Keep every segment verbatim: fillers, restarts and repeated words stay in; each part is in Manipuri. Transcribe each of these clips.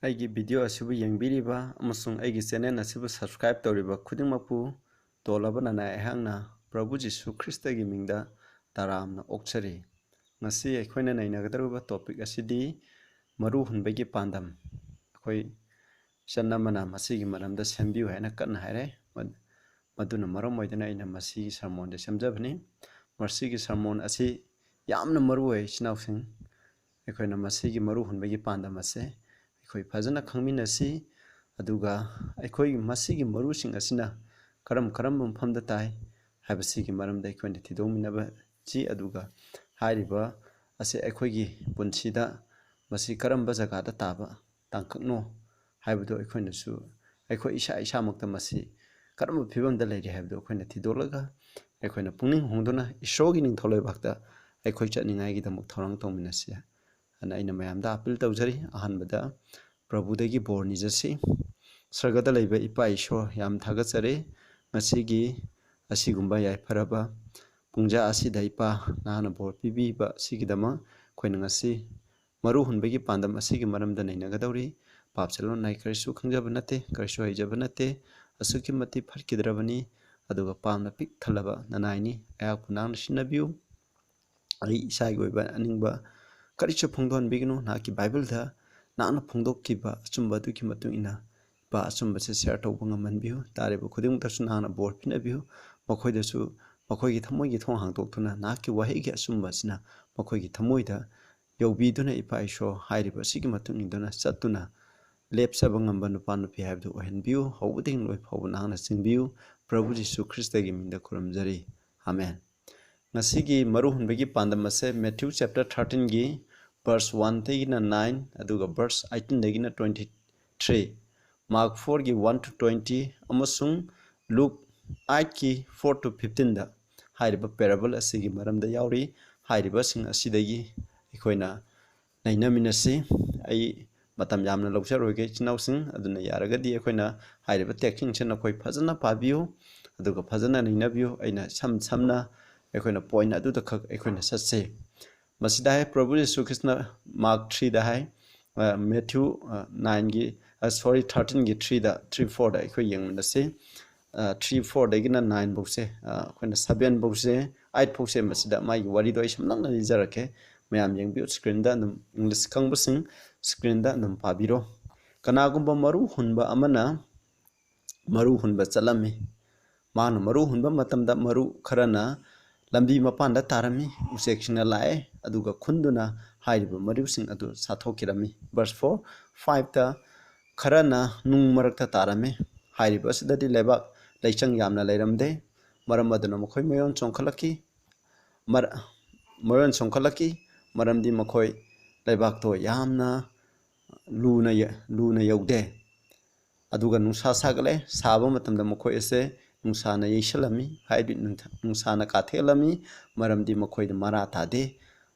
ꯑꯩꯒꯤ video ꯑꯁꯤꯕꯨ ꯌꯦꯡꯕꯤꯔꯤꯕ ꯑꯃꯁꯨꯡ ꯑꯩꯒꯤ channel ꯑꯁꯤꯕꯨ subscribe ꯇꯧꯔꯤꯕ ꯈꯨꯗꯤꯡꯃꯛꯄꯨ ꯇꯣꯜꯂꯕ ꯅꯅꯥꯏ ꯑꯩꯍꯥꯛꯅ ꯄ꯭ꯔꯚꯨ ꯖꯤꯁꯨ ꯈ꯭ꯔꯤꯁꯇꯒꯤ ꯃꯤꯡꯗ ꯇꯔꯥꯝꯅ ꯑꯣꯛꯆꯔꯤ꯫ ꯉꯁꯤ ꯑꯩꯈꯣꯏꯅ ꯅꯩꯅꯒꯗꯧꯔꯤꯕ topic ꯑꯁꯤꯗꯤ ꯃꯔꯨ ꯍꯨꯟꯕꯒꯤ ꯄꯥꯟꯗꯝ꯫ ꯑꯩꯈꯣꯏ ꯏꯆꯟ ꯑꯃꯅ ꯃꯁꯤꯒꯤ ꯃꯔꯝꯗ ꯁꯦꯝꯕꯤꯌꯨ ꯍꯥꯏꯅ ꯀꯟꯅ ꯍꯥꯏꯔꯦ꯫ ꯃ-, ꯃꯗꯨꯅ ꯃꯔꯝ ꯑꯣꯏꯗꯨꯅ ꯑꯩꯅ ꯃꯁꯤꯒꯤ sermonꯁꯦ ꯁꯦꯝꯖꯕꯅꯤ꯫ ꯃꯁꯤꯒꯤ sermon ꯑꯁꯤ ꯌꯥꯝꯅ ꯃꯔꯨ ꯑꯣꯏ, ꯏꯆꯤꯟ ꯏꯅꯥꯎꯁꯤꯡ꯫ ꯑꯩꯈꯣꯏꯅ ꯃꯁꯤꯒꯤ ꯃꯔꯨ ꯍꯨꯟꯕꯒꯤ ꯄꯥꯟꯗꯝ ꯑꯁꯦ ꯑꯩꯈꯣꯏ ꯐꯖꯅ ꯈꯪꯃꯤꯟꯅꯁꯤ, ꯑꯗꯨꯒ ꯑꯩꯈꯣꯏ ꯃꯁꯤꯒꯤ ꯃꯔꯨꯁꯤꯡ ꯑꯁꯤꯅ ꯀꯔꯝ ꯀꯔꯝꯕ ꯃꯐꯝꯗ ꯇꯥꯏ ꯍꯥꯏꯕꯁꯤꯒꯤ ꯃꯔꯝꯗ ꯑꯩꯈꯣꯏꯅ ꯊꯤꯗꯣꯛꯃꯤꯟꯅꯕꯁꯤ, ꯑꯗꯨꯒ ꯍꯥꯏꯔꯤꯕ ꯑꯁꯤ ꯑꯩꯈꯣꯏꯒꯤ ꯄꯨꯟꯁꯤꯗ ꯃꯁꯤ ꯀꯔꯝꯕ ꯖꯒꯥꯗ ꯇꯥꯕ ꯇꯥꯡꯀꯛꯅꯣ ꯍꯥꯏꯕꯗꯨ ꯑꯩꯈꯣꯏꯅꯁꯨ, ꯑꯩꯈꯣꯏ ꯏꯁꯥ ꯏꯁꯥꯃꯛꯇ ꯃꯁꯤ ꯀꯔꯝꯕ ꯐꯤꯕꯝꯗ ꯂꯩꯔꯤ ꯍꯥꯏꯕꯗꯨ ꯑꯩꯈꯣꯏꯅ ꯊꯤꯗꯣꯛꯂꯒ, ꯑꯩꯈꯣꯏꯅ ꯄꯨꯛꯅꯤꯡ ꯍꯣꯡꯗꯨꯅ ꯏꯁꯣꯔꯒꯤ ꯅꯤꯡꯊꯧ ꯂꯩꯕꯥꯛꯇ ꯑꯩꯈꯣꯏ ꯆꯠꯅꯤꯡꯉꯥꯏꯒꯤꯗꯃꯛ ꯊꯧꯔꯥꯡ ꯇꯧꯃꯤꯟꯅꯁꯤ ꯍꯥꯏꯅ ꯑꯩꯅ ꯃꯌꯥꯝꯗ appeal ꯇꯧꯖꯔꯤ꯫ ꯑꯍꯥꯟꯕꯗ ꯄ꯭ꯔꯚꯨꯗꯒꯤ ꯕꯣꯔ ꯅꯤꯖꯁꯤ꯫ ꯁꯔꯒꯗ ꯂꯩꯕ ꯏꯄꯥ ꯏꯁꯣꯔ, ꯌꯥꯝ ꯊꯥꯒꯠꯆꯔꯤ ꯉꯁꯤꯒꯤ ꯑꯁꯤꯒꯨꯝꯕ ꯌꯥꯏꯐꯔꯕ ꯄꯨꯡꯖꯥ ꯑꯁꯤꯗ ꯏꯄꯥ ꯅꯍꯥꯛꯅ ꯕꯣꯔ ꯄꯤꯕꯤꯕ ꯑꯁꯤꯒꯤꯗꯃꯛ꯫ ꯑꯩꯈꯣꯏꯅ ꯉꯁꯤ ꯃꯔꯨ ꯍꯨꯟꯕꯒꯤ ꯄꯥꯟꯗꯝ ꯑꯁꯤꯒꯤ ꯃꯔꯝꯗ ꯅꯩꯅꯒꯗꯧꯔꯤ꯫ ꯄꯥꯞ ꯆꯦꯜꯍꯧ ꯅꯥꯏ ꯀꯔꯤꯁꯨ ꯈꯪꯖꯕ ꯅꯠꯇꯦ, ꯀꯔꯤꯁꯨ ꯍꯩꯖꯕ ꯅꯠꯇꯦ, ꯑꯁꯨꯛꯀꯤ ꯃꯇꯤꯛ ꯐꯠꯈꯤꯗ꯭ꯔꯕꯅꯤ, ꯑꯗꯨꯒ ꯄꯥꯞꯅ ꯄꯤꯛ ꯊꯜꯂꯕ ꯅꯅꯥꯏꯅꯤ꯫ ꯑꯩꯍꯥꯛꯄꯨ ꯅꯍꯥꯛꯅ ꯁꯤꯟꯅꯕꯤꯌꯨ꯫ ꯑꯩ ꯏꯁꯥꯒꯤ ꯑꯣꯏꯕ ꯑꯅꯤꯡꯕ ꯀꯔꯤꯁꯨ ꯐꯣꯡꯗꯣꯛꯍꯟꯕꯤꯒꯅꯨ꯫ ꯅꯍꯥꯛꯀꯤ ꯕꯥꯏꯕꯜꯗ ꯅꯍꯥꯛꯅ ꯐꯣꯡꯗꯣꯛꯈꯤꯕ ꯑꯆꯨꯝꯕ ꯑꯗꯨꯒꯤ ꯃꯇꯨꯡ ꯏꯟꯅ ꯏꯄꯥ ꯑꯆꯨꯝꯕꯁꯦ share ꯇꯧꯕ ꯉꯝꯍꯟꯕꯤꯌꯨ꯫ ꯇꯥꯔꯤꯕ ꯈꯨꯗꯤꯡꯃꯛꯇꯁꯨ ꯅꯍꯥꯛꯅ ꯕꯣꯔ ꯄꯤꯅꯕꯤꯌꯨ꯫ ꯃꯈꯣꯏꯗꯁꯨ ꯃꯈꯣꯏꯒꯤ ꯊꯃꯣꯏꯒꯤ ꯊꯣꯡ ꯍꯥꯡꯗꯣꯛꯇꯨꯅ ꯅꯍꯥꯛꯀꯤ ꯋꯥꯍꯩꯒꯤ ꯑꯆꯨꯝꯕ ꯑꯁꯤꯅ ꯃꯈꯣꯏꯒꯤ ꯊꯃꯣꯏꯗ ꯌꯧꯕꯤꯗꯨꯅ ꯏꯄꯥ ꯏꯁꯣꯔ ꯍꯥꯏꯔꯤꯕ ꯑꯁꯤꯒꯤ ꯃꯇꯨꯡ ꯏꯟꯗꯨꯅ ꯆꯠꯇꯨꯅ ꯂꯦꯞꯆꯕ ꯉꯝꯕ ꯅꯨꯄꯥ ꯅꯨꯄꯤ ꯍꯥꯏꯕꯗꯨ ꯑꯣꯏꯍꯟꯕꯤꯌꯨ꯫ ꯍꯧꯕꯗꯒꯤ ꯂꯣꯏ ꯐꯥꯎꯕ ꯅꯍꯥꯛꯅ ꯆꯤꯡꯕꯤꯌꯨ꯫ ꯄ꯭ꯔꯚꯨ ꯖꯤꯁꯨ ꯈ꯭ꯔꯤꯁꯇꯒꯤ ꯃꯤꯡꯗ ꯈꯨꯔꯨꯝꯖꯔꯤ꯫ ꯑꯃꯦꯟ꯫ ꯉꯁꯤꯒꯤ ꯃꯔꯨ ꯍꯨꯟꯕꯒꯤ ꯄꯥꯟꯗꯝ ꯑꯁꯦ Matthew chapter thirteenꯒꯤ verse oneꯗꯒꯤꯅ nine, ꯑꯗꯨꯒ verse eighteenꯗꯒꯤꯅ twenty three, Mark fourꯒꯤ one to twenty, ꯑꯃꯁꯨꯡ Luke eightꯀꯤ four to fifteenꯗ ꯍꯥꯏꯔꯤꯕ parable ꯑꯁꯤꯒꯤ ꯃꯔꯝꯗ ꯌꯥꯎꯔꯤ꯫ ꯍꯥꯏꯔꯤꯕꯁꯤꯡ ꯑꯁꯤꯗꯒꯤ ꯑꯩꯈꯣꯏꯅ ꯅꯩꯅꯃꯤꯟꯅꯁꯤ꯫ ꯑꯩ ꯃꯇꯝ ꯌꯥꯝꯅ ꯂꯧꯖꯔꯣꯏꯒꯦ, ꯏꯆꯤꯟ ꯏꯅꯥꯎꯁꯤꯡ, ꯑꯗꯨꯅ ꯌꯥꯔꯒꯗꯤ ꯑꯩꯈꯣꯏꯅ ꯍꯥꯏꯔꯤꯕ textꯁꯤꯡꯁꯦ ꯅꯈꯣꯏ ꯐꯖꯅ ꯄꯥꯕꯤꯌꯨ, ꯑꯗꯨꯒ ꯐꯖꯅ ꯅꯩꯅꯕꯤꯌꯨ꯫ ꯑꯩꯅ ꯁꯝ ꯁꯝꯅ ꯑꯩꯈꯣꯏꯅ point ꯑꯗꯨꯗ ꯈꯛ ꯑꯩꯈꯣꯏꯅ ꯆꯠꯁꯦ꯫ ꯃꯁꯤꯗ ꯍꯥꯏ, ꯄ꯭ꯔꯚꯨ ꯌꯤꯁꯨ ꯈ꯭ꯔꯤꯁꯅ Mark threeꯗ ꯍꯥꯏ, ꯃꯦꯊ꯭ꯌꯨ ꯅꯥꯏꯟꯒꯤ, ꯁꯣꯔꯤ, ꯊꯥꯔꯇꯤꯟꯒꯤ ꯊ꯭ꯔꯤꯗ, ꯊ꯭ꯔꯤ ꯐꯣꯔꯗ ꯑꯩꯈꯣꯏ ꯌꯦꯡꯃꯤꯟꯅꯁꯤ꯫ ꯊ꯭ꯔꯤ ꯐꯣꯔꯗꯒꯤꯅ ꯅꯥꯏꯟ ꯐꯥꯎꯁꯦ, ꯑꯩꯈꯣꯏꯅ ꯁꯕꯦꯟ ꯐꯥꯎꯁꯦ, ꯑꯩꯠ ꯐꯥꯎꯁꯦ, ꯃꯁꯤꯗ ꯃꯥꯒꯤ ꯋꯥꯔꯤꯗꯣ ꯑꯩ ꯁꯝꯂꯞꯅ ꯂꯤꯖꯔꯛꯀꯦ꯫ ꯃꯌꯥꯝ ꯌꯦꯡꯕꯤꯌꯨ, ꯁ꯭ꯀ꯭ꯔꯤꯟꯗ ꯑꯗꯨꯝ, ꯏꯪꯂꯤꯁ ꯈꯪꯕꯁꯤꯡ ꯁ꯭ꯀ꯭ꯔꯤꯟꯗ ꯑꯗꯨꯝ ꯄꯥꯕꯤꯔꯣ꯫ ꯀꯅꯥꯒꯨꯝꯕ ꯃꯔꯨ ꯍꯨꯟꯕ ꯑꯃꯅ ꯃꯔꯨ ꯍꯨꯟꯕ ꯆꯠꯂꯝꯃꯤ꯫ ꯃꯥꯅ ꯃꯔꯨ ꯍꯨꯟꯕ ꯃꯇꯝꯗ ꯃꯔꯨ ꯈꯔꯅ ꯂꯝꯕꯤ ꯃꯄꯥꯟꯗ ꯇꯥꯔꯝꯃꯤ꯫ ꯎꯆꯦꯛꯁꯤꯡꯅ ꯂꯥꯛꯑꯦ, ꯑꯗꯨꯒ ꯈꯨꯟꯗꯨꯅ ꯍꯥꯏꯔꯤꯕ ꯃꯔꯨꯁꯤꯡ ꯑꯗꯨ ꯆꯥꯊꯣꯛꯈꯤꯔꯝꯃꯤ꯫ ꯚꯔꯁ ꯐꯣꯔ, ꯐꯥꯏꯚꯇ, ꯈꯔꯅ ꯅꯨꯡ ꯃꯔꯛꯇ ꯇꯥꯔꯝꯃꯤ꯫ ꯍꯥꯏꯔꯤꯕ ꯑꯁꯤꯗꯗꯤ ꯂꯩꯕꯥꯛ ꯂꯩꯆꯪ ꯌꯥꯝꯅ ꯂꯩꯔꯝꯗꯦ꯫ ꯃꯔꯝ ꯑꯗꯨꯅ ꯃꯈꯣꯏ ꯃꯌꯣꯟ ꯆꯣꯡꯈꯠꯂꯛꯈꯤ꯫ ꯃꯔ-, ꯃꯌꯣꯟ ꯆꯣꯡꯈꯠꯂꯛꯈꯤ, ꯃꯔꯝꯗꯤ ꯃꯈꯣꯏ ꯂꯩꯕꯥꯛꯇꯣ ꯌꯥꯝꯅ ꯂꯨꯅ ꯌ-, ꯂꯨꯅ ꯌꯧꯗꯦ꯫ ꯑꯗꯨꯒ ꯅꯨꯡꯁꯥ ꯁꯥꯒꯠꯂꯦ꯫ ꯁꯥꯕ ꯃꯇꯝꯗ ꯃꯈꯣꯏ ꯑꯁꯦ ꯅꯨꯡꯁꯥꯅ ꯌꯩꯁꯜꯂꯝꯃꯤ, ꯍꯥꯏꯗꯤ ꯅꯨꯡꯊ-, ꯅꯨꯡꯁꯥꯅ ꯀꯥꯊꯦꯛꯂꯝꯃꯤ, ꯃꯔꯝꯗꯤ ꯃꯈꯣꯏꯗ ꯃꯔꯥ ꯇꯥꯗꯦ꯫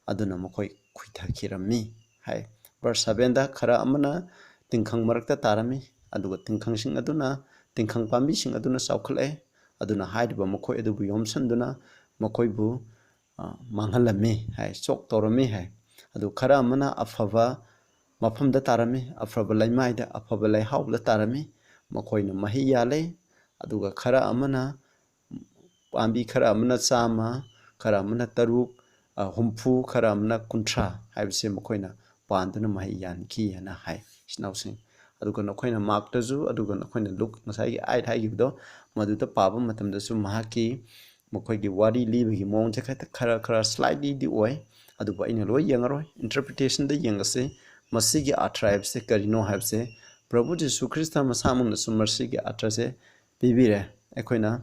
ꯑꯗꯨꯅ ꯃꯈꯣꯏ ꯈꯨꯏꯊꯈꯤꯔꯝꯃꯤ ꯍꯥꯏ꯫ ꯚꯔꯁ ꯁꯕꯦꯟꯗ, ꯈꯔ ꯑꯃꯅ ꯇꯤꯡꯈꯪ ꯃꯔꯛꯇ ꯇꯥꯔꯝꯃꯤ, ꯑꯗꯨꯒ ꯇꯤꯡꯈꯪꯁꯤꯡ ꯑꯗꯨꯅ, ꯇꯤꯡꯈꯪ ꯄꯥꯝꯕꯤꯁꯤꯡ ꯑꯗꯨꯅ ꯆꯥꯎꯈꯠꯂꯛꯑꯦ꯫ ꯑꯗꯨꯅ ꯍꯥꯏꯔꯤꯕ ꯃꯈꯣꯏ ꯑꯗꯨꯕꯨ ꯌꯣꯝꯁꯤꯟꯗꯨꯅ ꯃꯈꯣꯏꯕꯨ, ꯑ, ꯃꯥꯡꯍꯜꯂꯝꯃꯤ ꯍꯥꯏ, ꯆꯣꯛ ꯇꯧꯔꯝꯃꯤ ꯍꯥꯏ꯫ ꯑꯗꯨ ꯈꯔ ꯑꯃꯅ ꯑꯐꯕ ꯃꯐꯝꯗ ꯇꯥꯔꯝꯃꯤ, ꯑꯐꯕ ꯂꯩꯃꯥꯏꯗ, ꯑꯐꯕ ꯂꯩꯍꯥꯎꯗ ꯇꯥꯔꯝꯃꯤ꯫ ꯃꯈꯣꯏꯅ ꯃꯍꯩ ꯌꯥꯜꯂꯦ꯫ ꯑꯗꯨꯒ ꯈꯔ ꯑꯃꯅ, ꯄꯥꯝꯕꯤ ꯈꯔ ꯑꯃꯅ ꯆꯥꯝꯃ, ꯈꯔ ꯑꯃꯅ ꯇꯔꯨꯛ, ꯑ, ꯍꯨꯝꯐꯨ, ꯈꯔ ꯑꯃꯅ ꯀꯨꯟꯊ꯭ꯔꯥ ꯍꯥꯏꯕꯁꯦ ꯃꯈꯣꯏꯅ ꯄꯥꯟꯗꯨꯅ ꯃꯍꯩ ꯌꯥꯟꯈꯤ ꯍꯥꯏꯅ ꯍꯥꯏ, ꯏꯆꯤꯟ ꯏꯅꯥꯎꯁꯤꯡ꯫ ꯑꯗꯨꯒ ꯅꯈꯣꯏꯅ ꯃꯥꯔꯛꯇꯁꯨ, ꯑꯗꯨꯒ ꯅꯈꯣꯏꯅ ꯂꯨꯛ ꯉꯁꯥꯏꯒꯤ ꯑꯥꯏꯠ ꯍꯥꯏꯈꯤꯕꯗꯣ, ꯃꯗꯨꯗ ꯄꯥꯕ ꯃꯇꯝꯗꯁꯨ ꯃꯍꯥꯛꯀꯤ, ꯃꯈꯣꯏꯒꯤ ꯋꯥꯔꯤ ꯂꯤꯕꯒꯤ ꯃꯑꯣꯡꯁꯦ ꯈꯔ, ꯈꯔ, ꯈꯔ ꯁ꯭ꯂꯥꯏꯠꯂꯤꯗꯤ ꯑꯣꯏ, ꯑꯗꯨꯕꯨ ꯑꯩꯅ ꯂꯣꯏ ꯌꯦꯡꯉꯔꯣꯏ, ꯏꯟꯇꯔꯄ꯭ꯔꯤꯇꯦꯁꯟꯗ ꯌꯦꯡꯉꯁꯤ꯫ ꯃꯁꯤꯒꯤ ꯑꯥꯔꯊ ꯍꯥꯏꯕꯁꯦ ꯀꯔꯤꯅꯣ ꯍꯥꯏꯕꯁꯦ ꯄ꯭ꯔꯚꯨ ꯖꯤꯁꯨ ꯈ꯭ꯔꯤꯁꯇ ꯃꯁꯥꯃꯛꯅꯁꯨ ꯃꯁꯤꯒꯤ ꯑꯥꯔꯊꯁꯦ ꯄꯤꯕꯤꯔꯦ꯫ ꯑꯩꯈꯣꯏꯅ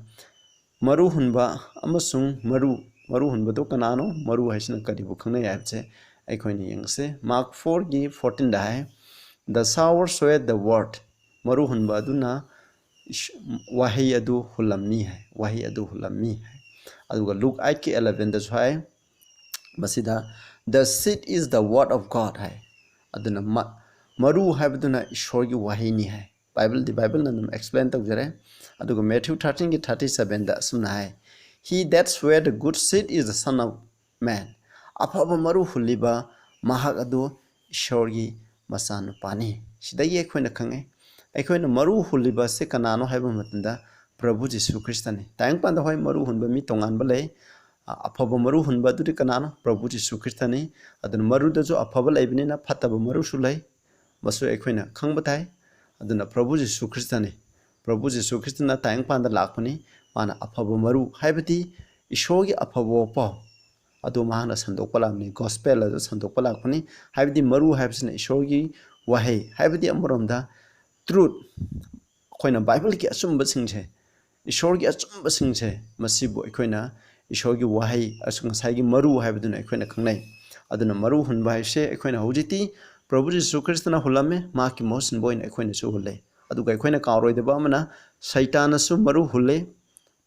ꯃꯔꯨ ꯍꯨꯟꯕ ꯑꯃꯁꯨꯡ ꯃꯔꯨ, ꯃꯔꯨ ꯍꯨꯟꯕꯗꯨ ꯀꯅꯥꯅꯣ? ꯃꯔꯨ ꯍꯥꯏꯁꯤꯅ ꯀꯔꯤꯕꯨ ꯈꯪꯅꯩ ꯍꯥꯏꯕꯁꯦ ꯑꯩꯈꯣꯏꯅ ꯌꯦꯡꯁꯦ꯫ ꯃꯥꯔꯛ ꯐꯣꯔꯒꯤ ꯐꯣꯔꯇꯤꯟꯗ ꯍꯥꯏ, "The sower soweth the word", ꯃꯔꯨ ꯍꯨꯟꯕ ꯑꯗꯨꯅ ꯏꯁ-, ꯋꯥꯍꯩ ꯑꯗꯨ ꯍꯨꯜꯂꯝꯃꯤ ꯍꯥꯏ, ꯋꯥꯍꯩ ꯑꯗꯨ ꯍꯨꯜꯂꯝꯃꯤ ꯍꯥꯏ꯫ ꯑꯗꯨꯒ ꯂꯨꯛ ꯑꯥꯏꯠꯀꯤ ꯑꯦꯂꯚꯦꯟꯗꯁꯨ ꯍꯥꯏ, ꯃꯁꯤꯗ, "The seed is the word of God" ꯍꯥꯏ꯫ ꯑꯗꯨꯅ ꯃ-, ꯃꯔꯨ ꯍꯥꯏꯕꯗꯨꯅ ꯏꯁꯣꯔꯒꯤ ꯋꯥꯍꯩꯅꯤ ꯍꯥꯏ꯫ ꯕꯥꯏꯕꯜꯗꯤ ꯕꯥꯏꯕꯜꯅ ꯑꯗꯨꯝ ꯑꯦꯛꯁꯄ꯭ꯂꯦꯟ ꯇꯧꯖꯔꯦ꯫ ꯑꯗꯨꯒ ꯃꯦꯊ꯭ꯌꯨ ꯊꯥꯔꯇꯤꯟꯒꯤ ꯊꯥꯔꯇꯤ ꯁꯕꯦꯟꯗ ꯑꯁꯨꯝꯅ ꯍꯥꯏ, "He that soweth the good seed is the Son of Man", ꯑꯐꯕ ꯃꯔꯨ ꯍꯨꯜꯂꯤꯕ ꯃꯍꯥꯛ ꯑꯗꯨ ꯏꯁꯣꯔꯒꯤ ꯃꯆꯥꯅꯨꯄꯥꯅꯤ꯫ ꯁꯤꯗꯒꯤ ꯑꯩꯈꯣꯏꯅ ꯈꯪꯉꯦ, ꯑꯩꯈꯣꯏꯅ ꯃꯔꯨ ꯍꯨꯜꯂꯤꯕ ꯑꯁꯤ ꯀꯅꯥꯅꯣ ꯍꯥꯏꯕ ꯃꯇꯝꯗ ꯄ꯭ꯔꯚꯨ ꯖꯤꯁꯨ ꯈ꯭ꯔꯤꯁꯇꯅꯤ꯫ ꯇꯥꯏꯕꯪꯄꯥꯟꯗ ꯍꯣꯏ, ꯃꯔꯨ ꯍꯨꯟꯕ ꯃꯤ ꯇꯣꯉꯥꯟꯕ ꯂꯩ, ꯑ-, ꯑꯐꯕ ꯃꯔꯨ ꯍꯨꯟꯕ ꯑꯗꯨꯗꯤ ꯀꯅꯥꯅꯣ? ꯄ꯭ꯔꯚꯨ ꯖꯤꯁꯨ ꯈ꯭ꯔꯤꯁꯇꯅꯤ꯫ ꯑꯗꯨꯅ ꯃꯔꯨꯗꯁꯨ ꯑꯐꯕ ꯂꯩꯕꯅꯤꯅ ꯐꯠꯇꯕ ꯃꯔꯨꯁꯨ ꯂꯩ, ꯃꯁꯨ ꯑꯩꯈꯣꯏꯅ ꯈꯪꯕ ꯇꯥꯏ꯫ ꯑꯗꯨꯅ ꯄ꯭ꯔꯚꯨ ꯖꯤꯁꯨ ꯈ꯭ꯔꯤꯁꯇꯅꯤ꯫ ꯄ꯭ꯔꯚꯨ ꯖꯤꯁꯨ ꯈ꯭ꯔꯤꯁꯇꯅ ꯇꯥꯏꯕꯪꯄꯥꯟꯗ ꯂꯥꯛꯄꯅꯤ꯫ ꯃꯥꯅ ꯑꯐꯕ ꯃꯔꯨ, ꯍꯥꯏꯕꯗꯤ ꯏꯁꯣꯔꯒꯤ ꯑꯐꯕ ꯋꯥꯄꯥꯎ ꯑꯗꯨ ꯃꯍꯥꯛꯅ ꯁꯟꯗꯣꯛꯄ ꯂꯥꯛꯄꯅꯤ, ꯒꯣꯁꯄꯦꯜ ꯑꯗꯨ ꯁꯟꯗꯣꯛꯄ ꯂꯥꯛꯄꯅꯤ꯫ ꯍꯥꯏꯕꯗꯤ ꯃꯔꯨ ꯍꯥꯏꯕꯁꯤꯅ ꯏꯁꯣꯔꯒꯤ ꯋꯥꯍꯩ, ꯍꯥꯏꯕꯗꯤ ꯑꯃꯔꯣꯝꯗ ꯇ꯭ꯔꯨꯠ, ꯑꯩꯈꯣꯏꯅ ꯕꯥꯏꯕꯜꯒꯤ ꯑꯆꯨꯝꯕꯁꯤꯡꯁꯦ, ꯏꯁꯣꯔꯒꯤ ꯑꯆꯨꯝꯕꯁꯤꯡꯁꯦ, ꯃꯁꯤꯕꯨ ꯑꯩꯈꯣꯏꯅ ꯏꯁꯣꯔꯒꯤ ꯋꯥꯍꯩ, ꯑꯁ-, ꯉꯁꯥꯏꯒꯤ ꯃꯔꯨ ꯍꯥꯏꯕꯗꯨꯅ ꯑꯩꯈꯣꯏꯅ ꯈꯪꯅꯩ꯫ ꯑꯗꯨꯅ ꯃꯔꯨ ꯍꯨꯟꯕ ꯍꯥꯏꯕꯁꯦ ꯑꯩꯈꯣꯏꯅ ꯍꯧꯖꯤꯛꯇꯤ ꯄ꯭ꯔꯚꯨ ꯖꯤꯁꯨ ꯈ꯭ꯔꯤꯁꯇꯅ ꯍꯨꯜꯂꯝꯃꯦ, ꯃꯍꯥꯛꯀꯤ ꯃꯍꯨꯠ ꯁꯤꯟꯕ ꯑꯣꯏꯅ ꯑꯩꯈꯣꯏꯅꯁꯨ ꯍꯨꯜꯂꯦ꯫ ꯑꯗꯨꯒ ꯑꯩꯈꯣꯏꯅ ꯀꯥꯎꯔꯣꯏꯗꯕ ꯑꯃꯅ, ꯁꯩꯇꯥꯅꯁꯨ ꯃꯔꯨ ꯍꯨꯜꯂꯦ,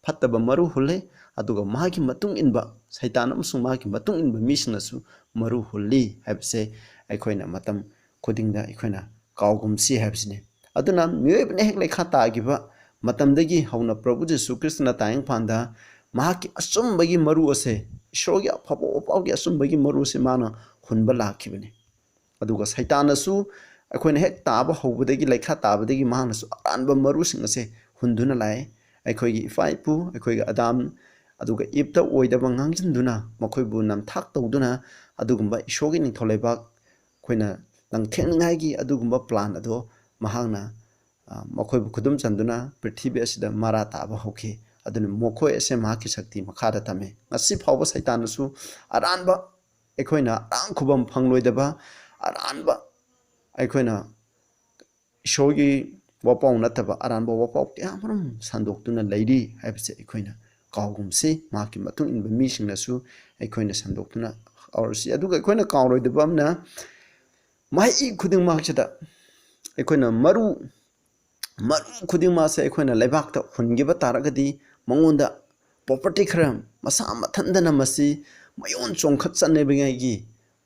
ꯐꯠꯇꯕ ꯃꯔꯨ ꯍꯨꯜꯂꯦ, ꯑꯗꯨꯒ ꯃꯥꯒꯤ ꯃꯇꯨꯡ ꯏꯟꯕ, ꯁꯩꯇꯥꯟ ꯑꯃꯁꯨꯡ ꯃꯥꯒꯤ ꯃꯇꯨꯡ ꯏꯟꯕ ꯃꯤꯁꯤꯡꯅꯁꯨ ꯃꯔꯨ ꯍꯨꯜꯂꯤ ꯍꯥꯏꯕꯁꯦ ꯑꯩꯈꯣꯏꯅ ꯃꯇꯝ ꯈꯨꯗꯤꯡꯗ ꯑꯩꯈꯣꯏꯅ ꯀꯥꯎꯒꯨꯝꯁꯤ ꯍꯥꯏꯕꯁꯤꯅꯤ꯫ ꯑꯗꯨꯅ ꯃꯤꯑꯣꯏꯕꯅ ꯍꯦꯛ ꯂꯩꯈꯥ ꯇꯥꯈꯤꯕ ꯃꯇꯝꯗꯒꯤ ꯍꯧꯅ ꯄ꯭ꯔꯚꯨ ꯖꯤꯁꯨ ꯈ꯭ꯔꯤꯁꯇꯅ ꯇꯥꯏꯕꯪꯄꯥꯟꯗ ꯃꯍꯥꯛꯀꯤ ꯑꯆꯨꯝꯕꯒꯤ ꯃꯔꯨ ꯑꯁꯦ, ꯏꯁꯣꯔꯒꯤ ꯑꯐꯕ ꯋꯥꯄꯥꯎꯒꯤ ꯑꯆꯨꯝꯕꯒꯤ ꯃꯔꯨ ꯑꯁꯦ ꯃꯥꯅ ꯍꯨꯟꯕ ꯂꯥꯛꯈꯤꯕꯅꯤ꯫ ꯑꯗꯨꯒ ꯁꯩꯇꯥꯟꯅꯁꯨ ꯑꯩꯈꯣꯏꯅ ꯍꯦꯛ ꯇꯥꯕ ꯍꯧꯕꯗꯒꯤ, ꯂꯩꯈꯥ ꯇꯥꯕꯗꯒꯤ ꯃꯍꯥꯛꯅꯁꯨ ꯑꯔꯥꯟꯕ ꯃꯔꯨꯁꯤꯡ ꯑꯁꯦ ꯍꯨꯟꯗꯨꯅ ꯂꯥꯛꯑꯦ꯫ ꯑꯩꯈꯣꯏꯒꯤ ꯏꯄꯥ ꯏꯄꯨ, ꯑꯩꯈꯣꯏꯒꯤ ꯑꯗꯥꯝ ꯑꯗꯨꯒ ꯏꯞꯇ ꯑꯣꯏꯗꯕ ꯉꯥꯡꯁꯤꯟꯗꯨꯅ, ꯃꯈꯣꯏꯕꯨ ꯅꯝꯊꯥꯛ ꯇꯧꯗꯨꯅ, ꯑꯗꯨꯒꯨꯝꯕ ꯏꯁꯣꯔꯒꯤ ꯅꯤꯡꯊꯧ ꯂꯩꯕꯥꯛ ꯑꯩꯈꯣꯏꯅ ꯂꯪꯊꯦꯡꯅꯤꯡꯉꯥꯏꯒꯤ ꯑꯗꯨꯒꯨꯝꯕ ꯄ꯭ꯂꯥꯟ ꯑꯗꯣ ꯃꯍꯥꯛꯅ, ꯑ, ꯃꯈꯣꯏꯕꯨ ꯈꯨꯗꯨꯝ ꯆꯟꯗꯨꯅ ꯄ꯭ꯔꯤꯊꯤꯕꯤ ꯑꯁꯤꯗ ꯃꯔꯥ ꯇꯥꯕ ꯍꯧꯈꯤ꯫ ꯑꯗꯨꯅ ꯃꯈꯣꯏ ꯑꯁꯦ ꯃꯍꯥꯛꯀꯤ ꯁꯛꯇꯤ ꯃꯈꯥꯗ ꯊꯝꯃꯤ꯫ ꯉꯁꯤ ꯐꯥꯎꯕ ꯁꯩꯇꯥꯟꯅꯁꯨ ꯑꯔꯥꯟꯕ, ꯑꯩꯈꯣꯏꯅ ꯑꯔꯥꯟ ꯈꯨꯕꯝ ꯐꯪꯂꯣꯏꯗꯕ ꯑꯔꯥꯟꯕ, ꯑꯩꯈꯣꯏꯅ ꯏꯁꯣꯔꯒꯤ ꯋꯥꯄꯥꯎ ꯅꯠꯇꯕ ꯑꯔꯥꯟꯕ ꯋꯥꯄꯥꯎ ꯀꯌꯥ ꯑꯃꯔꯣꯝ ꯁꯟꯗꯣꯛꯇꯨꯅ ꯂꯩꯔꯤ ꯍꯥꯏꯕꯁꯦ ꯑꯩꯈꯣꯏꯅ ꯀꯥꯎꯒꯨꯝꯁꯤ꯫ ꯃꯍꯥꯛꯀꯤ ꯃꯇꯨꯡ ꯏꯟꯕ ꯃꯤꯁꯤꯡꯅꯁꯨ ꯑꯩꯈꯣꯏꯅ ꯁꯟꯗꯣꯛꯇꯨꯅ ꯀꯥꯎꯔꯁꯤ꯫ ꯑꯗꯨꯒ ꯑꯩꯈꯣꯏꯅ ꯀꯥꯎꯔꯣꯏꯗꯕ ꯑꯃꯅ, ꯃꯍꯩ ꯈꯨꯗꯤꯡꯃꯛꯁꯤꯗ ꯑꯩꯈꯣꯏꯅ ꯃꯔꯨ, ꯃꯔꯨ ꯈꯨꯗꯤꯡꯃꯛꯁꯦ ꯑꯩꯈꯣꯏꯅ ꯂꯩꯕꯥꯛꯇ ꯍꯨꯟꯈꯤꯕ ꯇꯥꯔꯒꯗꯤ, ꯃꯉꯣꯟꯗ ꯄ꯭ꯔꯣꯄꯔꯇꯤ ꯈꯔ ꯃꯁꯥ ꯃꯊꯟꯗꯅ ꯃꯁꯤ ꯃꯌꯣꯟ ꯆꯣꯡꯈꯠꯆꯅꯕꯉꯥꯏꯒꯤ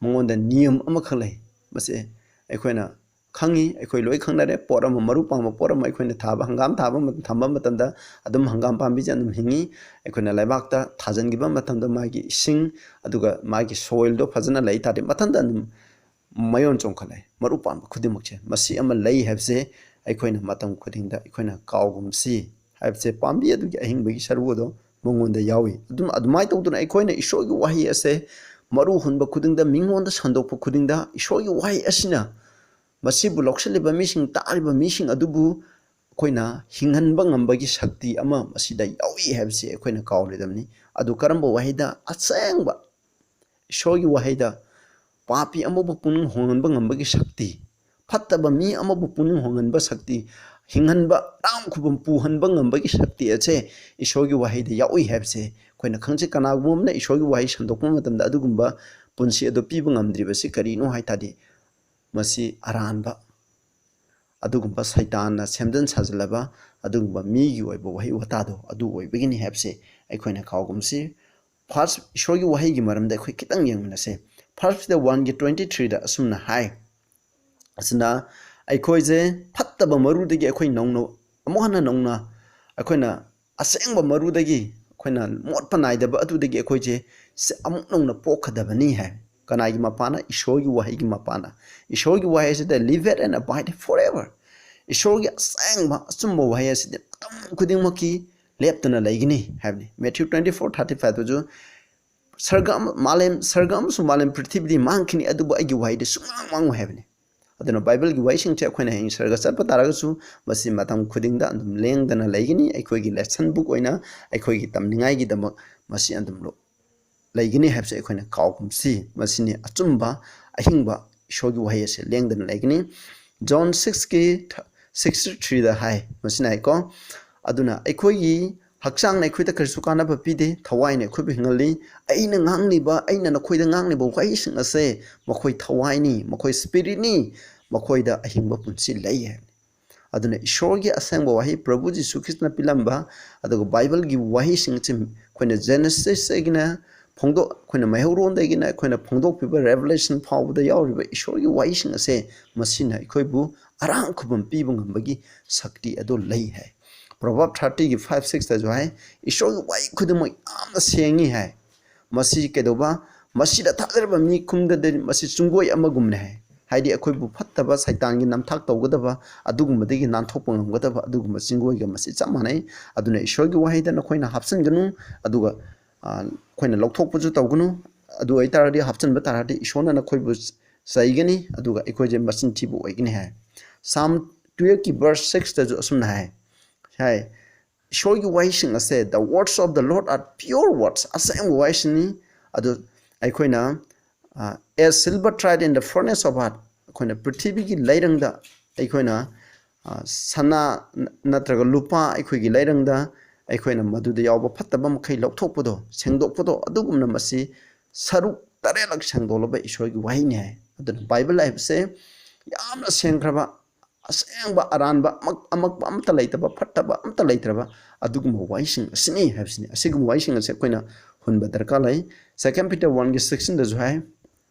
ꯃꯉꯣꯟꯗ ꯅꯤꯌꯝ ꯑꯃꯈꯛ ꯂꯩ꯫ ꯃꯁꯤ ꯑꯩꯈꯣꯏꯅ ꯈꯪꯉꯤ, ꯑꯩꯈꯣꯏ ꯂꯣꯏ ꯈꯪꯅꯔꯦ꯫ ꯄꯣꯠ ꯑꯃ, ꯃꯔꯨ ꯄꯥꯟꯕ ꯄꯣꯠ ꯑꯃ ꯑꯩꯈꯣꯏꯅ ꯊꯥꯕ, ꯍꯪꯒꯥꯝ ꯊꯥꯕ ꯃ-, ꯊꯝꯕ ꯃꯇꯝꯗ ꯑꯗꯨꯝ ꯍꯪꯒꯥꯝ ꯄꯥꯝꯕꯤꯁꯦ ꯑꯗꯨꯝ ꯍꯤꯡꯉꯤ꯫ ꯑꯩꯈꯣꯏꯅ ꯂꯩꯕꯥꯛꯇ ꯊꯥꯖꯤꯟꯈꯤꯕ ꯃꯇꯝꯗ ꯃꯥꯒꯤ ꯏꯁꯤꯡ, ꯑꯗꯨꯒ ꯃꯥꯒꯤ ꯁꯣꯏꯜꯗꯣ ꯐꯖꯅ ꯂꯩ ꯇꯥꯔꯗꯤ ꯃꯊꯟꯇ ꯑꯗꯨꯝ ꯃꯌꯣꯟ ꯆꯣꯡꯈꯠꯂꯛꯑꯦ꯫ ꯃꯔꯨ ꯄꯥꯟꯕ ꯈꯨꯗꯤꯡꯃꯛꯁꯦ ꯃꯁꯤ ꯑꯃ ꯂꯩ ꯍꯥꯏꯕꯁꯦ ꯑꯩꯈꯣꯏꯅ ꯃꯇꯝ ꯈꯨꯗꯤꯡꯗ ꯑꯩꯈꯣꯏꯅ ꯀꯥꯎꯒꯨꯝꯁꯤ ꯍꯥꯏꯕꯁꯦ, ꯄꯥꯝꯕꯤ ꯑꯗꯨꯒꯤ ꯑꯍꯤꯡꯕꯒꯤ ꯁꯔꯨ ꯑꯗꯣ ꯃꯉꯣꯟꯗ ꯌꯥꯎꯏ꯫ ꯑꯗꯨꯝ, ꯑꯗꯨꯃꯥꯏꯅ ꯇꯧꯗꯅ ꯑꯩꯈꯣꯏꯅ ꯏꯁꯣꯔꯒꯤ ꯋꯥꯍꯩ ꯑꯁꯦ ꯃꯔꯨ ꯍꯨꯟꯕ ꯈꯨꯗꯤꯡꯗ, ꯃꯤꯉꯣꯟꯗ ꯁꯟꯗꯣꯛꯄ ꯈꯨꯗꯤꯡꯗ, ꯏꯁꯣꯔꯒꯤ ꯋꯥꯍꯩ ꯑꯁꯤꯅ ꯃꯁꯤꯕꯨ ꯂꯧꯁꯤꯜꯂꯤꯕ ꯃꯤꯁꯤꯡ, ꯇꯥꯔꯤꯕ ꯃꯤꯁꯤꯡ ꯑꯗꯨꯕꯨ ꯑꯩꯈꯣꯏꯅ ꯍꯤꯡꯍꯟꯕ ꯉꯝꯕꯒꯤ ꯁꯛꯇꯤ ꯑꯃ ꯃꯁꯤꯗ ꯌꯥꯎꯏ ꯍꯥꯏꯕꯁꯤ ꯑꯩꯈꯣꯏꯅ ꯀꯥꯎꯔꯣꯏꯗꯕꯅꯤ꯫ ꯑꯗꯨ ꯀꯔꯝꯕ ꯋꯥꯍꯩꯗ? ꯑꯁꯦꯡꯕ ꯏꯁꯣꯔꯒꯤ ꯋꯥꯍꯩꯗ꯫ ꯄꯥꯄꯤ ꯑꯃꯕꯨ ꯄꯨꯛꯅꯤꯡ ꯍꯣꯡꯍꯟꯕ ꯉꯝꯕꯒꯤ ꯁꯛꯇꯤ, ꯐꯠꯇꯕ ꯃꯤ ꯑꯃꯕꯨ ꯄꯨꯛꯅꯤꯡ ꯍꯣꯡꯍꯟꯕ ꯁꯛꯇꯤ, ꯍꯤꯡꯍꯟꯕ, ꯍꯔꯥꯎ ꯈꯨꯕꯝ ꯄꯨꯍꯟꯕ ꯉꯝꯕꯒꯤ ꯁꯛꯇꯤ ꯑꯁꯦ ꯏꯁꯣꯔꯒꯤ ꯋꯥꯍꯩꯗ ꯌꯥꯎꯏ ꯍꯥꯏꯕꯁꯦ ꯑꯩꯈꯣꯏꯅ ꯈꯪꯖꯩ꯫ ꯀꯅꯥꯒꯨꯝꯕ ꯑꯃꯅ ꯏꯁꯣꯔꯒꯤ ꯋꯥꯍꯩ ꯁꯟꯗꯣꯛꯄ ꯃꯇꯝꯗ ꯑꯗꯨꯒꯨꯝꯕ ꯄꯨꯟꯁꯤ ꯑꯗꯨ ꯄꯤꯕ ꯉꯝꯗ꯭ꯔꯤꯕꯁꯤ ꯀꯔꯤꯅꯣ ꯍꯥꯏ ꯇꯥꯔꯗꯤ, ꯃꯁꯤ ꯑꯔꯥꯟꯕ, ꯑꯗꯨꯒꯨꯝꯕ ꯁꯩꯇꯥꯟꯅ ꯁꯦꯝꯖꯤꯟ ꯁꯥꯖꯤꯜꯂꯕ ꯑꯗꯨꯒꯨꯝꯕ ꯃꯤꯒꯤ ꯑꯣꯏꯕ ꯋꯥꯍꯩ ꯋꯥꯇꯥꯗꯣ ꯑꯗꯨ ꯑꯣꯏꯕꯒꯤꯅꯤ ꯍꯥꯏꯕꯁꯦ ꯑꯩꯈꯣꯏꯅ ꯀꯥꯎꯒꯨꯝꯁꯤ꯫ ꯐꯥꯔꯁ, ꯏꯁꯣꯔꯒꯤ ꯋꯥꯍꯩꯒꯤ ꯃꯔꯝꯗ ꯑꯩꯈꯣꯏ ꯈꯤꯇꯪ ꯌꯦꯡꯃꯤꯟꯅꯁꯦ꯫ ꯐꯥꯔꯁ ꯄꯤꯇꯔ ꯋꯥꯟꯒꯤ ꯇ꯭ꯋꯦꯟꯇꯤ ꯊ꯭ꯔꯤꯗ ꯑꯁꯨꯝꯅ ꯍꯥꯏ, ꯑꯁꯤꯅ ꯑꯩꯈꯣꯏꯁꯦ ꯐꯠꯇꯕ ꯃꯔꯨꯗꯒꯤ ꯑꯩꯈꯣꯏ ꯅꯧꯅ, ꯑꯃꯨꯛ ꯍꯟꯅ ꯅꯧꯅ ꯑꯩꯈꯣꯏꯅ ꯑꯁꯦꯡꯕ ꯃꯔꯨꯗꯒꯤ, ꯑꯩꯈꯣꯏꯅ ꯃꯣꯠꯄ ꯅꯥꯏꯗꯕ ꯑꯗꯨꯗꯒꯤ ꯑꯩꯈꯣꯏꯁꯦ ꯁ-, ꯑꯃꯨꯛ ꯅꯧꯅ ꯄꯣꯛꯀꯗꯕꯅꯤ ꯍꯥꯏ꯫ ꯀꯅꯥꯒꯤ ꯃꯄꯥꯅ? ꯏꯁꯣꯔꯒꯤ ꯋꯥꯍꯩꯒꯤ ꯃꯄꯥꯅ꯫ ꯏꯁꯣꯔꯒꯤ ꯋꯥꯍꯩ ꯑꯁꯤꯗ "Live it and abide it forever"꯫ ꯏꯁꯣꯔꯒꯤ ꯑꯁꯦꯡꯕ ꯑꯆꯨꯝꯕ ꯋꯥꯍꯩ ꯑꯁꯤꯗꯤ ꯃꯇꯝ ꯈꯨꯗꯤꯡꯃꯛꯀꯤ ꯂꯦꯞꯇꯅ ꯂꯩꯒꯅꯤ ꯍꯥꯏꯕꯅꯤ꯫ ꯃꯦꯊ꯭ꯌꯨ ꯇ꯭ꯋꯦꯟꯇꯤ ꯐꯣꯔ ꯊꯥꯔꯇꯤ ꯐꯥꯏꯚꯇꯁꯨ, "ꯁꯔꯒ ꯑꯃ-, ꯃꯥꯂꯦꯝ, ꯁꯔꯒ ꯑꯃꯁꯨꯡ ꯃꯥꯂꯦꯝ ꯄ꯭ꯔꯤꯊꯤꯕꯤꯗꯤ ꯃꯥꯡꯈꯤꯅꯤ, ꯑꯗꯨꯕꯨ ꯑꯩꯒꯤ ꯋꯥꯍꯩꯗꯤ ꯁꯨꯡꯃꯥꯡ ꯃꯥꯡꯉꯣꯏ" ꯍꯥꯏꯕꯅꯤ꯫ ꯑꯗꯨꯅ ꯕꯥꯏꯕꯜꯒꯤ ꯋꯥꯍꯩꯁꯤꯡꯁꯦ ꯑꯩꯈꯣꯏꯅ ꯍꯌꯦꯡ ꯁꯔꯒ ꯆꯠꯄ ꯇꯥꯔꯒꯁꯨ ꯃꯁꯤ ꯃꯇꯝ ꯈꯨꯗꯤꯡꯗ ꯑꯗꯨꯝ ꯂꯦꯡꯗꯅ ꯂꯩꯒꯅꯤ꯫ ꯑꯩꯈꯣꯏꯒꯤ ꯂꯦꯁꯟ ꯕꯨꯛ ꯑꯣꯏꯅ ꯑꯩꯈꯣꯏꯒꯤ ꯇꯝꯅꯤꯡꯉꯥꯏꯒꯤꯗꯃꯛ ꯃꯁꯤ ꯑꯗꯨꯝ ꯂꯣ-, ꯂꯩꯒꯅꯤ ꯍꯥꯏꯕꯁꯦ ꯑꯩꯈꯣꯏꯅ ꯀꯥꯎꯒꯨꯝꯁꯤ꯫ ꯃꯁꯤꯅꯤ ꯑꯆꯨꯝꯕ, ꯑꯍꯤꯡꯕ ꯏꯁꯣꯔꯒꯤ ꯋꯥꯍꯩ ꯑꯁꯦ ꯂꯦꯡꯗꯅ ꯂꯩꯒꯅꯤ꯫ ꯖꯣꯟ ꯁꯤꯛꯁꯀꯤ ꯊ-, ꯁꯤꯛꯁꯇꯤ ꯊ꯭ꯔꯤꯗ ꯍꯥꯏ, ꯃꯁꯤꯅ ꯍꯥꯏꯀꯣ, "ꯑꯗꯨꯅ ꯑꯩꯈꯣꯏꯒꯤ ꯍꯛꯆꯥꯡꯅ ꯑꯩꯈꯣꯏꯗ ꯀꯔꯤꯁꯨ ꯀꯥꯟꯅꯕ ꯄꯤꯗꯦ, ꯊꯋꯥꯏꯅ ꯑꯩꯈꯣꯏꯕꯨ ꯍꯤꯡꯍꯜꯂꯤ꯫ ꯑꯩꯅ ꯉꯥꯡꯂꯤꯕ, ꯑꯩꯅ ꯅꯈꯣꯏꯗ ꯉꯥꯡꯂꯤꯕ ꯋꯥꯍꯩꯁꯤꯡ ꯑꯁꯦ ꯃꯈꯣꯏ ꯊꯋꯥꯏꯅꯤ, ꯃꯈꯣꯏ ꯁ꯭ꯄꯤꯔꯤꯠꯅꯤ, ꯃꯈꯣꯏꯗ ꯑꯍꯤꯡꯕ ꯄꯨꯟꯁꯤ ꯂꯩ" ꯍꯥꯏꯕꯅꯤ꯫ ꯑꯗꯨꯅ ꯏꯁꯣꯔꯒꯤ ꯑꯁꯦꯡꯕ ꯋꯥꯍꯩ, ꯄ꯭ꯔꯚꯨ ꯖꯤꯁꯨ ꯈ꯭ꯔꯤꯁꯇꯅ ꯄꯤꯂꯝꯕ, ꯑꯗꯨꯒ ꯕꯥꯏꯕꯜꯒꯤ ꯋꯥꯍꯩꯁꯤꯡ ꯑꯁꯤ ꯑꯩꯈꯣꯏꯅ ꯖꯦꯅꯦꯁꯤꯁꯇꯒꯤꯅ ꯐꯣꯡꯗꯣꯛ-, ꯑꯩꯈꯣꯏꯅ ꯃꯩꯍꯧꯔꯣꯟꯗꯒꯤꯅ ꯑꯩꯈꯣꯏꯅ ꯐꯣꯡꯗꯣꯛꯄꯤꯕ ꯔꯦꯚꯦꯂꯦꯁꯟ ꯐꯥꯎꯕꯗ ꯌꯥꯎꯔꯤꯕ ꯏꯁꯣꯔꯒꯤ ꯋꯥꯍꯩꯁꯤꯡ ꯑꯁꯦ, ꯃꯁꯤꯅ ꯑꯩꯈꯣꯏꯕꯨ ꯑꯔꯥꯡ ꯈꯨꯕꯝ ꯄꯤꯕ ꯉꯝꯕꯒꯤ ꯁꯛꯇꯤ ꯑꯗꯨ ꯂꯩ ꯍꯥꯏ꯫ ꯄ꯭ꯔꯣꯚꯔꯕ ꯊꯥꯔꯇꯤꯒꯤ ꯐꯥꯏꯚ ꯁꯤꯛꯁꯇꯁꯨ ꯍꯥꯏ, ꯏꯁꯣꯔꯒꯤ ꯋꯥꯍꯩ ꯈꯨꯗꯤꯡꯃꯛ ꯌꯥꯝꯅ ꯁꯦꯡꯉꯤ ꯍꯥꯏ꯫ ꯃꯁꯤ ꯀꯩꯗꯧꯕ? ꯃꯁꯤꯗ ꯊꯥꯖꯔꯕ ꯃꯤ ꯈꯨꯝꯗꯗꯤ ꯃꯁꯤ ꯆꯨꯡꯒꯣꯏ ꯑꯃꯒꯨꯝꯅ ꯍꯥꯏ꯫ ꯍꯥꯏꯗꯤ ꯑꯩꯈꯣꯏꯕꯨ ꯐꯠꯇꯕ ꯁꯩꯇꯥꯟꯒꯤ ꯅꯝꯊꯥꯛ ꯇꯧꯒꯗꯕ, ꯑꯗꯨꯒꯨꯝꯕꯗꯒꯤ ꯅꯥꯟꯊꯣꯛꯄ ꯉꯝꯒꯗꯕ ꯑꯗꯨꯒꯨꯝꯕ ꯆꯤꯡꯒꯣꯏꯒ ꯃꯁꯤ ꯆꯞ ꯃꯥꯟꯅꯩ꯫ ꯑꯗꯨꯅ ꯏꯁꯣꯔꯒꯤ ꯋꯥꯍꯩꯗ ꯅꯈꯣꯏꯅ ꯍꯥꯞꯆꯤꯟꯒꯅꯨ, ꯑꯗꯨꯒ ꯑꯩꯈꯣꯏꯅ ꯂꯧꯊꯣꯛꯄꯁꯨ ꯇꯧꯒꯅꯨ꯫ ꯑꯗꯨ ꯑꯣꯏꯇꯥꯔꯗꯤ, ꯍꯥꯞꯆꯤꯟꯕ ꯇꯥꯔꯗꯤ ꯏꯁꯣꯔꯅ ꯅꯈꯣꯏꯕꯨ ꯆꯩꯒꯅꯤ, ꯑꯗꯨꯒ ꯑꯩꯈꯣꯏꯁꯦ ꯃꯆꯤꯟ ꯊꯤꯕ ꯑꯣꯏꯒꯅꯤ ꯍꯥꯏ꯫ ꯁꯥꯝ ꯇꯨꯌꯦꯜꯐꯀꯤ ꯚꯔꯁ ꯁꯤꯛꯁꯇꯁꯨ ꯑꯁꯨꯝꯅ ꯍꯥꯏ, ꯍꯥꯏ, ꯏꯁꯣꯔꯒꯤ ꯋꯥꯍꯩꯁꯤꯡ ꯑꯁꯦ, "The words of the Lord are pure words", ꯑꯁꯦꯡꯕ ꯋꯥꯍꯩꯁꯤꯡꯅꯤ꯫ ꯑꯗꯨ ꯑꯩꯈꯣꯏꯅ, "As silver tried in the furnace of earth", ꯑꯩꯈꯣꯏꯅ ꯄ꯭ꯔꯤꯊꯤꯕꯤꯒꯤ ꯂꯩꯔꯪꯗ ꯑꯩꯈꯣꯏꯅ ꯁꯅꯥ ꯅꯠꯇ꯭ꯔꯒ ꯂꯨꯄꯥ ꯑꯩꯈꯣꯏꯒꯤ ꯂꯩꯔꯪꯗ ꯑꯩꯈꯣꯏꯅ ꯃꯗꯨꯗ ꯌꯥꯎꯕ ꯐꯠꯇꯕ ꯃꯈꯩ ꯂꯧꯊꯣꯛꯄꯗꯣ, ꯁꯦꯡꯗꯣꯛꯄꯗꯣ, ꯑꯗꯨꯒꯨꯝꯅ ꯃꯁꯤ ꯁꯔꯨꯛ ꯇꯔꯦꯠꯂꯛ ꯁꯦꯡꯗꯣꯛꯂꯕ ꯏꯁꯣꯔꯒꯤ ꯋꯥꯍꯩꯅꯤ ꯍꯥꯏ꯫ ꯑꯗꯨꯅ ꯕꯥꯏꯕꯜ ꯍꯥꯏꯕꯁꯦ ꯌꯥꯝꯅ ꯁꯦꯡꯈ꯭ꯔꯕ, ꯑꯁꯦꯡꯕ ꯑꯔꯥꯟꯕ ꯑꯃꯛ-, ꯑꯃꯛꯄ ꯑꯃꯠꯇ ꯂꯩꯇꯕ, ꯐꯠꯇꯕ ꯑꯃꯠꯇ ꯂꯩꯇ꯭ꯔꯕ ꯑꯗꯨꯒꯨꯝꯕ ꯋꯥꯍꯩꯁꯤꯡ ꯑꯁꯤꯅꯤ ꯍꯥꯏꯕꯁꯤꯅꯤ꯫ ꯑꯁꯤꯒꯨꯝꯕ ꯋꯥꯍꯩꯁꯤꯡ ꯑꯁꯤ ꯑꯩꯈꯣꯏꯅ ꯍꯨꯟꯕ ꯗꯔꯀꯥꯔ ꯂꯩ꯫ Second Peter ꯋꯥꯟꯒꯤ ꯁꯤꯛꯁꯇꯤꯟꯗꯁꯨ ꯍꯥꯏ,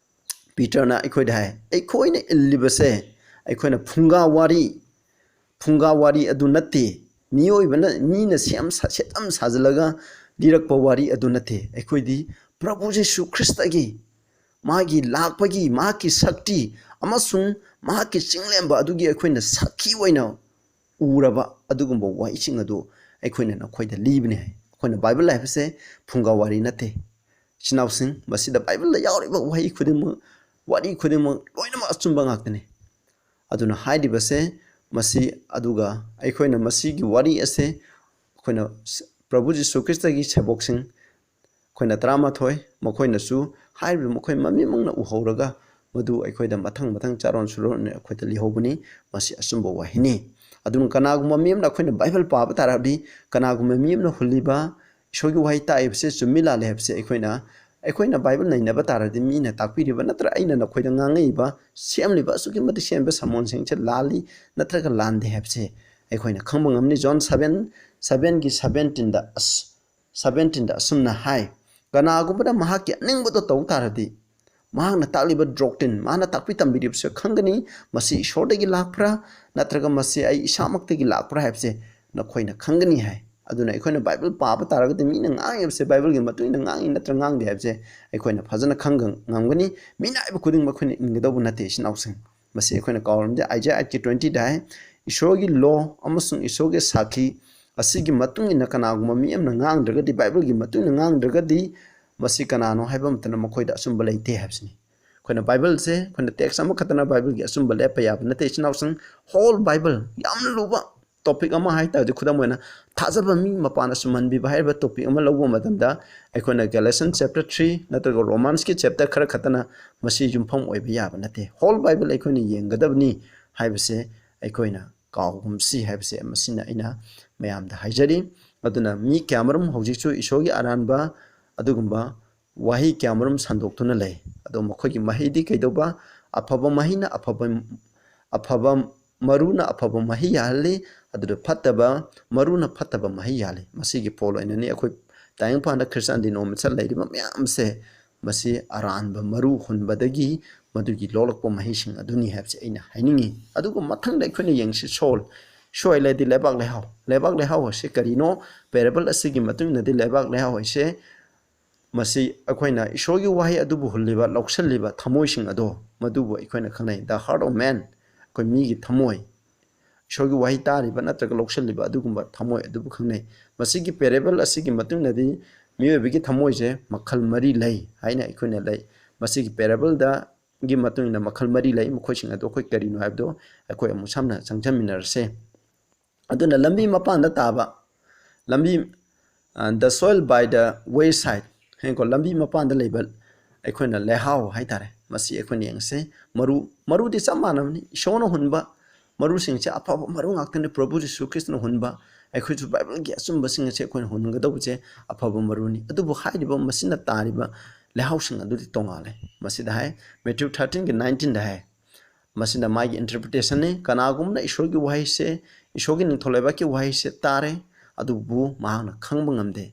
ꯄꯤꯇꯔꯅ ꯑꯩꯈꯣꯏꯗ ꯍꯥꯏ, ꯑꯩꯈꯣꯏꯅ ꯏꯜꯂꯤꯕꯁꯦ ꯑꯩꯈꯣꯏꯅ ꯐꯨꯡꯒꯥ ꯋꯥꯔꯤ, ꯐꯨꯡꯒꯥ ꯋꯥꯔꯤ ꯑꯗꯨ ꯅꯠꯇꯦ, ꯃꯤꯑꯣꯏꯕꯅ, ꯃꯤꯅ ꯁꯦꯝ ꯁꯥ-, ꯁꯦꯝ ꯁꯥꯖꯤꯜꯂꯒ ꯂꯤꯔꯛꯄ ꯋꯥꯔꯤ ꯑꯗꯨ ꯅꯠꯇꯦ꯫ ꯑꯩꯈꯣꯏꯗꯤ ꯄ꯭ꯔꯚꯨ ꯖꯤꯁꯨ ꯈ꯭ꯔꯤꯁꯇꯒꯤ, ꯃꯥꯒꯤ ꯂꯥꯛꯄꯒꯤ, ꯃꯍꯥꯛꯀꯤ ꯁꯛꯇꯤ ꯑꯃꯁꯨꯡ ꯃꯍꯥꯛꯀꯤ ꯆꯤꯡꯂꯦꯝꯕ ꯑꯗꯨꯒꯤ ꯑꯩꯈꯣꯏꯅ ꯁꯥꯈꯤ ꯑꯣꯏꯅ ꯎꯔꯕ ꯑꯗꯨꯒꯨꯝꯕ ꯋꯥꯍꯩꯁꯤꯡ ꯑꯗꯨ ꯑꯩꯈꯣꯏꯅ ꯅꯈꯣꯏꯗ ꯂꯤꯕꯅꯤ ꯍꯥꯏ꯫ ꯑꯩꯈꯣꯏꯅ ꯕꯥꯏꯕꯜ ꯍꯥꯏꯕꯁꯦ ꯐꯨꯡꯒꯥ ꯋꯥꯔꯤ ꯅꯠꯇꯦ꯫ ꯏꯆꯤꯟ ꯏꯅꯥꯎꯁꯤꯡ, ꯃꯁꯤꯗ ꯕꯥꯏꯕꯜꯗ ꯌꯥꯎꯔꯤꯕ ꯋꯥꯍꯩ ꯈꯨꯗꯤꯡꯃꯛ, ꯋꯥꯔꯤ ꯈꯨꯗꯤꯡꯃꯛ ꯂꯣꯏꯅꯃꯛ ꯑꯆꯨꯝꯕ ꯉꯥꯛꯇꯅꯤ꯫ ꯑꯗꯨꯅ ꯍꯥꯏꯔꯤꯕꯁꯦ ꯃꯁꯤ, ꯑꯗꯨꯒ ꯑꯩꯈꯣꯏꯅ ꯃꯁꯤꯒꯤ ꯋꯥꯔꯤ ꯑꯁꯦ ꯑꯩꯈꯣꯏꯅ ꯄ꯭ꯔꯚꯨ ꯖꯤꯁꯨ ꯈ꯭ꯔꯤꯁꯇꯒꯤ ꯁꯦꯕꯣꯛꯁꯤꯡ ꯑꯩꯈꯣꯏꯅ ꯇꯔꯥꯃꯥꯊꯣꯏ, ꯃꯈꯣꯏꯅꯁꯨ ꯍꯥꯏꯔꯤꯕ ꯃꯈꯣꯏ ꯃꯃꯤꯠꯃꯛꯅ ꯎꯍꯧꯔꯒ ꯃꯗꯨ ꯑꯩꯈꯣꯏꯗ ꯃꯊꯪ ꯃꯊꯪ ꯆꯥꯔꯣꯟ ꯁꯨꯔꯣꯟ ꯑꯩꯈꯣꯏꯗ ꯂꯤꯍꯧꯕꯅꯤ꯫ ꯃꯁꯤ ꯑꯆꯨꯝꯕ ꯋꯥꯍꯩꯅꯤ꯫ ꯑꯗꯨꯅ ꯀꯅꯥꯒꯨꯝꯕ ꯃꯤ ꯑꯃꯅ ꯑꯩꯈꯣꯏꯅ ꯕꯥꯏꯕꯜ ꯄꯥꯕ ꯇꯥꯔꯕꯗꯤ, ꯀꯅꯥꯒꯨꯝꯕ ꯃꯤ ꯑꯃꯅ ꯍꯨꯜꯂꯤꯕ ꯏꯁꯣꯔꯒꯤ ꯋꯥꯍꯩ ꯇꯥꯛꯏꯕꯁꯦ ꯆꯨꯝꯃꯤ ꯂꯥꯜꯂꯤ ꯍꯥꯏꯕꯁꯦ ꯑꯩꯈꯣꯏꯅ, ꯑꯩꯈꯣꯏꯅ ꯕꯥꯏꯕꯜ ꯅꯩꯅꯕ ꯇꯥꯔꯗꯤ, ꯃꯤꯅ ꯇꯥꯛꯄꯤꯔꯤꯕ ꯅꯠꯇ꯭ꯔ ꯑꯩꯅ ꯅꯈꯣꯏꯗ ꯉꯥꯡꯉꯛꯏꯕ, ꯁꯦꯝꯂꯤꯕ, ꯑꯁꯨꯛꯀꯤ ꯃꯇꯤꯛ ꯁꯦꯝꯂꯤꯕ ꯁꯃꯣꯟꯁꯤꯡꯁꯦ ꯂꯥꯜꯂꯤ ꯅꯠꯇ꯭ꯔꯒ ꯂꯥꯟꯗꯦ ꯍꯥꯏꯕꯁꯦ ꯑꯩꯈꯣꯏꯅ ꯈꯪꯕ ꯉꯝꯅꯤ꯫ ꯖꯣꯟ ꯁꯚꯦꯟ, ꯁꯚꯦꯟꯒꯤ ꯁꯚꯦꯟꯇꯤꯟꯗ ꯑꯁ-, ꯁꯚꯦꯟꯇꯤꯟꯗ ꯑꯁꯨꯝꯅ ꯍꯥꯏ, "ꯀꯅꯥꯒꯨꯝꯕꯅ ꯃꯍꯥꯛꯀꯤ ꯑꯅꯤꯡꯕꯗꯣ ꯇꯧ ꯇꯥꯔꯗꯤ, ꯃꯍꯥꯛꯅ ꯇꯥꯛꯂꯤꯕ ꯗꯣꯛꯇ꯭ꯔꯤꯟ, ꯃꯥꯅ ꯇꯥꯛꯄꯤ ꯇꯝꯕꯤꯔꯤꯕꯁꯨ ꯈꯪꯒꯅꯤ, ꯃꯁꯤ ꯏꯁꯣꯔꯗꯒꯤ ꯂꯥꯛꯄ꯭ꯔꯥ ꯅꯠꯇ꯭ꯔꯒ ꯃꯁꯤ ꯑꯩ ꯏꯁꯥꯃꯛꯇꯒꯤ ꯂꯥꯛꯄ꯭ꯔꯥ ꯍꯥꯏꯕꯁꯦ ꯅꯈꯣꯏꯅ ꯈꯪꯒꯅꯤ" ꯍꯥꯏ꯫ ꯑꯗꯨꯅ ꯑꯩꯈꯣꯏꯅ ꯕꯥꯏꯕꯜ ꯄꯥꯕ ꯇꯥꯔꯒꯗꯤ ꯃꯤꯅ ꯉꯥꯡꯉꯤꯕꯁꯦ ꯕꯥꯏꯕꯜꯒꯤ ꯃꯇꯨꯡ ꯏꯟꯅ ꯉꯥꯡꯉꯤ ꯅꯠꯇ꯭ꯔ ꯉꯥꯡꯗꯦ ꯍꯥꯏꯕꯁꯦ ꯑꯩꯈꯣꯏꯅ ꯐꯖꯅ ꯈꯪꯕ ꯉꯝꯒꯅꯤ꯫ ꯃꯤꯅ ꯍꯥꯏꯕ ꯈꯨꯗꯤꯡꯃꯛ ꯑꯩꯈꯣꯏꯅ ꯏꯟꯒꯗꯧꯕ ꯅꯠꯇꯦ, ꯏꯆꯤꯟ ꯏꯅꯥꯎꯁꯤꯡ꯫ ꯃꯁꯤ ꯑꯩꯈꯣꯏꯅ ꯀꯥꯎꯔꯝꯗꯦ꯫ ꯑꯥꯏꯖꯥꯌꯥ ꯑꯩꯠꯀꯤ ꯇ꯭ꯋꯦꯟꯇꯤꯗ ꯍꯥꯏ, "ꯏꯁꯣꯔꯒꯤ ꯂꯣ ꯑꯃꯁꯨꯡ ꯏꯁꯣꯔꯒꯤ ꯁꯥꯈꯤ ꯑꯁꯤꯒꯤ ꯃꯇꯨꯡ ꯏꯟꯅ ꯀꯅꯥꯒꯨꯝꯕ ꯃꯤ ꯑꯃꯅ ꯉꯥꯡꯗ꯭ꯔꯒꯗꯤ, ꯕꯥꯏꯕꯜꯒꯤ ꯃꯇꯨꯡ ꯏꯟꯅ ꯉꯥꯡꯗ꯭ꯔꯒꯗꯤ, ꯃꯁꯤ ꯀꯅꯥꯅꯣ ꯍꯥꯏꯕ ꯃꯇꯝꯗ ꯃꯈꯣꯏꯗ ꯑꯆꯨꯝꯕ ꯂꯩꯇꯦ" ꯍꯥꯏꯕꯁꯤꯅꯤ꯫ ꯑꯩꯈꯣꯏꯅ ꯕꯥꯏꯕꯜꯁꯦ, ꯑꯩꯈꯣꯏꯅ ꯇꯦꯛꯁ ꯑꯃꯈꯛꯇꯅ ꯕꯥꯏꯕꯜꯒꯤ ꯑꯆꯨꯝꯕ ꯂꯦꯞꯄ ꯌꯥꯕ ꯅꯠꯇꯦ, ꯏꯆꯤꯟ ꯏꯅꯥꯎꯁꯤꯡ꯫ ꯍꯣꯜ ꯕꯥꯏꯕꯜ, ꯌꯥꯝꯅ ꯂꯨꯕ ꯇꯣꯄꯤꯛ ꯑꯃ ꯍꯥꯏ ꯇꯥꯔꯗꯤ, ꯈꯨꯗꯝ ꯑꯣꯏꯅ, ꯊꯥꯖꯕ ꯃꯤ ꯃꯄꯥꯟꯅ ꯆꯨꯝꯍꯟꯕꯤꯕ ꯍꯥꯏꯔꯤꯕ ꯇꯣꯄꯤꯛ ꯑꯃ ꯂꯧꯕ ꯃꯇꯝꯗ, ꯑꯩꯈꯣꯏꯅ ꯒꯦꯂꯦꯁꯟ ꯆꯦꯞꯇꯔ ꯊ꯭ꯔꯤ ꯅꯠꯇ꯭ꯔꯒ ꯔꯣꯃꯥꯟꯁꯀꯤ ꯆꯦꯞꯇꯔ ꯈꯔ ꯈꯛꯇꯅ ꯃꯁꯤ ꯌꯨꯝꯐꯝ ꯑꯣꯏꯕ ꯌꯥꯕ ꯅꯠꯇꯦ꯫ ꯍꯣꯜ ꯕꯥꯏꯕꯜ ꯑꯩꯈꯣꯏꯅ ꯌꯦꯡꯒꯗꯕꯅꯤ ꯍꯥꯏꯕꯁꯦ ꯑꯩꯈꯣꯏꯅ ꯀꯥꯎꯒꯨꯝꯁꯤ ꯍꯥꯏꯕꯁꯦ ꯃꯁꯤꯅ ꯑꯩꯅ ꯃꯌꯥꯝꯗ ꯍꯥꯏꯖꯔꯤ꯫ ꯑꯗꯨꯅ ꯃꯤ ꯀꯌꯥꯃꯔꯨꯝ ꯍꯧꯖꯤꯛꯁꯨ ꯏꯁꯣꯔꯒꯤ ꯑꯔꯥꯟꯕ ꯑꯗꯨꯒꯨꯝꯕ ꯋꯥꯍꯩ ꯀꯌꯥꯃꯔꯨꯝ ꯁꯟꯗꯣꯛꯇꯨꯅ ꯂꯩ꯫ ꯑꯗꯣ ꯃꯈꯣꯏꯒꯤ ꯃꯍꯩꯗꯤ ꯀꯩꯗꯧꯕ? ꯑꯐꯕ ꯃꯍꯩꯅ ꯑꯐꯕ, ꯑꯐꯕ ꯃꯔꯨꯅ ꯑꯐꯕ ꯃꯍꯩ ꯌꯥꯍꯜꯂꯤ, ꯑꯗꯨꯗ ꯐꯠꯇꯕ ꯃꯔꯨꯅ ꯐꯠꯇꯕ ꯃꯍꯩ ꯌꯥꯍꯜꯂꯤ꯫ ꯃꯁꯤꯒꯤ ꯐꯣꯜ ꯑꯣꯏꯅꯅꯤ ꯑꯩꯈꯣꯏ ꯇꯥꯏꯕꯪꯄꯥꯟꯗ ꯈ꯭ꯔꯤꯁꯇꯥꯟ ꯗꯤꯅꯣꯃꯤꯅꯦꯁꯟ ꯂꯩꯔꯤꯕ ꯃꯌꯥꯝꯁꯦ꯫ ꯃꯁꯤ ꯑꯔꯥꯟꯕ ꯃꯔꯨ ꯍꯨꯟꯕꯗꯒꯤ ꯃꯗꯨꯒꯤ ꯂꯣꯛꯂꯛꯄ ꯃꯍꯩꯁꯤꯡ ꯑꯗꯨꯅꯤ ꯍꯥꯏꯕꯁꯦ ꯑꯩꯅ ꯍꯥꯏꯅꯤꯡꯉꯤ꯫ ꯑꯗꯨꯒ ꯃꯊꯪꯗ ꯑꯩꯈꯣꯏꯅ ꯌꯦꯡꯁꯤ ꯁꯣꯜ꯫ ꯁꯣꯏꯜ ꯍꯥꯏꯗꯤ ꯂꯩꯕꯥꯛ ꯂꯩꯍꯥꯎ꯫ ꯂꯩꯕꯥꯛ ꯂꯩꯍꯥꯎ ꯑꯁꯤ ꯀꯔꯤꯅꯣ? ꯄꯦꯔꯦꯕꯜ ꯑꯁꯤꯒꯤ ꯃꯇꯨꯡ ꯏꯟꯅꯗꯤ ꯂꯩꯕꯥꯛ ꯂꯩꯍꯥꯎ ꯍꯥꯏꯁꯦ ꯃꯁꯤ ꯑꯩꯈꯣꯏꯅ ꯏꯁꯣꯔꯒꯤ ꯋꯥꯍꯩ ꯑꯗꯨꯕꯨ ꯍꯨꯜꯂꯤꯕ, ꯂꯧꯁꯤꯜꯂꯤꯕ ꯊꯃꯣꯏꯁꯤꯡ ꯑꯗꯣ, ꯃꯗꯨꯕꯨ ꯑꯩꯈꯣꯏꯅ ꯈꯪꯅꯩ, the heart of man꯫ ꯑꯩꯈꯣꯏ ꯃꯤꯒꯤ ꯊꯃꯣꯏ, ꯏꯁꯣꯔꯒꯤ ꯋꯥꯍꯩ ꯇꯥꯔꯤꯕ ꯅꯠꯇ꯭ꯔꯒ ꯂꯧꯁꯤꯜꯂꯤꯕ ꯑꯗꯨꯒꯨꯝꯕ ꯊꯃꯣꯏ ꯑꯗꯨꯕꯨ ꯈꯪꯅꯩ꯫ ꯃꯁꯤꯒꯤ ꯄꯦꯔꯦꯕꯜ ꯑꯁꯤꯒꯤ ꯃꯇꯨꯡ ꯏꯟꯅꯗꯤ ꯃꯤꯑꯣꯏꯕꯒꯤ ꯊꯃꯣꯏꯁꯦ ꯃꯈꯜ ꯃꯔꯤ ꯂꯩ ꯍꯥꯏꯅ ꯑꯩꯈꯣꯏꯅ ꯂꯩ꯫ ꯃꯁꯤꯒꯤ ꯄꯦꯔꯦꯕꯜꯗ ꯒꯤ ꯃꯇꯨꯡ ꯏꯟꯅ ꯃꯈꯜ ꯃꯔꯤ ꯂꯩ꯫ ꯃꯈꯣꯏꯁꯤꯡ ꯑꯗꯨ ꯑꯩꯈꯣꯏ ꯀꯔꯤꯅꯣ ꯍꯥꯏꯕꯗꯣ ꯑꯩꯈꯣꯏ ꯑꯃꯨꯛ ꯁꯝꯅ ꯆꯪꯁꯤꯟꯃꯤꯟꯅꯔꯁꯦ꯫ ꯑꯗꯨꯅ ꯂꯝꯕꯤ ꯃꯄꯥꯟꯗ ꯇꯥꯕ, ꯂꯝꯕꯤ, ꯑ, the soil by the wayside ꯍꯥꯏꯅꯀꯣ, ꯂꯝꯕꯤ ꯃꯄꯥꯟꯗ ꯂꯩꯕ ꯑꯩꯈꯣꯏꯅ ꯂꯩꯍꯥꯎ ꯍꯥꯏꯇꯥꯔꯦ, ꯃꯁꯤ ꯑꯩꯈꯣꯏꯅ ꯌꯦꯡꯁꯦ꯫ ꯃꯔꯨ, ꯃꯔꯨꯗꯤ ꯆꯞ ꯃꯥꯟꯅꯕꯅꯤ꯫ ꯏꯁꯣꯔꯅ ꯍꯨꯟꯕ ꯃꯔꯨꯁꯤꯡꯁꯦ ꯑꯐꯕ ꯃꯔꯨ ꯉꯥꯛꯇꯅꯤ꯫ ꯄ꯭ꯔꯚꯨ ꯖꯤꯁꯨ ꯈ꯭ꯔꯤꯁꯇꯅ ꯍꯨꯟꯕ, ꯑꯩꯈꯣꯏꯁꯨ ꯕꯥꯏꯕꯜꯒꯤ ꯑꯆꯨꯝꯕꯁꯤꯡ ꯑꯁꯦ ꯑꯩꯈꯣꯏꯅ ꯍꯨꯟꯒꯗꯧꯕꯁꯦ ꯑꯐꯕ ꯃꯔꯨꯅꯤ꯫ ꯑꯗꯨꯕꯨ ꯍꯥꯏꯔꯤꯕ ꯃꯁꯤꯅ ꯇꯥꯔꯤꯕ ꯂꯩꯍꯥꯎꯁꯤꯡ ꯑꯗꯨꯗꯤ ꯇꯣꯉꯥꯜꯂꯦ꯫ ꯃꯁꯤꯗ ꯍꯥꯏ, ꯃꯦꯊ꯭ꯌꯨ ꯊꯥꯔꯇꯤꯟꯒꯤ ꯅꯥꯏꯟꯇꯤꯟꯗ ꯍꯥꯏ, ꯃꯁꯤꯅ ꯃꯥꯒꯤ ꯏꯟꯇꯔꯄ꯭ꯔꯤꯇꯦꯁꯟꯅꯤ꯫ ꯀꯅꯥꯒꯨꯝꯕꯅ ꯏꯁꯣꯔꯒꯤ ꯋꯥꯍꯩꯁꯦ, ꯏꯁꯣꯔꯒꯤ ꯅꯤꯡꯊꯧ ꯂꯩꯕꯥꯛꯀꯤ ꯋꯥꯍꯩꯁꯦ ꯇꯥꯔꯦ, ꯑꯗꯨꯕꯨ ꯃꯍꯥꯛꯅ ꯈꯪꯕ ꯉꯝꯗꯦ,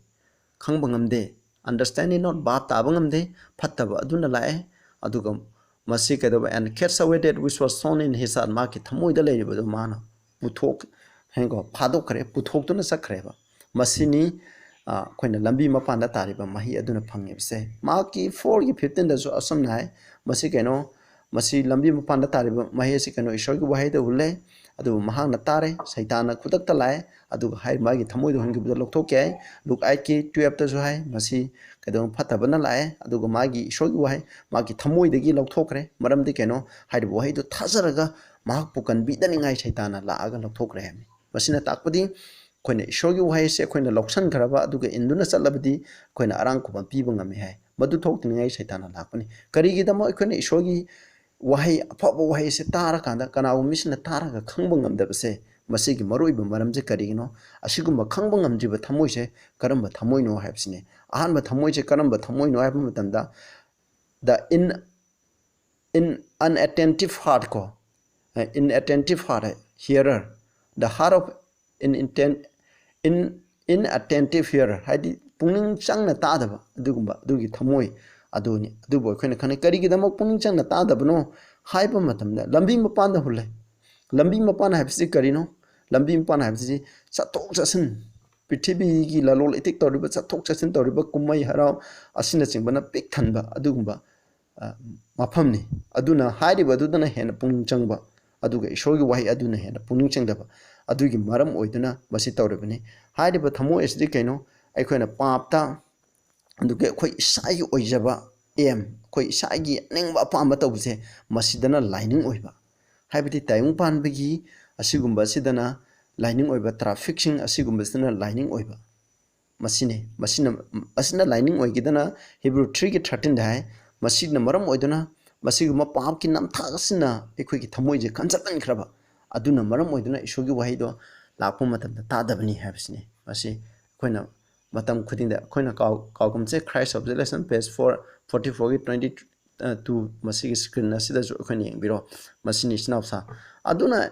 ꯈꯪꯕ ꯉꯝꯗꯦ, understanding not, ꯚꯥꯞ ꯇꯥꯕ ꯉꯝꯗꯦ, ꯐꯠꯇꯕ ꯑꯗꯨꯅ ꯂꯥꯛꯑꯦ꯫ ꯑꯗꯨꯒ ꯃꯁꯤ ꯀꯩꯗꯧꯕ? "And catch away that which was sown in his heart", ꯃꯥꯒꯤ ꯊꯃꯣꯏꯗ ꯂꯩꯔꯤꯕꯗꯨ ꯃꯥꯅ ꯄꯨꯊꯣꯛ, ꯍꯥꯏꯀꯣ, ꯐꯥꯗꯣꯛꯈ꯭ꯔꯦ, ꯄꯨꯊꯣꯛꯇꯨꯅ ꯆꯠꯈ꯭ꯔꯦꯕ꯫ ꯃꯁꯤꯅꯤ, ꯑ, ꯑꯩꯈꯣꯏꯅ ꯂꯝꯕꯤ ꯃꯄꯥꯟꯗ ꯇꯥꯔꯤꯕ ꯃꯍꯩ ꯑꯗꯨꯅ ꯐꯪꯉꯤꯕꯁꯦ꯫ ꯃꯍꯥꯛꯀꯤ four ꯒꯤ fifteen ꯗꯁꯨ ꯑꯁꯨꯝꯅ ꯍꯥꯏ, ꯃꯁꯤ ꯀꯩꯅꯣ, ꯃꯁꯤ ꯂꯝꯕꯤ ꯃꯄꯥꯟꯗ ꯇꯥꯔꯤꯕ ꯃꯍꯩ ꯑꯁꯤ ꯀꯩꯅꯣ, ꯏꯁꯣꯔꯒꯤ ꯋꯥꯍꯩꯗ ꯎꯠꯂꯦ꯫ ꯑꯗꯨꯕꯨ ꯃꯍꯥꯛꯅ ꯇꯥꯔꯦ, ꯁꯩꯇꯥꯟꯅ ꯈꯨꯗꯛꯇ ꯂꯥꯛꯑꯦ, ꯑꯗꯨꯒ ꯍꯥꯏ, ꯃꯥꯒꯤ ꯊꯃꯣꯏꯗ ꯍꯨꯟꯈꯤꯕꯗ ꯂꯧꯊꯣꯛꯀꯦ ꯍꯥꯏ꯫ ꯂꯨꯛ eight ꯀꯤ twelve ꯇꯁꯨ ꯍꯥꯏ, ꯃꯁꯤ ꯀꯩꯗꯧꯕ, ꯐꯠꯇꯕꯅ ꯂꯥꯛꯑꯦ, ꯑꯗꯨꯒ ꯃꯥꯒꯤ ꯏꯁꯣꯔꯒꯤ ꯋꯥꯍꯩ ꯃꯥꯒꯤ ꯊꯃꯣꯏꯗꯒꯤ ꯂꯧꯊꯣꯛꯈ꯭ꯔꯦ꯫ ꯃꯔꯝꯗꯤ ꯀꯩꯅꯣ, ꯍꯥꯏꯔꯤꯕ ꯋꯥꯍꯩꯗꯨ ꯊꯥꯖꯔꯒ ꯃꯍꯥꯛꯄꯨ ꯀꯟꯕꯤꯗꯅꯤꯡꯉꯥꯏ ꯁꯩꯇꯥꯟꯅ ꯂꯥꯛꯑꯒ ꯂꯧꯊꯣꯛꯈ꯭ꯔꯦ ꯍꯥꯏꯕꯅꯤ꯫ ꯃꯁꯤꯅ ꯇꯥꯛꯄꯗꯤ ꯑꯩꯈꯣꯏꯅ ꯏꯁꯣꯔꯒꯤ ꯋꯥꯍꯩꯁꯦ ꯑꯩꯈꯣꯏꯅ ꯂꯧꯁꯟꯈ꯭ꯔꯕ ꯑꯗꯨꯒ ꯏꯟꯗꯨꯅ ꯆꯠꯂꯕꯗꯤ ꯑꯩꯈꯣꯏꯅ ꯑꯔꯥꯡ ꯈꯨꯕꯝ ꯄꯤꯕ ꯉꯝꯃꯤ ꯍꯥꯏ꯫ ꯃꯗꯨ ꯊꯣꯛꯇꯅꯤꯡꯉꯥꯏ ꯁꯩꯇꯥꯟꯅ ꯂꯥꯛꯄꯅꯤ꯫ ꯀꯔꯤꯒꯤꯗꯃꯛ ꯑꯩꯈꯣꯏꯅ ꯏꯁꯣꯔꯒꯤ ꯋꯥꯍꯩ, ꯑꯐꯕ ꯋꯥꯍꯩꯁꯦ ꯇꯥꯔꯀꯥꯟꯗ ꯀꯅꯥꯒꯨꯝꯕ ꯃꯤꯁꯤꯅ ꯇꯥꯔꯒ ꯈꯪꯕ ꯉꯝꯗꯕꯁꯦ, ꯃꯁꯤꯒꯤ ꯃꯔꯨꯑꯣꯏꯕ ꯃꯔꯝꯁꯦ ꯀꯔꯤꯒꯤꯅꯣ? ꯑꯁꯤꯒꯨꯝꯕ ꯈꯪꯕ ꯉꯝꯗ꯭ꯔꯤꯕ ꯊꯃꯣꯏꯁꯦ ꯀꯔꯝꯕ ꯊꯃꯣꯏꯅꯣ ꯍꯥꯏꯕꯁꯤꯅꯤ꯫ ꯑꯍꯥꯟꯕ ꯊꯃꯣꯏꯁꯦ ꯀꯔꯝꯕ ꯊꯃꯣꯏꯅꯣ ꯍꯥꯏꯕ ꯃꯇꯝꯗ, the in in unattentive heart ꯀꯣ, inattentive heart, hearer, the heart of in intent in inattentive hearer, ꯍꯥꯏꯗꯤ ꯄꯨꯛꯅꯤꯡ ꯆꯪꯅ ꯇꯥꯗꯕ ꯑꯗꯨꯒꯨꯝꯕ ꯑꯗꯨꯒꯤ ꯊꯃꯣꯏ ꯑꯗꯨꯅꯤ꯫ ꯑꯗꯨꯕꯨ ꯑꯩꯈꯣꯏꯅ ꯈꯪꯅꯩ꯫ ꯀꯔꯤꯒꯤꯗꯃꯛ ꯄꯨꯛꯅꯤꯡ ꯆꯪꯅ ꯇꯥꯗꯕꯅꯣ ꯍꯥꯏꯕ ꯃꯇꯝꯗ, ꯂꯝꯕꯤ ꯃꯄꯥꯟꯗ ꯍꯨꯜꯂꯦ꯫ ꯂꯝꯕꯤ ꯃꯄꯥꯟ ꯍꯥꯏꯕꯁꯤ ꯀꯔꯤꯅꯣ? ꯂꯝꯕꯤ ꯃꯄꯥꯟ ꯍꯥꯏꯕꯁꯤ ꯆꯠꯊꯣꯛ ꯆꯠꯁꯤꯟ, ꯄ꯭ꯔꯤꯊꯤꯕꯤꯒꯤ ꯂꯂꯣꯟ ꯏꯇꯤꯛ ꯇꯧꯔꯤꯕ, ꯆꯠꯊꯣꯛ ꯆꯠꯁꯤꯟ ꯇꯧꯔꯤꯕ, ꯀꯨꯝꯍꯩ ꯍꯔꯥꯎ ꯑꯁꯤꯅꯆꯤꯡꯕꯅ ꯄꯤꯛ ꯊꯟꯕ ꯑꯗꯨꯒꯨꯝꯕ, ꯑ, ꯃꯐꯝꯅꯤ꯫ ꯑꯗꯨꯅ ꯍꯥꯏꯔꯤꯕ ꯑꯗꯨꯗꯅ ꯍꯦꯟꯅ ꯄꯨꯛꯅꯤꯡ ꯆꯪꯕ, ꯑꯗꯨꯒ ꯏꯁꯣꯔꯒꯤ ꯋꯥꯍꯩ ꯑꯗꯨꯅ ꯍꯦꯟꯅ ꯄꯨꯛꯅꯤꯡ ꯆꯪꯗꯕ, ꯑꯗꯨꯒꯤ ꯃꯔꯝ ꯑꯣꯏꯗꯨꯅ ꯃꯁꯤ ꯇꯧꯔꯤꯕꯅꯤ꯫ ꯍꯥꯏꯔꯤꯕ ꯊꯃꯣꯏ ꯑꯁꯤꯗꯤ ꯀꯩꯅꯣ? ꯑꯩꯈꯣꯏꯅ ꯄꯥꯞꯇ, ꯑꯗꯨꯒ ꯑꯩꯈꯣꯏ ꯏꯁꯥꯒꯤ ꯑꯣꯏꯖꯕ ꯑꯦꯝ, ꯑꯩꯈꯣꯏ ꯏꯁꯥꯒꯤ ꯑꯅꯤꯡꯕ ꯑꯄꯥꯝꯕ ꯇꯧꯕꯁꯦ, ꯃꯁꯤꯗꯅ ꯂꯥꯏꯅꯤꯡ ꯑꯣꯏꯕ꯫ ꯍꯥꯏꯕꯗꯤ ꯇꯥꯏꯕꯪ ꯄꯥꯟꯕꯒꯤ ꯑꯁꯤꯒꯨꯝꯕ ꯑꯁꯤꯗꯅ ꯂꯥꯏꯅꯤꯡ ꯑꯣꯏꯕ, ꯇ꯭ꯔꯥꯐꯤꯛꯁꯤꯡ ꯑꯁꯤꯒꯨꯝꯕꯁꯤꯗꯅ ꯂꯥꯏꯅꯤꯡ ꯑꯣꯏꯕ꯫ ꯃꯁꯤꯅꯤ꯫ ꯃꯁꯤꯅ, ꯃꯁꯤꯅ ꯂꯥꯏꯅꯤꯡ ꯑꯣꯏꯈꯤꯗꯅ ꯍꯤꯕ꯭ꯔꯨ three ꯒꯤ thirteen ꯗ ꯍꯥꯏ, ꯃꯁꯤꯅ ꯃꯔꯝ ꯑꯣꯏꯗꯨꯅ ꯃꯁꯤꯒꯨꯝꯕ ꯄꯥꯞꯀꯤ ꯅꯝꯊꯥꯛ ꯑꯁꯤꯅ ꯑꯩꯈꯣꯏꯒꯤ ꯊꯃꯣꯏꯁꯦ ꯀꯟꯖꯜꯍꯟꯈ꯭ꯔꯕ꯫ ꯑꯗꯨꯅ ꯃꯔꯝ ꯑꯣꯏꯗꯨꯅ ꯏꯁꯣꯔꯒꯤ ꯋꯥꯍꯩꯗꯣ ꯂꯥꯛꯄ ꯃꯇꯝꯗ ꯇꯥꯗꯕꯅꯤ ꯍꯥꯏꯕꯁꯤꯅꯤ꯫ ꯃꯁꯤ ꯑꯩꯈꯣꯏꯅ ꯃꯇꯝ ꯈꯨꯗꯤꯡꯗ ꯑꯩꯈꯣꯏꯅ ꯀꯥꯎ-, ꯀꯥꯎꯒꯨꯝꯁꯦ, Christ Observation, page four forty four ꯒꯤ twenty two, ꯃꯁꯤꯒꯤ screen ꯑꯁꯤꯗꯁꯨ ꯑꯩꯈꯣꯏꯅ ꯌꯦꯡꯕꯤꯔꯣ꯫ ꯃꯁꯤꯅꯤ ꯏꯆꯤꯟ ꯏꯅꯥꯎꯁꯥ꯫ ꯑꯗꯨꯅ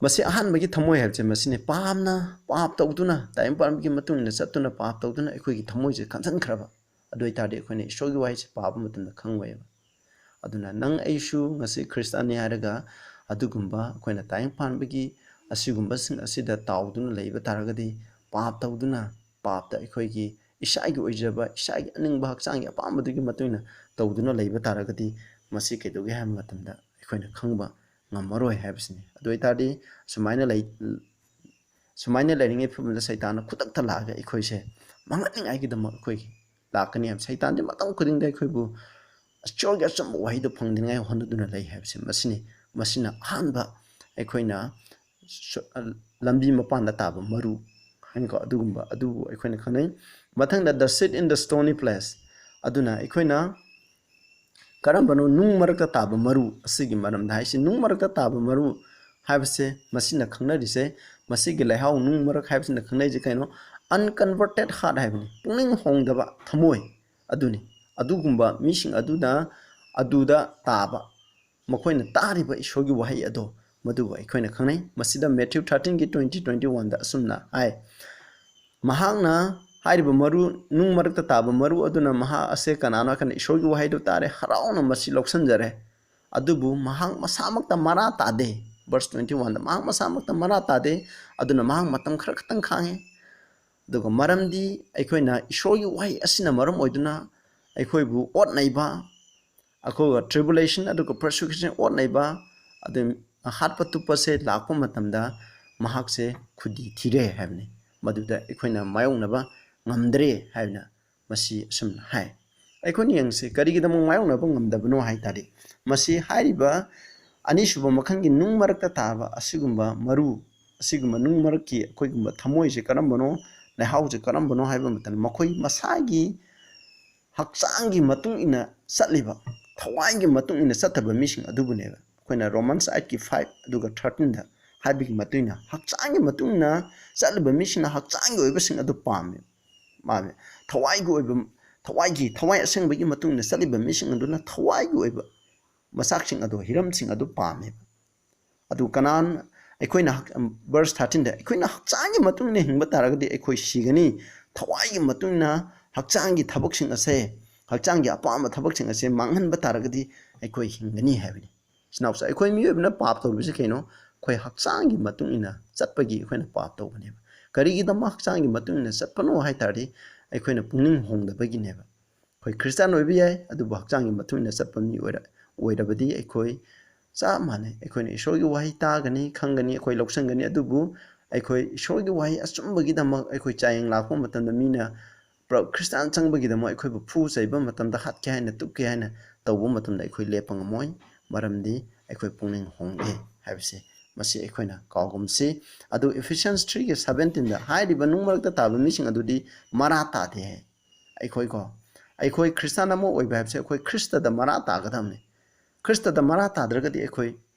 ꯃꯁꯤ ꯑꯍꯥꯟꯕꯒꯤ ꯊꯃꯣꯏ ꯍꯥꯏꯕꯁꯦ ꯃꯁꯤꯅꯤ꯫ ꯄꯥꯞꯅ, ꯄꯥꯞ ꯇꯧꯗꯨꯅ, ꯇꯥꯏꯕꯪ ꯄꯥꯟꯕꯒꯤ ꯃꯇꯨꯡ ꯏꯟꯅ ꯆꯠꯇꯨꯅ ꯄꯥꯞ ꯇꯧꯗꯨꯅ ꯑꯩꯈꯣꯏꯒꯤ ꯊꯃꯣꯏꯁꯦ ꯀꯟꯁꯤꯟꯈ꯭ꯔꯕ꯫ ꯑꯗꯨ ꯑꯣꯏꯇꯥꯔꯗꯤ ꯑꯩꯈꯣꯏꯅ ꯏꯁꯣꯔꯒꯤ ꯋꯥꯍꯩꯁꯦ ꯄꯥꯕ ꯃꯇꯝꯗ ꯈꯪꯉꯣꯏꯕ꯫ ꯑꯗꯨꯅ ꯅꯪ ꯑꯩꯁꯨ ꯉꯁꯤ ꯈ꯭ꯔꯤꯁꯇꯥꯟꯅꯤ ꯍꯥꯏꯔꯒ ꯑꯗꯨꯒꯨꯝꯕ ꯑꯩꯈꯣꯏꯅ ꯇꯥꯏꯕꯪ ꯄꯥꯟꯕꯒꯤ ꯑꯁꯤꯒꯨꯝꯕꯁꯤꯡ ꯑꯁꯤꯗ ꯇꯥꯎꯗꯨꯅ ꯂꯩꯕ ꯇꯥꯔꯒꯗꯤ ꯄꯥꯞ ꯇꯧꯗꯨꯅ, ꯄꯥꯞꯇ ꯑꯩꯈꯣꯏꯒꯤ ꯏꯁꯥꯒꯤ ꯑꯣꯏꯖꯕ, ꯏꯁꯥꯒꯤ ꯑꯅꯤꯡꯕ, ꯍꯛꯆꯥꯡꯒꯤ ꯑꯄꯥꯝꯕꯗꯨꯒꯤ ꯃꯇꯨꯡ ꯏꯟꯅ ꯇꯧꯗꯨꯅ ꯂꯩꯕ ꯇꯥꯔꯒꯗꯤ, ꯃꯁꯤ ꯀꯩꯗꯧꯒꯦ ꯍꯥꯏꯕ ꯃꯇꯝꯗ ꯑꯩꯈꯣꯏꯅ ꯈꯪꯕ ꯉꯝꯃꯔꯣꯏ ꯍꯥꯏꯕꯁꯤꯅꯤ꯫ ꯑꯗꯨ ꯑꯣꯏ ꯇꯥꯔꯗꯤ, ꯁꯨꯃꯥꯏꯅ ꯂꯩ, ꯁꯨꯃꯥꯏꯅ ꯂꯩꯔꯤꯉꯩ ꯐꯤꯕꯝꯗ ꯁꯩꯇꯥꯟꯅ ꯈꯨꯗꯛꯇ ꯂꯥꯛꯑꯒ ꯑꯩꯈꯣꯏꯁꯦ ꯃꯥꯡꯍꯟꯅꯤꯡꯉꯥꯏꯒꯤꯗꯃꯛ ꯑꯩꯈꯣꯏꯒꯤ ꯂꯥꯛꯀꯅꯤ ꯍꯥꯏꯕ꯫ ꯁꯩꯇꯥꯟꯗꯤ ꯃꯇꯝ ꯈꯨꯗꯤꯡꯗ ꯑꯩꯈꯣꯏꯕꯨ ꯏꯁꯣꯔꯒꯤ ꯑꯆꯨꯝꯕ ꯋꯥꯍꯩꯗꯨ ꯐꯪꯗꯅꯤꯡꯉꯥꯏ ꯍꯣꯠꯅꯗꯨꯅ ꯂꯩ ꯍꯥꯏꯕꯁꯦ ꯃꯁꯤꯅꯤ꯫ ꯃꯁꯤꯅ ꯑꯍꯥꯟꯕ ꯑꯩꯈꯣꯏꯅ ꯁ-, ꯂꯝꯕꯤ ꯃꯄꯥꯟꯗ ꯇꯥꯕ ꯃꯔꯨ ꯍꯥꯏꯅꯀꯣ, ꯑꯗꯨꯒꯨꯝꯕ ꯑꯗꯨꯕꯨ ꯑꯩꯈꯣꯏꯅ ꯈꯪꯅꯩ꯫ ꯃꯊꯪꯗ, the seed in the stony place꯫ ꯑꯗꯨꯅ ꯑꯩꯈꯣꯏꯅ ꯀꯔꯝꯕꯅꯣ ꯅꯨꯡ ꯃꯔꯛꯇ ꯇꯥꯕ ꯃꯔꯨ ꯑꯁꯤꯒꯤ ꯃꯔꯝꯗ ꯍꯥꯏꯁꯤ꯫ ꯅꯨꯡ ꯃꯔꯛꯇ ꯇꯥꯕ ꯃꯔꯨ ꯍꯥꯏꯕꯁꯦ ꯃꯁꯤꯅ ꯈꯪꯅꯔꯤꯁꯦ, ꯃꯁꯤꯒꯤ ꯂꯩꯍꯥꯎ ꯅꯨꯡ ꯃꯔꯛ ꯍꯥꯏꯕꯁꯤꯅ ꯈꯪꯅꯔꯤꯁꯦ ꯀꯩꯅꯣ? Unconverted heart ꯍꯥꯏꯕꯅꯤ, ꯄꯨꯛꯅꯤꯡ ꯍꯣꯡꯗꯕ ꯊꯃꯣꯏ꯫ ꯑꯗꯨꯅꯤ, ꯑꯗꯨꯒꯨꯝꯕ ꯃꯤꯁꯤꯡ ꯑꯗꯨꯅ ꯑꯗꯨꯗ ꯇꯥꯕ, ꯃꯈꯣꯏꯅ ꯇꯥꯔꯤꯕ ꯏꯁꯣꯔꯒꯤ ꯋꯥꯍꯩ ꯑꯗꯣ, ꯃꯗꯨꯕꯨ ꯑꯩꯈꯣꯏꯅ ꯈꯪꯅꯩ꯫ ꯃꯁꯤꯗ Matthew thirteen ꯒꯤ twenty, twenty-one ꯗ ꯑꯁꯨꯝꯅ ꯍꯥꯏ, ꯃꯍꯥꯛꯅ ꯍꯥꯏꯔꯤꯕ ꯃꯔꯨ, ꯅꯨꯡ ꯃꯔꯛꯇ ꯇꯥꯕ ꯃꯔꯨ ꯑꯗꯨꯅ ꯃꯍꯥꯛ ꯑꯁꯦ ꯀꯅꯥꯅꯣ ꯍꯥꯏ ꯀꯥꯟꯗ ꯏꯁꯣꯔꯒꯤ ꯋꯥꯍꯩꯗꯨ ꯇꯥꯔꯦ, ꯍꯔꯥꯎꯅ ꯃꯁꯤ ꯂꯧꯁꯤꯟꯖꯔꯦ꯫ ꯑꯗꯨꯕꯨ ꯃꯍꯥꯛ ꯃꯁꯥꯃꯛꯇ ꯃꯔꯥ ꯇꯥꯗꯦ꯫ Verse twenty-one ꯗ, "ꯃꯍꯥꯛ ꯃꯁꯥꯃꯛꯇ ꯃꯔꯥ ꯇꯥꯗꯦ, ꯑꯗꯨꯅ ꯃꯍꯥꯛ ꯃꯇꯝ ꯈꯔ ꯈꯛꯇꯪ ꯈꯥꯡꯉꯤ"꯫ ꯑꯗꯨꯒ ꯃꯔꯝꯗꯤ ꯑꯩꯈꯣꯏꯅ ꯏꯁꯣꯔꯒꯤ ꯋꯥꯍꯩ ꯑꯁꯤꯅ ꯃꯔꯝ ꯑꯣꯏꯗꯨꯅ ꯑꯩꯈꯣꯏꯕꯨ ꯑꯣꯠ ꯅꯩꯕ, ꯑꯩꯈꯣꯏꯒ tribulation ꯑꯗꯨꯒ persecution, ꯑꯣꯠ ꯅꯩꯕ, ꯑꯗꯨ ꯍꯥꯠꯄ ꯇꯨꯞꯄꯁꯦ ꯂꯥꯛꯄ ꯃꯇꯝꯗ ꯃꯍꯥꯛꯁꯦ ꯈꯨꯗꯤ ꯊꯤꯔꯦ ꯍꯥꯏꯕꯅꯤ꯫ ꯃꯗꯨꯗ ꯑꯩꯈꯣꯏꯅ ꯃꯥꯌꯣꯛꯅꯕ ꯉꯝꯗ꯭ꯔꯦ ꯍꯥꯏꯅ ꯃꯁꯤ ꯑꯁꯨꯝꯅ ꯍꯥꯏ꯫ ꯑꯩꯈꯣꯏꯅ ꯌꯦꯡꯁꯤ, ꯀꯔꯤꯒꯤꯗꯃꯛ ꯃꯥꯌꯣꯛꯅꯕ ꯉꯝꯗꯕꯅꯣ ꯍꯥꯏ ꯇꯥꯔꯗꯤ, ꯃꯁꯤ ꯍꯥꯏꯔꯤꯕ ꯑꯅꯤꯁꯨꯕ ꯃꯈꯜꯒꯤ ꯅꯨꯡ ꯃꯔꯛꯇ ꯇꯥꯕ ꯑꯁꯤꯒꯨꯝꯕ ꯃꯔꯨ, ꯑꯁꯤꯒꯨꯝꯕ ꯅꯨꯡ ꯃꯔꯛꯀꯤ ꯑꯩꯈꯣꯏꯒꯨꯝꯕ ꯊꯃꯣꯏꯁꯦ ꯀꯔꯝꯕꯅꯣ, ꯂꯩꯍꯥꯎꯁꯦ ꯀꯔꯝꯕꯅꯣ ꯍꯥꯏꯕ ꯃꯇꯝꯗ, ꯃꯈꯣꯏ ꯃꯁꯥꯒꯤ ꯍꯛꯆꯥꯡꯒꯤ ꯃꯇꯨꯡ ꯏꯟꯅ ꯆꯠꯂꯤꯕ, ꯊꯋꯥꯏꯒꯤ ꯃꯇꯨꯡ ꯏꯟꯅ ꯆꯠꯇꯕ ꯃꯤꯁꯤꯡ ꯑꯗꯨꯕꯨꯅꯦꯕ ꯑꯩꯈꯣꯏꯅ Romans eight ꯀꯤ five ꯑꯗꯨꯒ thirteen ꯗ ꯍꯥꯏꯕꯒꯤ ꯃꯇꯨꯡ ꯏꯟꯅ, ꯍꯛꯆꯥꯡꯒꯤ ꯃꯇꯨꯡ ꯏꯟꯅ ꯆꯠꯂꯤꯕ ꯃꯤꯁꯤꯡꯅ ꯍꯛꯆꯥꯡꯒꯤ ꯑꯣꯏꯕꯁꯤꯡ ꯑꯗꯨ ꯄꯥꯝꯃꯦ, ꯄꯥꯝꯃꯦ꯫ ꯊꯋꯥꯏꯒꯤ ꯑꯣꯏꯕ, ꯊꯋꯥꯏꯒꯤ, ꯊꯋꯥꯏ ꯑꯁꯦꯡꯕꯒꯤ ꯃꯇꯨꯡ ꯏꯟꯅ ꯆꯠꯂꯤꯕ ꯃꯤꯁꯤꯡ ꯑꯗꯨꯅ ꯊꯋꯥꯏꯒꯤ ꯑꯣꯏꯕ ꯃꯆꯥꯛꯁꯤꯡ ꯑꯗꯣ, ꯍꯤꯔꯝꯁꯤꯡ ꯑꯗꯨ ꯄꯥꯝꯃꯦꯕ꯫ ꯑꯗꯨ ꯀꯅꯥꯅ, ꯑꯩꯈꯣꯏꯅ ꯍꯛ-, verse thirteen ꯗ, "ꯑꯩꯈꯣꯏꯅ ꯍꯛꯆꯥꯡꯒꯤ ꯃꯇꯨꯡ ꯏꯟꯅ ꯍꯤꯡꯕ ꯇꯥꯔꯒꯗꯤ ꯑꯩꯈꯣꯏ ꯁꯤꯒꯅꯤ꯫ ꯊꯋꯥꯏꯒꯤ ꯃꯇꯨꯡ ꯏꯟꯅ ꯍꯛꯆꯥꯡꯒꯤ ꯊꯕꯛꯁꯤꯡ ꯑꯁꯦ, ꯍꯛꯆꯥꯡꯒꯤ ꯑꯄꯥꯝꯕ ꯊꯕꯛꯁꯤꯡ ꯑꯁꯦ ꯃꯥꯡꯍꯟꯕ ꯇꯥꯔꯒꯗꯤ ꯑꯩꯈꯣꯏ ꯍꯤꯡꯒꯅꯤ" ꯍꯥꯏꯕꯅꯤ꯫ ꯏꯆꯤꯟ ꯏꯅꯥꯎꯁꯦ, ꯑꯩꯈꯣꯏ ꯃꯤꯑꯣꯏꯕꯅ ꯄꯥꯞ ꯇꯧꯔꯤꯕꯁꯤ ꯀꯩꯅꯣ? ꯑꯩꯈꯣꯏ ꯍꯛꯆꯥꯡꯒꯤ ꯃꯇꯨꯡ ꯏꯟꯅ ꯆꯠꯄꯒꯤ ꯑꯩꯈꯣꯏꯅ ꯄꯥꯞ ꯇꯧꯕꯅꯦꯕ꯫ ꯀꯔꯤꯒꯤꯗꯃꯛ ꯍꯛꯆꯥꯡꯒꯤ ꯃꯇꯨꯡ ꯏꯟꯅ ꯆꯠꯄꯅꯣ ꯍꯥꯏ ꯇꯥꯔꯗꯤ, ꯑꯩꯈꯣꯏꯅ ꯄꯨꯛꯅꯤꯡ ꯍꯣꯡꯗꯕꯒꯤꯅꯦꯕ꯫ ꯑꯩꯈꯣꯏ ꯈ꯭ꯔꯤꯁꯇꯥꯟ ꯑꯣꯏꯕ ꯌꯥꯏ, ꯑꯗꯨꯕꯨ ꯍꯛꯆꯥꯡꯒꯤ ꯃꯇꯨꯡ ꯏꯟꯅ ꯆꯠꯄ ꯃꯤ ꯑꯣꯏꯔ-, ꯑꯣꯏꯔꯕꯗꯤ ꯑꯩꯈꯣꯏ ꯆꯞ ꯃꯥꯟꯅꯩ꯫ ꯑꯩꯈꯣꯏꯅ ꯏꯁꯣꯔꯒꯤ ꯋꯥꯍꯩ ꯇꯥꯒꯅꯤ, ꯈꯪꯒꯅꯤ, ꯑꯩꯈꯣꯏ ꯂꯧꯁꯤꯟꯒꯅꯤ, ꯑꯗꯨꯕꯨ ꯑꯩꯈꯣꯏ ꯏꯁꯣꯔꯒꯤ ꯋꯥꯍꯩ ꯑꯆꯨꯝꯕꯒꯤꯗꯃꯛ ꯑꯩꯈꯣꯏ ꯆꯥꯌꯦꯡ ꯂꯥꯛꯄ ꯃꯇꯝꯗ ꯃꯤꯅ ꯄ꯭ꯔ-, ꯈ꯭ꯔꯤꯁꯇꯥꯟ ꯆꯪꯕꯒꯤꯗꯃꯛ ꯑꯩꯈꯣꯏꯕꯨ ꯐꯨ ꯆꯩꯕ ꯃꯇꯝꯗ, ꯍꯥꯠꯀꯦ ꯍꯥꯏꯅ, ꯇꯨꯞꯀꯦ ꯍꯥꯏꯅ ꯇꯧꯕ ꯃꯇꯝꯗ ꯑꯩꯈꯣꯏ ꯂꯦꯞꯄ ꯉꯝꯃꯣꯏ, ꯃꯔꯝꯗꯤ ꯑꯩꯈꯣꯏ ꯄꯨꯛꯅꯤꯡ ꯍꯣꯡꯗꯦ ꯍꯥꯏꯕꯁꯦ ꯃꯁꯤ ꯑꯩꯈꯣꯏꯅ ꯀꯥꯎꯒꯨꯝꯁꯤ꯫ ꯑꯗꯨ Ephesians three ꯒꯤ seventeen ꯗ ꯍꯥꯏꯔꯤꯕ ꯅꯨꯡ ꯃꯔꯛꯇ ꯇꯥꯕ ꯃꯤꯁꯤꯡ ꯑꯗꯨꯗꯤ ꯃꯔꯥ ꯇꯥꯗꯦ ꯍꯥꯏ꯫ ꯑꯩꯈꯣꯏꯀꯣ, ꯑꯩꯈꯣꯏ ꯈ꯭ꯔꯤꯁꯇꯥꯟ ꯑꯃ ꯑꯣꯏꯕ ꯍꯥꯏꯕꯁꯦ ꯑꯩꯈꯣꯏ ꯈ꯭ꯔꯤꯁꯇꯗ ꯃꯔꯥ ꯇꯥꯒꯗꯕꯅꯤ꯫ ꯈ꯭ꯔꯤꯁꯇꯗ ꯃꯔꯥ ꯇꯥꯗ꯭ꯔꯒꯗꯤ ꯑꯩꯈꯣꯏ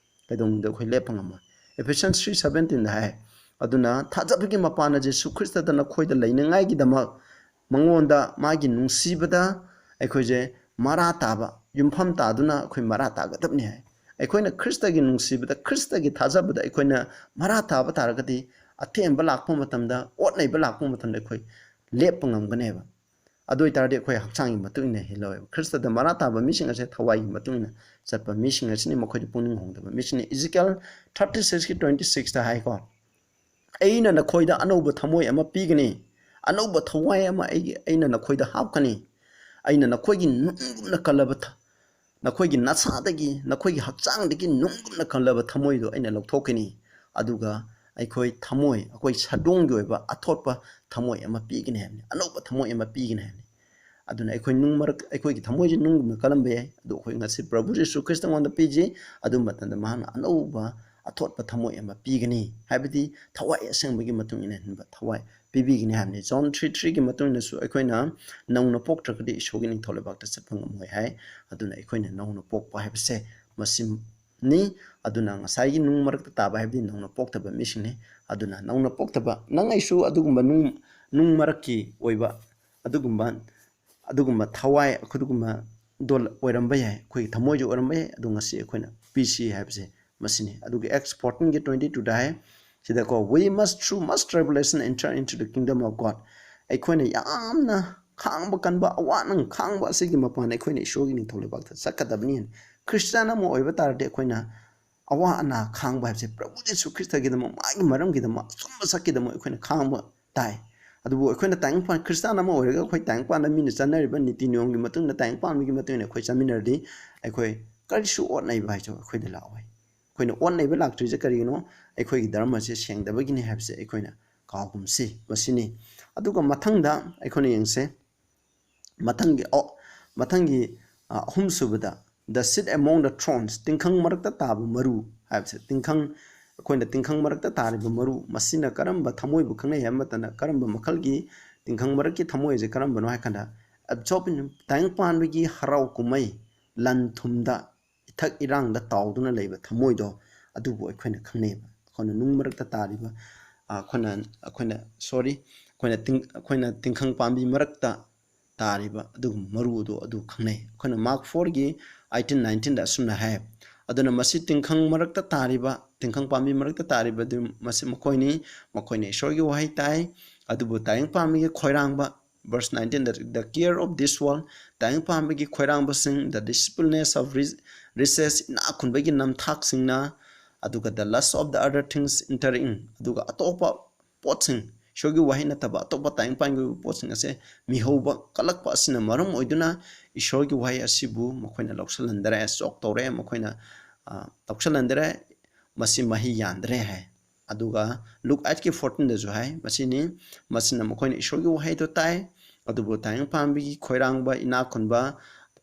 ꯀꯩꯗꯧꯅꯨꯡꯗ ꯑꯩꯈꯣꯏ ꯂꯦꯞꯄ ꯉꯝꯃꯣꯏ꯫ Ephesians three seventeen ꯗ ꯍꯥꯏ, "ꯑꯗꯨꯅ ꯊꯥꯖꯕꯒꯤ ꯃꯄꯥꯟ ꯑꯁꯤ ꯌꯦꯁꯨ ꯈ꯭ꯔꯤꯁꯇꯗ ꯅꯈꯣꯏꯗ ꯂꯩꯅꯉꯥꯏꯒꯤꯗꯃꯛ ꯃꯉꯣꯟꯗ ꯃꯥꯒꯤ ꯅꯨꯡꯁꯤꯕꯗ ꯑꯩꯈꯣꯏꯁꯦ ꯃꯔꯥ ꯇꯥꯕ, ꯌꯨꯝꯐꯝ ꯇꯥꯗꯨꯅ ꯑꯩꯈꯣꯏ ꯃꯔꯥ ꯇꯥꯒꯗꯕꯅꯤ" ꯍꯥꯏ꯫ ꯑꯩꯈꯣꯏꯅ ꯈ꯭ꯔꯤꯁꯇꯒꯤ ꯅꯨꯡꯁꯤꯕꯗ, ꯈ꯭ꯔꯤꯁꯇꯒꯤ ꯊꯥꯖꯕꯗ ꯑꯩꯈꯣꯏꯅ ꯃꯔꯥ ꯇꯥꯕ ꯇꯥꯔꯒꯗꯤ, ꯑꯊꯦꯡꯕ ꯂꯥꯛꯄ ꯃꯇꯝꯗ, ꯑꯣꯠ ꯅꯩꯕ ꯂꯥꯛꯄ ꯃꯇꯝꯗ ꯑꯩꯈꯣꯏ ꯂꯦꯞꯄ ꯉꯝꯒꯅꯦꯕ꯫ ꯑꯗꯨ ꯑꯣꯏꯇꯥꯔꯗꯤ ꯑꯩꯈꯣꯏ ꯍꯛꯆꯥꯡꯒꯤ ꯃꯇꯨꯡ ꯏꯟꯅ ꯍꯤꯜ ꯂꯧꯋꯦꯕ꯫ ꯈ꯭ꯔꯤꯁꯇꯗ ꯃꯔꯥ ꯇꯥꯕ ꯃꯤꯁꯤꯡ ꯑꯁꯦ ꯊꯋꯥꯏꯒꯤ ꯃꯇꯨꯡ ꯏꯟꯅ ꯆꯠꯄ ꯃꯤꯁꯤꯡ ꯑꯁꯤꯅꯤ, ꯃꯈꯣꯏꯗꯤ ꯄꯨꯛꯅꯤꯡ ꯍꯣꯡꯗꯕ ꯃꯤꯁꯤꯡꯅꯤ꯫ Ezekiel thirty six ꯀꯤ twenty six ꯇ ꯍꯥꯏꯀꯣ, "ꯑꯩꯅ ꯅꯈꯣꯏꯗ ꯑꯅꯧꯕ ꯊꯃꯣꯏ ꯑꯃ ꯄꯤꯒꯅꯤ, ꯑꯅꯧꯕ ꯊꯋꯥꯏ ꯑꯃ ꯑꯩꯒꯤ, ꯑꯩꯅ ꯅꯈꯣꯏꯗ ꯍꯥꯞꯀꯅꯤ, ꯑꯩꯅ ꯅꯈꯣꯏꯒꯤ ꯅꯨꯡꯒꯨꯝꯅ ꯀꯜꯂꯕ ꯊ-, ꯅꯈꯣꯏꯒꯤ ꯅꯁꯥꯗꯒꯤ, ꯅꯈꯣꯏꯒꯤ ꯍꯛꯆꯥꯡꯗꯒꯤ ꯅꯨꯡꯒꯨꯝꯅ ꯀꯜꯂꯕ ꯊꯃꯣꯏꯗꯣ ꯑꯩꯅ ꯂꯧꯊꯣꯛꯀꯅꯤ, ꯑꯗꯨꯒ ꯑꯩꯈꯣꯏ ꯊꯃꯣꯏ, ꯑꯩꯈꯣꯏ ꯁꯥꯗꯣꯡꯒꯤ ꯑꯣꯏꯕ ꯑꯊꯣꯠꯄ ꯊꯃꯣꯏ ꯑꯃ ꯄꯤꯒꯅꯤ" ꯍꯥꯏꯕꯅꯤ, ꯑꯅꯧꯕ ꯊꯃꯣꯏ ꯑꯃ ꯄꯤꯒꯅꯤ ꯍꯥꯏꯕꯅꯤ꯫ ꯑꯗꯨꯅ ꯑꯩꯈꯣꯏ ꯅꯨꯡ ꯃꯔꯛ, ꯑꯩꯈꯣꯏꯒꯤ ꯊꯃꯣꯏꯁꯦ ꯅꯨꯡꯒꯨꯝꯅ ꯀꯜꯂꯝꯕ ꯌꯥꯏ, ꯑꯗꯨ ꯑꯩꯈꯣꯏ ꯉꯁꯤ ꯄ꯭ꯔꯚꯨ ꯌꯦꯁꯨ ꯈ꯭ꯔꯤꯁꯇ ꯉꯣꯟꯗ ꯄꯤꯖꯩ꯫ ꯑꯗꯨ ꯃꯇꯝꯗ ꯃꯍꯥꯛꯅ ꯑꯅꯧꯕ ꯑꯊꯣꯠꯄ ꯊꯃꯣꯏ ꯑꯃ ꯄꯤꯒꯅꯤ, ꯍꯥꯏꯕꯗꯤ ꯊꯋꯥꯏ ꯑꯁꯦꯡꯕꯒꯤ ꯃꯇꯨꯡ ꯏꯟꯅ ꯍꯤꯡꯕ ꯊꯋꯥꯏ ꯄꯤꯕꯤꯒꯅꯤ ꯍꯥꯏꯕꯅꯤ꯫ John three three ꯒꯤ ꯃꯇꯨꯡ ꯏꯟꯅꯁꯨ ꯑꯩꯈꯣꯏꯅ ꯅꯧꯅ ꯄꯣꯛꯇ꯭ꯔꯒꯗꯤ ꯏꯁꯣꯔꯒꯤ ꯅꯤꯡꯊꯧ ꯂꯩꯕꯥꯛꯇ ꯆꯠꯄ ꯉꯝꯃꯣꯏ ꯍꯥꯏ꯫ ꯑꯗꯨꯅ ꯑꯩꯈꯣꯏꯅ ꯅꯧꯅ ꯄꯣꯛꯄ ꯍꯥꯏꯕꯁꯦ ꯃꯁꯤꯅꯤ꯫ ꯑꯗꯨꯅ ꯉꯁꯥꯏꯒꯤ ꯅꯨꯡ ꯃꯔꯛꯇ ꯇꯥꯕ ꯍꯥꯏꯕꯗꯤ ꯅꯧꯅ ꯄꯣꯛꯇꯕ ꯃꯤꯁꯤꯡꯅꯤ꯫ ꯑꯗꯨꯅ ꯅꯧꯅ ꯄꯣꯛꯇꯕ, ꯅꯪ ꯑꯩꯁꯨ ꯑꯗꯨꯒꯨꯝꯕ ꯅꯨꯡ, ꯅꯨꯡ ꯃꯔꯛꯀꯤ ꯑꯣꯏꯕ ꯑꯗꯨꯒꯨꯝꯕ, ꯑꯗꯨꯒꯨꯝꯕ ꯊꯋꯥꯏ, ꯑꯗꯨꯒꯨꯝꯕ ꯗꯣ ꯑꯣꯏꯔꯝꯕ ꯌꯥꯏ, ꯑꯩꯈꯣꯏꯒꯤ ꯊꯃꯣꯏꯁꯨ ꯑꯣꯏꯔꯝꯕ ꯌꯥꯏ꯫ ꯑꯗꯨ ꯉꯁꯤ ꯑꯩꯈꯣꯏꯅ ꯄꯤꯁꯤ ꯍꯥꯏꯕꯁꯦ ꯃꯁꯤꯅꯤ꯫ ꯑꯗꯨꯒ Acts fourteen ꯒꯤ twenty two the high, ꯁꯤꯗꯀꯣ, "We must through much tribulation enter into the kingdom of God." ꯑꯩꯈꯣꯏꯅ ꯌꯥꯝꯅ ꯈꯥꯡꯕ ꯀꯟꯕ, ꯑꯋꯥ ꯑꯅꯪ ꯈꯥꯡꯕ ꯑꯁꯤꯒꯤ ꯃꯄꯥꯟ ꯑꯩꯈꯣꯏꯅ ꯏꯁꯣꯔꯒꯤ ꯅꯤꯡꯊꯧ ꯂꯩꯕꯥꯛꯇ ꯆꯠꯀꯗꯕꯅꯤ꯫ ꯈ꯭ꯔꯤꯁꯇꯤꯌꯥꯟ ꯑꯃ ꯑꯣꯏꯕ ꯇꯥꯔꯗꯤ ꯑꯩꯈꯣꯏꯅ ꯑꯋꯥ ꯑꯅꯥ ꯈꯥꯡꯕ ꯍꯥꯏꯕꯁꯦ ꯄ꯭ꯔꯚꯨ ꯖꯤꯁꯨ ꯈ꯭ꯔꯤꯁꯇꯒꯤꯗꯃꯛ, ꯃꯥꯒꯤ ꯃꯔꯝꯒꯤꯗꯃꯛ, ꯑꯆꯨꯝꯕ ꯁꯛꯀꯤꯗꯃꯛ ꯑꯩꯈꯣꯏꯅ ꯈꯥꯡꯕ ꯇꯥꯏ꯫ ꯑꯗꯨꯕꯨ ꯑꯩꯈꯣꯏꯅ ꯇꯥꯏꯕꯪꯄꯥꯟ, ꯈ꯭ꯔꯤꯁꯇꯥꯟ ꯑꯃ ꯑꯣꯏꯔꯒ ꯑꯩꯈꯣꯏ ꯇꯥꯏꯕꯪꯄꯥꯟꯗ ꯃꯤꯅ ꯆꯠꯅꯔꯤꯕ ꯅꯤꯇꯤ ꯅꯤꯌꯣꯝꯒꯤ ꯃꯇꯨꯡ ꯏꯟꯅ, ꯇꯥꯏꯕꯪꯄꯥꯟꯕꯒꯤ ꯃꯇꯨꯡ ꯏꯟꯅ ꯑꯩꯈꯣꯏ ꯆꯠꯃꯤꯟꯅꯔꯗꯤ ꯑꯩꯈꯣꯏ ꯀꯔꯤꯁꯨ ꯑꯣꯠꯅꯩꯕ ꯍꯥꯏꯁꯨ ꯑꯩꯈꯣꯏꯗ ꯂꯥꯛꯑꯣꯏ꯫ ꯑꯩꯈꯣꯏꯅ ꯑꯣꯠꯅꯩꯕ ꯂꯥꯛꯇ꯭ꯔꯤꯁꯦ ꯀꯔꯤꯒꯤꯅꯣ? ꯑꯩꯈꯣꯏꯒꯤ ꯙꯔꯃꯁꯦ ꯁꯦꯡꯗꯕꯒꯤꯅꯤ ꯍꯥꯏꯕꯁꯦ ꯑꯩꯈꯣꯏꯅ ꯀꯥꯎꯒꯨꯝꯁꯤ꯫ ꯃꯁꯤꯅꯤ꯫ ꯑꯗꯨꯒ ꯃꯊꯪꯗ ꯑꯩꯈꯣꯏꯅ ꯌꯦꯡꯁꯦ, ꯃꯊꯪꯒꯤ, ꯑꯣ, ꯃꯊꯪꯒꯤ, ꯑ, ꯑꯍꯨꯝꯁꯨꯕꯗ, "The seed among the thorns", ꯇꯤꯡꯈꯪ ꯃꯔꯛꯇ ꯇꯥꯕ ꯃꯔꯨ ꯍꯥꯏꯕꯁꯦ, ꯇꯤꯡꯈꯪ, ꯑꯩꯈꯣꯏꯅ ꯇꯤꯡꯈꯪ ꯃꯔꯛꯇ ꯇꯥꯔꯤꯕ ꯃꯔꯨ, ꯃꯁꯤꯅ ꯀꯔꯝꯕ ꯊꯃꯣꯏꯕꯨ ꯈꯪꯅꯩ ꯍꯥꯏꯕ ꯃꯇꯝꯗ, ꯀꯔꯝꯕ ꯃꯈꯜꯒꯤ ꯇꯤꯡꯈꯪ ꯃꯔꯛꯀꯤ ꯊꯃꯣꯏ ꯑꯁꯤ ꯀꯔꯝꯕꯅꯣ ꯍꯥꯏ ꯀꯥꯟꯗ, absorption, ꯇꯥꯏꯕꯪꯄꯥꯟꯕꯒꯤ ꯍꯔꯥꯎ ꯀꯨꯝꯍꯩ, ꯂꯟ ꯊꯨꯝꯗ, ꯏꯊꯛ ꯏꯔꯥꯡꯗ ꯇꯥꯎꯗꯨꯅ ꯂꯩꯕ ꯊꯃꯣꯏꯗꯣ, ꯑꯗꯨꯕꯨ ꯑꯩꯈꯣꯏꯅ ꯈꯪꯅꯩꯕ꯫ ꯑꯩꯈꯣꯏꯅ ꯅꯨꯡ ꯃꯔꯛꯇ ꯇꯥꯔꯤꯕ, ꯑ, ꯑꯩꯈꯣꯏꯅ, ꯑꯩꯈꯣꯏꯅ, sorry, ꯑꯩꯈꯣꯏꯅ ꯇꯤꯡ-, ꯑꯩꯈꯣꯏꯅ ꯇꯤꯡꯈꯪ ꯄꯥꯝꯕꯤ ꯃꯔꯛꯇ ꯇꯥꯔꯤꯕ ꯑꯗꯨꯒꯨꯝꯕ ꯃꯔꯨ ꯑꯗꯨ, ꯑꯗꯨ ꯈꯪꯅꯩ꯫ ꯑꯩꯈꯣꯏꯅ Mark fourꯒꯤ eighteen nineteenꯗ ꯑꯁꯨꯝꯅ ꯍꯥꯏ, "ꯑꯗꯨꯅ ꯃꯁꯤ ꯇꯤꯡꯈꯪ ꯃꯔꯛꯇ ꯇꯥꯔꯤꯕ, ꯇꯤꯡꯈꯪ ꯄꯥꯝꯕꯤ ꯃꯔꯛꯇ ꯇꯥꯔꯤꯕ ꯑꯗꯨ ꯃꯁꯤ ꯃꯈꯣꯏꯅꯤ, ꯃꯈꯣꯏꯅ ꯏꯁꯣꯔꯒꯤ ꯋꯥꯍꯩ ꯇꯥꯏ, ꯑꯗꯨꯕꯨ ꯇꯥꯏꯕꯪ ꯄꯥꯝꯕꯤꯒꯤ ꯈꯣꯏꯔꯥꯡꯕ", verse nineteen, "The, the care of this world", ꯇꯥꯏꯕꯪ ꯄꯥꯝꯕꯤꯒꯤ ꯈꯣꯏꯔꯥꯡꯕꯁꯤꯡ, "the deceitfulness of ri-, riches", ꯏꯅꯥꯛ ꯈꯨꯟꯕꯒꯤ ꯅꯝꯊꯥꯛꯁꯤꯡꯅ, ꯑꯗꯨꯒ "the lust of the other things entering", ꯑꯗꯨꯒ ꯑꯇꯣꯞꯄ ꯄꯣꯠꯁꯤꯡ, ꯏꯁꯣꯔꯒꯤ ꯋꯥꯍꯩ ꯅꯠꯇꯕ ꯑꯇꯣꯞꯄ ꯇꯥꯏꯕꯪ ꯄꯥꯟꯒꯤ ꯑꯣꯏꯕ ꯄꯣꯠꯁꯤꯡ ꯑꯁꯦ ꯃꯤꯍꯧꯕ ꯀꯜꯂꯛꯄ ꯑꯁꯤꯅ ꯃꯔꯝ ꯑꯣꯏꯗꯨꯅ ꯏꯁꯣꯔꯒꯤ ꯋꯥꯍꯩ ꯑꯁꯤꯕꯨ ꯃꯈꯣꯏꯅ ꯂꯧꯁꯤꯜꯍꯟꯗꯔꯦ, ꯆꯣꯛ ꯇꯧꯔꯦ, ꯃꯈꯣꯏꯅ, ꯑ, ꯂꯧꯁꯤꯜꯍꯟꯗꯔꯦ, ꯃꯁꯤ ꯃꯍꯩ ꯌꯥꯟꯗ꯭ꯔꯦ ꯍꯥꯏ꯫ ꯑꯗꯨꯒ Luke eightꯀꯤ fourteenꯗꯁꯨ ꯍꯥꯏ, ꯃꯁꯤꯅꯤ, ꯃꯁꯤꯅ ꯃꯈꯣꯏꯅ ꯏꯁꯣꯔꯒꯤ ꯋꯥꯍꯩꯗꯣ ꯇꯥꯏ, ꯑꯗꯨꯕꯨ ꯇꯥꯏꯕꯪ ꯄꯥꯟꯕꯤꯒꯤ ꯈꯣꯏꯔꯥꯡꯕ, ꯏꯅꯥꯛ ꯈꯨꯟꯕ,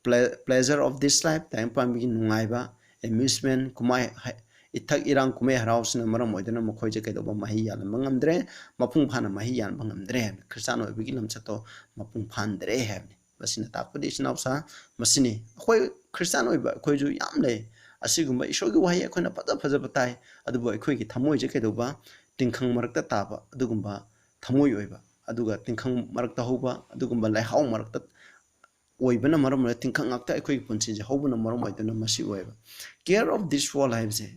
ple-, pleasure of this life, ꯇꯥꯏꯕꯪ ꯄꯥꯟꯕꯤꯒꯤ ꯅꯨꯡꯉꯥꯏꯕ, amusement, ꯀꯨꯝꯍꯩ, ꯍ-, ꯏꯊꯛ ꯏꯔꯥꯡ ꯀꯨꯝꯍꯩ ꯍꯔꯥꯎꯁꯤꯅ ꯃꯔꯝ ꯑꯣꯏꯗꯨꯅ ꯃꯈꯣꯏꯁꯦ ꯀꯩꯗꯧꯕ, ꯃꯍꯩ ꯌꯥꯜꯍꯟꯕ ꯉꯝꯗ꯭ꯔꯦ, ꯃꯄꯨꯡ ꯐꯥꯅ ꯃꯍꯩ ꯌꯥꯟꯕ ꯉꯝꯗ꯭ꯔꯦ ꯍꯥꯏꯕꯅꯤ꯫ ꯈ꯭ꯔꯤꯁꯇꯥꯟ ꯑꯣꯏꯕꯒꯤ ꯂꯝꯆꯠꯇꯣ ꯃꯄꯨꯡ ꯐꯥꯍꯟꯗ꯭ꯔꯦ ꯍꯥꯏꯕꯅꯤ꯫ ꯃꯁꯤꯅ ꯇꯥꯛꯄꯗꯤ, ꯏꯆꯤꯟ ꯏꯅꯥꯎꯁꯥ, ꯃꯁꯤꯅꯤ꯫ ꯑꯩꯈꯣꯏ ꯈ꯭ꯔꯤꯁꯇꯥꯟ ꯑꯣꯏꯕ ꯑꯩꯈꯣꯏꯁꯨ ꯌꯥꯝ ꯂꯩ꯫ ꯑꯁꯤꯒꯨꯝꯕ ꯏꯁꯣꯔꯒꯤ ꯋꯥꯍꯩ ꯑꯩꯈꯣꯏꯅ ꯐꯖ ꯐꯖꯕ ꯇꯥꯏ, ꯑꯗꯨꯕꯨ ꯑꯩꯈꯣꯏꯒꯤ ꯊꯃꯣꯏꯁꯦ ꯀꯩꯗꯧꯕ, ꯇꯤꯡꯈꯪ ꯃꯔꯛꯇ ꯇꯥꯕ ꯑꯗꯨꯒꯨꯝꯕ ꯊꯃꯣꯏ ꯑꯣꯏꯕ, ꯑꯗꯨꯒ ꯇꯤꯡꯈꯪ ꯃꯔꯛꯇ ꯍꯧꯕ ꯑꯗꯨꯒꯨꯝꯕ ꯂꯩꯍꯥꯎ ꯃꯔꯛꯇ ꯑꯣꯏꯕꯅ ꯃꯔꯝ ꯑꯣꯏꯔꯒ ꯇꯤꯡꯈꯪ ꯉꯥꯛꯇ ꯑꯩꯈꯣꯏꯒꯤ ꯄꯨꯟꯁꯤꯁꯦ ꯍꯧꯕꯅ ꯃꯔꯝ ꯑꯣꯏꯗꯨꯅ ꯃꯁꯤ ꯑꯣꯏꯕ꯫ Care of this world ꯍꯥꯏꯕꯁꯦ,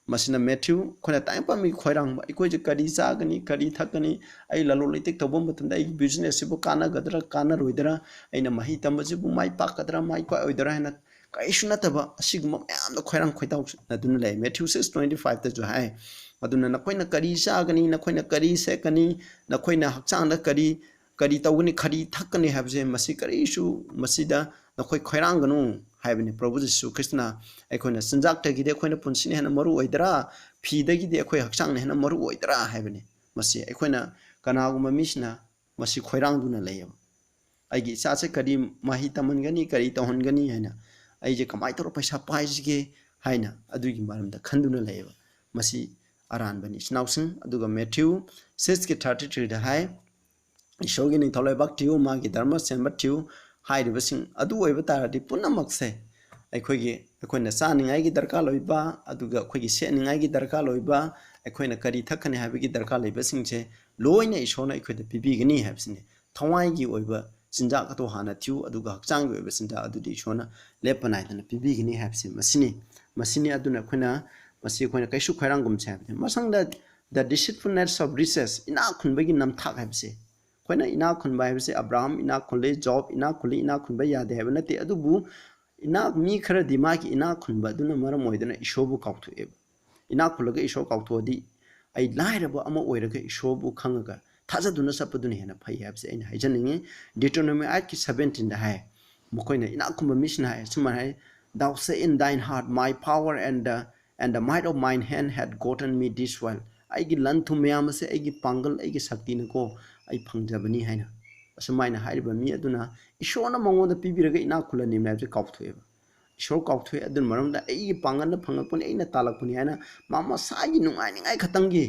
ꯃꯁꯤꯅ Matthew, ꯑꯩꯈꯣꯏꯅ ꯇꯥꯏꯕꯪ ꯄꯥꯟꯕꯤꯒꯤ ꯈꯣꯏꯔꯥꯡꯕ, ꯑꯩꯈꯣꯏꯁꯦ ꯀꯔꯤ ꯆꯥꯒꯅꯤ, ꯀꯔꯤ ꯊꯛꯀꯅꯤ, ꯑꯩ ꯂꯂꯣꯟ ꯏꯇꯤꯛ ꯇꯧꯕ ꯃꯇꯝꯗ ꯑꯩꯒꯤ business ꯁꯤꯕꯨ ꯀꯥꯟꯅꯒꯗ꯭ꯔꯥ, ꯀꯥꯟꯅꯔꯣꯏꯗ꯭ꯔꯥ, ꯑꯩꯅ ꯃꯍꯩ ꯇꯝꯕꯁꯤꯕꯨ ꯃꯥꯏ ꯄꯥꯛꯀꯗ꯭ꯔꯥ, ꯃꯥꯏ ꯄꯥꯛꯑꯣꯏꯗ꯭ꯔꯥ ꯍꯥꯏꯅ ꯀꯔꯤꯁꯨ ꯅꯠꯇꯕ ꯑꯁꯤꯒꯨꯝꯕ ꯃꯌꯥꯝꯗ ꯈꯣꯏꯔꯥꯡ ꯈꯣꯏꯇꯥꯎꯅꯗꯨꯅ ꯂꯩ꯫ ꯃꯦꯊ꯭ꯌꯨ ꯁꯤꯛꯁ ꯇ꯭ꯋꯦꯟꯇꯤ ꯐꯥꯏꯚꯇꯁꯨ ꯍꯥꯏ, "ꯑꯗꯨꯅ ꯅꯈꯣꯏꯅ ꯀꯔꯤ ꯆꯥꯒꯅꯤ, ꯅꯈꯣꯏꯅ ꯀꯔꯤ ꯁꯦꯠꯀꯅꯤ, ꯅꯈꯣꯏꯅ ꯍꯛꯆꯥꯡꯗ ꯀꯔꯤ ꯀꯔꯤ ꯇꯧꯒꯅꯤ, ꯀꯔꯤ ꯊꯛꯀꯅꯤ ꯍꯥꯏꯕꯁꯦ, ꯃꯁꯤ ꯀꯔꯤꯁꯨ, ꯃꯁꯤꯗ ꯅꯈꯣꯏ ꯈꯣꯏꯔꯥꯡꯒꯅꯨ" ꯍꯥꯏꯕꯅꯤ꯫ ꯄ꯭ꯔꯚꯨ ꯖꯤꯁꯨ ꯈ꯭ꯔꯤꯁꯇꯅ ꯑꯩꯈꯣꯏꯅ ꯆꯤꯟꯖꯥꯛꯇꯒꯤꯗꯤ ꯑꯩꯈꯣꯏꯅ ꯄꯨꯟꯁꯤꯅ ꯍꯦꯟꯅ ꯃꯔꯨ ꯑꯣꯏꯗ꯭ꯔꯥ? ꯐꯤꯗꯒꯤꯗꯤ ꯑꯩꯈꯣꯏ ꯍꯛꯆꯥꯡꯅ ꯍꯦꯟꯅ ꯃꯔꯨ ꯑꯣꯏꯗ꯭ꯔꯥ ꯍꯥꯏꯕꯅꯤ꯫ ꯃꯁꯤ ꯑꯩꯈꯣꯏꯅ, ꯀꯅꯥꯒꯨꯝꯕ ꯃꯤꯁꯤꯅ ꯃꯁꯤ ꯈꯣꯏꯔꯥꯡꯗꯨꯅ ꯂꯩꯌꯦꯕ꯫ "ꯑꯩꯒꯤ ꯏꯆꯥꯁꯦ ꯀꯔꯤ ꯃꯍꯩ ꯇꯝꯍꯟꯒꯅꯤ, ꯀꯔꯤ ꯇꯧꯍꯟꯒꯅꯤ ꯍꯥꯏꯅ ꯑꯩꯁꯦ ꯀꯃꯥꯏꯅ ꯇꯧꯔ ꯄꯩꯁꯥ ꯄꯥꯏꯁꯤꯒꯦ" ꯍꯥꯏꯅ ꯑꯗꯨꯒꯤ ꯃꯔꯝꯗ ꯈꯟꯗꯨꯅ ꯂꯩꯌꯦꯕ꯫ ꯃꯁꯤ ꯑꯔꯥꯟꯕꯅꯤ, ꯏꯆꯤꯟ ꯏꯅꯥꯎꯁꯤꯡ꯫ ꯑꯗꯨꯒ ꯃꯦꯊ꯭ꯌꯨ ꯁꯤꯛꯁꯀꯤ ꯊꯥꯔꯇꯤ ꯊ꯭ꯔꯤꯗ ꯍꯥꯏ, "ꯏꯁꯣꯔꯒꯤ ꯅꯤꯡꯊꯧ ꯂꯩꯕꯥꯛ ꯊꯤꯌꯨ, ꯃꯥꯒꯤ ꯙꯔꯃ ꯁꯦꯝꯕ ꯊꯤꯌꯨ" ꯍꯥꯏꯔꯤꯕꯁꯤꯡ ꯑꯗꯨ ꯑꯣꯏꯕ ꯇꯥꯔꯗꯤ, ꯄꯨꯝꯅꯃꯛꯁꯦ ꯑꯩꯈꯣꯏꯒꯤ, ꯑꯩꯈꯣꯏꯅ ꯆꯥꯅꯤꯡꯉꯥꯏꯒꯤ ꯗꯔꯀꯥꯔ ꯂꯩꯕ, ꯑꯗꯨꯒ ꯑꯩꯈꯣꯏꯒꯤ ꯁꯦꯠꯅꯤꯡꯉꯥꯏꯒꯤ ꯗꯔꯀꯥꯔ ꯂꯩꯕ, ꯑꯩꯈꯣꯏꯅ ꯀꯔꯤ ꯊꯛꯀꯅꯤ ꯍꯥꯏꯕꯒꯤ ꯗꯔꯀꯥꯔ ꯂꯩꯕꯁꯤꯡꯁꯦ ꯂꯣꯏꯅ ꯏꯁꯣꯔꯅ ꯑꯩꯈꯣꯏꯗ ꯄꯤꯕꯤꯒꯅꯤ ꯍꯥꯏꯕꯁꯤꯅꯤ꯫ ꯊꯋꯥꯏꯒꯤ ꯑꯣꯏꯕ ꯆꯤꯟꯖꯥꯛ ꯑꯗꯨ ꯍꯥꯟꯅ ꯊꯤꯌꯨ, ꯑꯗꯨꯒ ꯍꯛꯆꯥꯡꯒꯤ ꯑꯣꯏꯕ ꯆꯤꯟꯖꯥꯛ ꯑꯗꯨꯗꯤ ꯏꯁꯣꯔꯅ ꯂꯦꯞꯄ ꯅꯥꯏꯗꯅ ꯄꯤꯕꯤꯒꯅꯤ ꯍꯥꯏꯕꯁꯤ ꯃꯁꯤꯅꯤ꯫ ꯃꯁꯤꯅꯤ꯫ ꯑꯗꯨꯅ ꯑꯩꯈꯣꯏꯅ, ꯃꯁꯤ ꯑꯩꯈꯣꯏꯅ ꯀꯩꯁꯨ ꯈꯣꯏꯔꯥꯡꯒꯨꯝꯁꯦ ꯍꯥꯏꯕꯅꯤ꯫ ꯃꯁꯪꯗ, "The deceitfulness of riches", ꯏꯅꯥꯛ ꯈꯨꯟꯕꯒꯤ ꯅꯝꯊꯥꯛ ꯍꯥꯏꯕꯁꯦ꯫ ꯑꯩꯈꯣꯏꯅ ꯏꯅꯥꯛ ꯈꯨꯟꯕ ꯍꯥꯏꯕꯁꯦ, ꯑꯕ꯭ꯔꯥꯍꯝ ꯏꯅꯥꯛ ꯈꯨꯜꯂꯤ, ꯖꯣꯕ ꯏꯅꯥꯛ ꯈꯨꯜꯂꯤ, ꯏꯅꯥꯛ ꯈꯨꯟꯕ ꯌꯥꯗꯦ ꯍꯥꯏꯕ ꯅꯠꯇꯦ꯫ ꯑꯗꯨꯕꯨ ꯏꯅꯥꯛ, ꯃꯤ ꯈꯔꯗꯤ ꯃꯥꯒꯤ ꯏꯅꯥꯛ ꯈꯨꯟꯕ ꯑꯗꯨꯅ ꯃꯔꯝ ꯑꯣꯏꯗꯨꯅ ꯏꯁꯣꯔꯕꯨ ꯀꯥꯎꯊꯣꯛꯑꯦꯕ꯫ ꯏꯅꯥꯛ ꯈꯨꯜꯂꯒ ꯏꯁꯣꯔ ꯀꯥꯎꯊꯣꯛꯑꯗꯤ, ꯑꯩ ꯂꯥꯏꯔꯕ ꯑꯃ ꯑꯣꯏꯔꯒ ꯏꯁꯣꯔꯕꯨ ꯈꯪꯉꯒ ꯊꯥꯖꯗꯨꯅ ꯆꯠꯄꯗꯨꯅ ꯍꯦꯟꯅ ꯐꯩ ꯍꯥꯏꯕꯁꯦ ꯑꯩꯅ ꯍꯥꯏꯖꯅꯤꯡꯉꯤ꯫ Deuteronomy ꯑꯩꯠꯀꯤ ꯁꯕꯦꯟꯇꯤꯟꯗ ꯍꯥꯏ, ꯃꯈꯣꯏꯅ, ꯏꯅꯥꯛ ꯈꯨꯟꯕ ꯃꯤꯁꯤꯡꯅ ꯍꯥꯏ, ꯁꯨꯃꯥꯏꯅ ꯍꯥꯏ, "Thou say in thine heart, 'My power and the, and the might of mine hand had gotten me this wealth.'" "ꯑꯩꯒꯤ ꯂꯟ ꯊꯨꯝ ꯃꯌꯥꯝ ꯑꯁꯦ ꯑꯩꯒꯤ ꯄꯥꯡꯒꯜ, ꯑꯩꯒꯤ ꯁꯛꯇꯤꯅꯀꯣ ꯑꯩ ꯐꯪꯖꯕꯅꯤ" ꯍꯥꯏꯅ꯫ ꯑꯁꯨꯃꯥꯏꯅ ꯍꯥꯏꯔꯤꯕ ꯃꯤ ꯑꯗꯨꯅ ꯏꯁꯣꯔꯅ ꯃꯉꯣꯟꯗ ꯄꯤꯕꯤꯔꯒ ꯏꯅꯥꯛ ꯈꯨꯜꯍꯟꯅꯤꯡꯕ ꯍꯥꯏꯕꯁꯦ ꯀꯥꯎꯊꯣꯛꯑꯦꯕ꯫ ꯏꯁꯣꯔ ꯀꯥꯎꯊꯣꯛꯑꯦ꯫ ꯑꯗꯨꯅ ꯃꯔꯝꯗ "ꯑꯩꯒꯤ ꯄꯥꯡꯒꯜꯅ ꯐꯪꯉꯛꯄꯅꯤ, ꯑꯩꯅ ꯇꯥꯜꯂꯛꯄꯅꯤ" ꯍꯥꯏꯅ ꯃꯥ ꯃꯁꯥꯒꯤ ꯅꯨꯡꯉꯥꯏꯅꯤꯡꯉꯥꯏ ꯈꯛꯇꯪꯒꯤ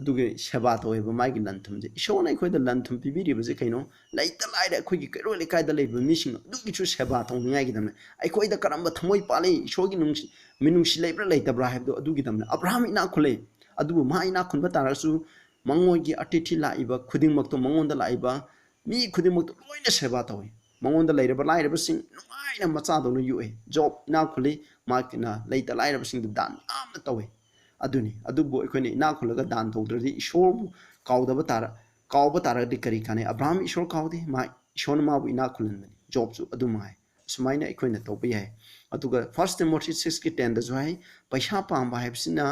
ꯑꯗꯨꯒꯤ ꯁꯦꯕꯥ ꯇꯧꯋꯦꯕ ꯃꯥꯒꯤ ꯂꯟ ꯊꯨꯝꯁꯦ꯫ ꯏꯁꯣꯔꯅ ꯑꯩꯈꯣꯏꯗ ꯂꯟ ꯊꯨꯝ ꯄꯤꯕꯤꯔꯤꯕꯁꯦ ꯀꯩꯅꯣ? ꯂꯩꯇ ꯂꯥꯏꯔ ꯑꯩꯈꯣꯏꯒꯤ ꯀꯩꯔꯣꯜ ꯂꯩꯀꯥꯏꯗ ꯂꯩꯕ ꯃꯤꯁꯤꯡ ꯑꯗꯨꯒꯤꯁꯨ ꯁꯦꯕꯥ ꯇꯧꯅꯤꯡꯉꯥꯏꯒꯤꯗꯃꯛ꯫ ꯑꯩꯈꯣꯏꯗ ꯀꯔꯝꯕ ꯊꯃꯣꯏ ꯄꯥꯜꯂꯤ, ꯏꯁꯣꯔꯒꯤ ꯅꯨꯡꯁꯤ, ꯃꯤꯅꯨꯡꯁꯤ ꯂꯩꯕ꯭ꯔꯥ ꯂꯩꯇꯕ꯭ꯔꯥ ꯍꯥꯏꯕꯗꯣ ꯑꯗꯨꯒꯤꯗꯃꯛ꯫ ꯑꯕ꯭ꯔꯥꯍꯥꯝ ꯏꯅꯥꯛ ꯈꯨꯜꯂꯦ, ꯑꯗꯨꯕꯨ ꯃꯥ ꯏꯅꯥꯛ ꯈꯨꯟꯕ ꯇꯥꯔꯒꯁꯨ ꯃꯉꯣꯟꯒꯤ ꯑꯇꯤꯊꯤ ꯂꯥꯛꯏꯕ ꯈꯨꯗꯤꯡꯃꯛꯇꯣ, ꯃꯉꯣꯟꯗ ꯂꯥꯛꯏꯕ ꯃꯤ ꯈꯨꯗꯤꯡꯃꯛꯇꯣ ꯂꯣꯏꯅ ꯁꯦꯕꯥ ꯇꯧꯋꯤ꯫ ꯃꯉꯣꯟꯗ ꯂꯩꯔꯕ ꯂꯥꯏꯔꯕꯁꯤꯡ ꯅꯨꯡꯉꯥꯏꯅ ꯃꯆꯥꯗꯧꯅ ꯌꯣꯛꯑꯦ꯫ ꯖꯣꯕ ꯏꯅꯥꯛ ꯈꯨꯜꯂꯤ, ꯃꯥꯒꯤꯅ ꯂꯩꯇ ꯂꯥꯏꯔꯕꯁꯤꯡꯗ ꯗꯥꯟ ꯌꯥꯝꯅ ꯇꯧꯋꯤ꯫ ꯑꯗꯨꯅꯤ꯫ ꯑꯗꯨꯕꯨ ꯑꯩꯈꯣꯏꯅ ꯏꯅꯥꯛ ꯈꯨꯜꯂꯒ ꯗꯥꯟ ꯇꯧꯗ꯭ꯔꯗꯤ, ꯏꯁꯣꯔꯕꯨ ꯀꯥꯎꯗꯕ ꯇꯥꯔ-, ꯀꯥꯎꯕ ꯇꯥꯔꯒꯗꯤ ꯀꯔꯤ ꯀꯥꯟꯅꯩ? ꯑꯕ꯭ꯔꯥꯍꯥꯝ ꯏꯁꯣꯔ ꯀꯥꯎꯗꯦ, ꯃꯥ, ꯏꯁꯣꯔꯅ ꯃꯥꯕꯨ ꯏꯅꯥꯛ ꯈꯨꯜꯍꯟꯕꯅꯤ꯫ ꯖꯣꯕꯁꯨ ꯑꯗꯨ ꯃꯉꯥꯏ꯫ ꯁꯨꯃꯥꯏꯅ ꯑꯩꯈꯣꯏꯅ ꯇꯧꯕ ꯌꯥꯏ꯫ ꯑꯗꯨꯒ First Timothy six ꯀꯤ ten ꯗꯁꯨ ꯍꯥꯏ, ꯄꯩꯁꯥ ꯄꯥꯝꯕ ꯍꯥꯏꯕꯁꯤꯅ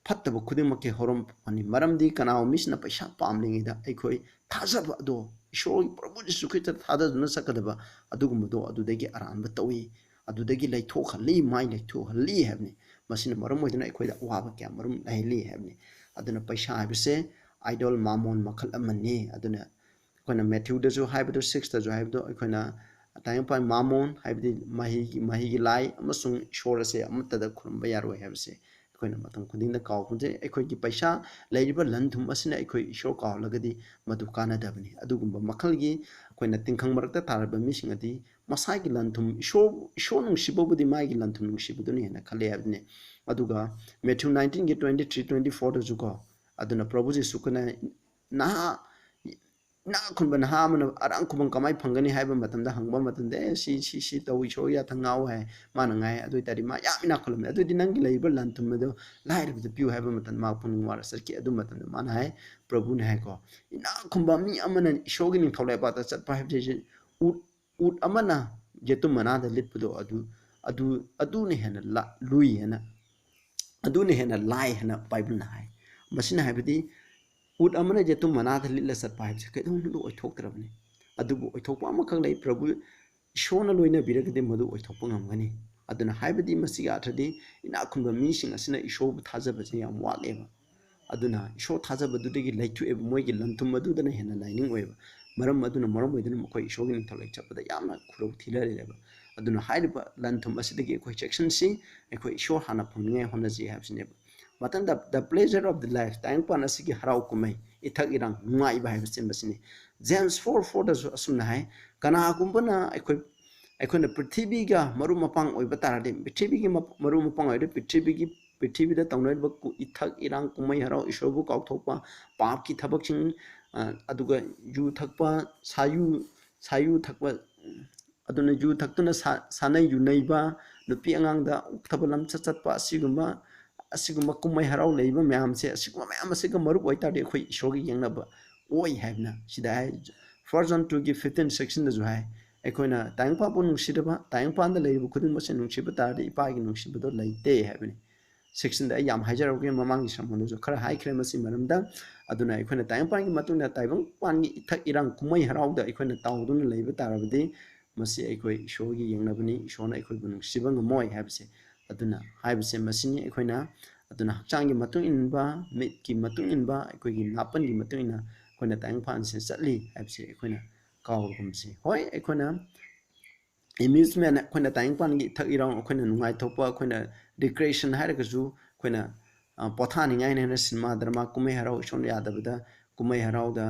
ꯐꯠꯇꯕ ꯈꯨꯗꯤꯡꯃꯛꯀꯤ ꯍꯧꯔꯛꯐꯝꯅꯤ꯫ ꯃꯔꯝꯗꯤ ꯀꯅꯥꯒꯨꯝꯕ ꯃꯤꯁꯤꯅ ꯄꯩꯁꯥ ꯄꯥꯝꯂꯤꯉꯩꯗ ꯑꯩꯈꯣꯏ ꯊꯥꯖꯕ ꯑꯗꯣ, ꯏꯁꯣꯔꯒꯤ ꯄ꯭ꯔꯚꯨ ꯖꯤꯁꯨ ꯈ꯭ꯔꯤꯁꯇ ꯊꯥꯖꯗꯨꯅ ꯆꯠꯀꯗꯕ ꯑꯗꯨꯒꯨꯝꯕꯗꯣ ꯑꯗꯨꯗꯒꯤ ꯑꯔꯥꯟꯕ ꯇꯧꯏ, ꯑꯗꯨꯗꯒꯤ ꯂꯩꯊꯣꯛꯍꯜꯂꯤ, ꯃꯥꯏ ꯂꯩꯊꯣꯛꯍꯜꯂꯤ ꯍꯥꯏꯕꯅꯤ꯫ ꯃꯁꯤꯅ ꯃꯔꯝ ꯑꯣꯏꯗꯨꯅ ꯑꯩꯈꯣꯏꯗ ꯑꯋꯥꯕ ꯀꯌꯥ ꯃꯔꯨꯝ ꯂꯩꯍꯜꯂꯤ ꯍꯥꯏꯕꯅꯤ꯫ ꯑꯗꯨꯅ ꯄꯩꯁꯥ ꯍꯥꯏꯕꯁꯦ idol mammon ꯃꯈꯜ ꯑꯃꯅꯤ꯫ ꯑꯗꯨꯅ ꯑꯩꯈꯣꯏꯅ Matthew ꯗꯁꯨ ꯍꯥꯏꯕꯗꯣ, six ꯇꯁꯨ ꯍꯥꯏꯕꯗꯣ, ꯑꯩꯈꯣꯏꯅ ꯇꯥꯏꯕꯪꯄꯥꯟ mammon ꯍꯥꯏꯕꯗꯤ ꯃꯍꯩꯒꯤ, ꯃꯍꯩꯒꯤ ꯂꯥꯏ ꯑꯃꯁꯨꯡ ꯏꯁꯣꯔ ꯑꯁꯦ ꯑꯃꯠꯇꯗ ꯈꯨꯔꯨꯝꯕ ꯌꯥꯔꯣꯏ ꯍꯥꯏꯕꯁꯦ ꯑꯩꯈꯣꯏꯅ ꯃꯇꯝ ꯈꯨꯗꯤꯡꯗ ꯀꯥꯎꯕꯁꯦ꯫ ꯑꯩꯈꯣꯏꯒꯤ ꯄꯩꯁꯥ ꯂꯩꯔꯤꯕ ꯂꯟ ꯊꯨꯝ ꯑꯁꯤꯅ ꯑꯩꯈꯣꯏ ꯏꯁꯣꯔ ꯀꯥꯎꯍꯜꯂꯒꯗꯤ ꯃꯗꯨ ꯀꯥꯟꯅꯗꯕꯅꯤ꯫ ꯑꯗꯨꯒꯨꯝꯕ ꯃꯈꯜꯒꯤ ꯑꯩꯈꯣꯏꯅ ꯇꯤꯟꯈꯪ ꯃꯔꯛꯇ ꯇꯥꯔꯕ ꯃꯤꯁꯤꯡ ꯑꯗꯤ ꯃꯁꯥꯒꯤ ꯂꯟ ꯊꯨꯝ, ꯏꯁꯣꯔ, ꯏꯁꯣꯔ ꯅꯨꯡꯁꯤꯕꯕꯨꯗꯤ ꯃꯥꯒꯤ ꯂꯟ ꯊꯨꯝ ꯅꯨꯡꯁꯤꯕꯗꯨꯅ ꯍꯦꯟꯅ ꯈꯜꯂꯦ ꯍꯥꯏꯕꯅꯤ꯫ ꯑꯗꯨꯒ Matthew nineteen ꯒꯤ twenty three, twenty four ꯗꯁꯨ ꯀꯣ, ꯑꯗꯨꯅ ꯄ꯭ꯔꯚꯨ ꯖꯤꯁꯨ ꯈ꯭ꯔꯤꯁꯇꯅ ꯅꯍꯥ ꯏꯅꯥꯛ ꯈꯨꯟꯕ ꯅꯍꯥ ꯑꯃꯅ ꯑꯔꯥꯡ ꯈꯨꯕꯝ ꯀꯃꯥꯏꯅ ꯐꯪꯒꯅꯤ ꯍꯥꯏꯕ ꯃꯇꯝꯗ, ꯍꯪꯕ ꯃꯇꯝꯗ, "ꯑꯦ, ꯁꯤ, ꯁꯤ, ꯁꯤ ꯇꯧ, ꯏꯁꯣꯔ ꯌꯥꯊꯪ ꯉꯥꯎ" ꯍꯥꯏ꯫ ꯃꯥꯅ ꯉꯥꯏ꯫ ꯑꯗꯨ ꯑꯣꯏ ꯇꯥꯔꯗꯤ ꯃꯥ ꯌꯥꯝ ꯏꯅꯥꯛ ꯈꯨꯜꯂꯝꯃꯦ꯫ "ꯑꯗꯨꯗꯤ ꯅꯪꯒꯤ ꯂꯩꯔꯤꯕ ꯂꯟ ꯊꯨꯝ ꯑꯗꯨ ꯂꯥꯏꯔꯕꯗ ꯄꯤꯌꯨ" ꯍꯥꯏꯕ ꯃꯇꯝꯗ ꯃꯥ ꯄꯨꯛꯅꯤꯡ ꯋꯥꯔ ꯆꯠꯈꯤ꯫ ꯑꯗꯨ ꯃꯇꯝꯗ ꯃꯥꯅ ꯍꯥꯏ, ꯄ꯭ꯔꯚꯨꯅ ꯍꯥꯏꯀꯣ, ꯏꯅꯥꯛ ꯈꯨꯟꯕ ꯃꯤ ꯑꯃꯅ ꯏꯁꯣꯔꯒꯤ ꯅꯤꯡꯊꯧ ꯂꯩꯕꯥꯛꯇ ꯆꯠꯄ ꯍꯥꯏꯕꯁꯤ ꯎꯠ, ꯎꯠ ꯑꯃꯅ ꯌꯦꯇꯨꯝ ꯃꯅꯥꯗ ꯂꯤꯠꯄꯗꯣ ꯑꯗꯨ, ꯑꯗꯨ, ꯑꯗꯨꯅ ꯍꯦꯟꯅ ꯂꯥ-, ꯂꯨꯏ ꯍꯥꯏꯅ, ꯑꯗꯨꯅ ꯍꯦꯟꯅ ꯂꯥꯏ ꯍꯥꯏꯅ ꯕꯥꯏꯕꯜꯅ ꯍꯥꯏ꯫ ꯃꯁꯤꯅ ꯍꯥꯏꯕꯗꯤ ꯎꯠ ꯑꯃꯅ ꯌꯦꯇꯨꯝ ꯃꯅꯥꯗ ꯂꯤꯠꯂ ꯆꯠꯄ ꯍꯥꯏꯕꯁꯤ ꯀꯩꯗꯧꯅꯨꯡꯗ ꯑꯣꯏꯊꯣꯛꯇ꯭ꯔꯕꯅꯤ꯫ ꯑꯗꯨꯕꯨ ꯑꯣꯏꯊꯣꯛꯄ ꯑꯃꯈꯛ ꯂꯩ, ꯄ꯭ꯔꯚꯨ ꯏꯁꯣꯔꯅ ꯂꯣꯏꯅꯕꯤꯔꯒꯗꯤ ꯃꯗꯨ ꯑꯣꯏꯊꯣꯛꯄ ꯉꯝꯒꯅꯤ꯫ ꯑꯗꯨꯅ ꯍꯥꯏꯕꯗꯤ ꯃꯁꯤꯒꯤ ꯑꯥꯔꯊꯗꯤ ꯏꯅꯥꯛ ꯈꯨꯟꯕ ꯃꯤꯁꯤꯡ ꯑꯁꯤꯅ ꯏꯁꯣꯔꯕꯨ ꯊꯥꯖꯕꯁꯦ ꯌꯥꯝ ꯋꯥꯠꯂꯦꯕ꯫ ꯑꯗꯨꯅ ꯏꯁꯣꯔ ꯊꯥꯖꯕꯗꯨꯗꯒꯤ ꯂꯩꯊꯣꯛꯑꯦꯕ, ꯃꯣꯏꯒꯤ ꯂꯟ ꯊꯨꯝ ꯑꯗꯨꯗꯅ ꯍꯦꯟꯅ ꯂꯥꯏꯅꯤꯡ ꯑꯣꯏꯕ꯫ ꯃꯔꯝ ꯑꯗꯨꯅ, ꯃꯔꯝ ꯑꯣꯏꯗꯨꯅ ꯃꯈꯣꯏ ꯏꯁꯣꯔꯒꯤ ꯅꯤꯡꯊꯧ ꯂꯩ ꯆꯠꯄꯗ ꯌꯥꯝꯅ ꯈꯨꯗꯣꯡ ꯊꯤꯅꯔꯦꯕ꯫ ꯑꯗꯨꯅ ꯍꯥꯏꯔꯤꯕ ꯂꯟ ꯊꯨꯝ ꯑꯁꯤꯗꯒꯤ ꯑꯩꯈꯣꯏ ꯆꯦꯛꯁꯤꯟꯁꯤ, ꯑꯩꯈꯣꯏ ꯏꯁꯣꯔ ꯍꯥꯟꯅ ꯐꯪꯅꯤꯡꯉꯥꯏ ꯍꯣꯠꯅꯁꯤ ꯍꯥꯏꯕꯁꯤꯅꯦꯕ꯫ ꯃꯊꯪꯗ, the pleasure of the life, ꯇꯥꯏꯕꯪꯄꯥꯟ ꯑꯁꯤꯒꯤ ꯍꯔꯥꯎ ꯀꯨꯝꯍꯩ, ꯏꯊꯛ ꯏꯔꯥꯡ, ꯅꯨꯡꯉꯥꯏꯕ ꯍꯥꯏꯕꯁꯤꯅ ꯃꯁꯤꯅꯤ꯫ James four four ꯗꯁꯨ ꯑꯁꯨꯝꯅ ꯍꯥꯏ, ꯀꯅꯥꯒꯨꯝꯕꯅ ꯑꯩꯈꯣꯏ, ꯑꯩꯈꯣꯏꯅ ꯄ꯭ꯔꯤꯊꯤꯕꯤꯒ ꯃꯔꯨꯞ ꯃꯄꯥꯡ ꯑꯣꯏꯕ ꯇꯥꯔꯗꯤ, ꯄ꯭ꯔꯤꯊꯤꯕꯤꯒꯤ ꯃꯞ-, ꯃꯔꯨꯞ ꯃꯄꯥꯡ ꯑꯣꯏꯔꯗꯤ ꯄ꯭ꯔꯤꯊꯤꯕꯤꯒꯤ, ꯄ꯭ꯔꯤꯊꯤꯕꯤꯗ ꯇꯧꯅꯔꯤꯕ ꯀꯨ-, ꯏꯊꯛ ꯏꯔꯥꯡ, ꯀꯨꯝꯍꯩ ꯍꯔꯥꯎ, ꯏꯁꯣꯔꯕꯨ ꯀꯥꯎꯊꯣꯛꯄ, ꯄꯥꯞꯀꯤ ꯊꯕꯛꯁꯤꯡ, ꯑ, ꯑꯗꯨꯒ ꯌꯨ ꯊꯛꯄ, ꯁꯥꯌꯨ, ꯁꯥꯌꯨ ꯊꯛꯄ, ꯑꯗꯨꯅ ꯌꯨ ꯊꯛꯇꯨꯅ ꯁꯥ-, ꯁꯥꯟꯅꯩ ꯌꯨꯅꯩꯕ, ꯅꯨꯄꯤ ꯑꯉꯥꯡꯗ ꯑꯣꯛꯊꯕ ꯂꯝꯆꯠ ꯆꯠꯄ, ꯑꯁꯤꯒꯨꯝꯕ, ꯑꯁꯤꯒꯨꯝꯕ ꯀꯨꯝꯍꯩ ꯍꯔꯥꯎ ꯂꯩꯕ ꯃꯌꯥꯝꯁꯦ, ꯑꯁꯤꯒꯨꯝꯕ ꯃꯌꯥꯝ ꯑꯁꯤꯒ ꯃꯔꯨꯞ ꯑꯣꯏꯇꯥꯔꯗꯤ ꯑꯩꯈꯣꯏ ꯏꯁꯣꯔꯒꯤ ꯌꯦꯡꯅꯕ ꯑꯣꯏ ꯍꯥꯏꯕꯅ ꯁꯤꯗ ꯍꯥꯏ꯫ First John two ꯒꯤ fifteen section ꯗꯁꯨ ꯍꯥꯏ, ꯑꯩꯈꯣꯏꯅ ꯇꯥꯏꯕꯪꯄꯥꯟꯕꯨ ꯅꯨꯡꯁꯤꯗꯕ, ꯇꯥꯏꯕꯪꯄꯥꯟꯗ ꯂꯩꯔꯤꯕ ꯈꯨꯗꯤꯡꯃꯛꯁꯦ ꯅꯨꯡꯁꯤꯕ ꯇꯥꯔꯗꯤ ꯏꯄꯥꯒꯤ ꯅꯨꯡꯁꯤꯕꯗꯣ ꯂꯩꯇꯦ ꯍꯥꯏꯕꯅꯤ꯫ ꯁꯤꯛꯁꯇꯤꯟꯗ ꯑꯩ ꯌꯥꯝ ꯍꯥꯏꯖꯔꯛꯎꯒꯦ, ꯃꯃꯥꯡꯒꯤ ꯁꯔꯃꯟꯗꯁꯨ ꯈꯔ ꯍꯥꯏꯈ꯭ꯔꯦ ꯃꯁꯤ ꯃꯔꯝꯗ꯫ ꯑꯗꯨꯅ ꯑꯩꯈꯣꯏꯅ ꯇꯥꯏꯕꯪꯄꯥꯟꯒꯤ ꯃꯇꯨꯡꯗ ꯇꯥꯏꯕꯪꯄꯥꯟꯒꯤ ꯏꯊꯛ ꯏꯔꯥꯡ ꯀꯨꯝꯍꯩ ꯍꯔꯥꯎꯗ ꯑꯩꯈꯣꯏꯅ ꯇꯥꯎꯗꯨꯅ ꯂꯩꯕ ꯇꯥꯔꯕꯗꯤ ꯃꯁꯤ ꯑꯩꯈꯣꯏ ꯏꯁꯣꯔꯒꯤ ꯌꯦꯡꯅꯕꯅꯤ, ꯏꯁꯣꯔꯅ ꯑꯩꯈꯣꯏꯕꯨ ꯅꯨꯡꯁꯤꯕ ꯉꯝꯃꯣꯏ ꯍꯥꯏꯕꯁꯦ꯫ ꯑꯗꯨꯅ ꯍꯥꯏꯕꯁꯦ ꯃꯁꯤꯅꯤ ꯑꯩꯈꯣꯏꯅ꯫ ꯑꯗꯨꯅ ꯍꯛꯆꯥꯡꯒꯤ ꯃꯇꯨꯡ ꯏꯟꯕ, ꯃꯤꯠꯀꯤ ꯃꯇꯨꯡ ꯏꯟꯕ, ꯑꯩꯈꯣꯏꯒꯤ ꯅꯥꯄꯟꯒꯤ ꯃꯇꯨꯡ ꯏꯟꯅ ꯑꯩꯈꯣꯏꯅ ꯇꯥꯏꯕꯪꯄꯥꯟꯁꯦ ꯆꯠꯂꯤ ꯍꯥꯏꯕꯁꯦ ꯑꯩꯈꯣꯏꯅ ꯀꯥꯎꯔꯒꯨꯝꯁꯤ꯫ ꯍꯣꯏ, ꯑꯩꯈꯣꯏꯅ ꯑꯦꯃ꯭ꯌꯨꯁꯃꯦꯟ, ꯑꯩꯈꯣꯏꯅ ꯇꯥꯏꯕꯪꯄꯥꯟꯒꯤ ꯏꯊꯛ ꯏꯔꯥꯡ, ꯑꯩꯈꯣꯏꯅ ꯅꯨꯡꯉꯥꯏꯊꯣꯛꯄ, ꯑꯩꯈꯣꯏꯅ ꯔꯤꯀ꯭ꯔꯤꯌꯦꯁꯟ ꯍꯥꯏꯔꯒꯁꯨ ꯑꯩꯈꯣꯏꯅ, ꯑ, ꯄꯣꯊꯥꯅꯤꯡꯉꯥꯏꯅ ꯍꯦꯟꯅ ꯁꯤꯅꯦꯃꯥ ꯗ꯭ꯔꯃꯥ ꯀꯨꯝꯍꯩ ꯍꯔꯥꯎ ꯏꯁꯣꯔꯅ ꯌꯥꯗꯕꯗ ꯀꯨꯝꯍꯩ ꯍꯔꯥꯎꯗ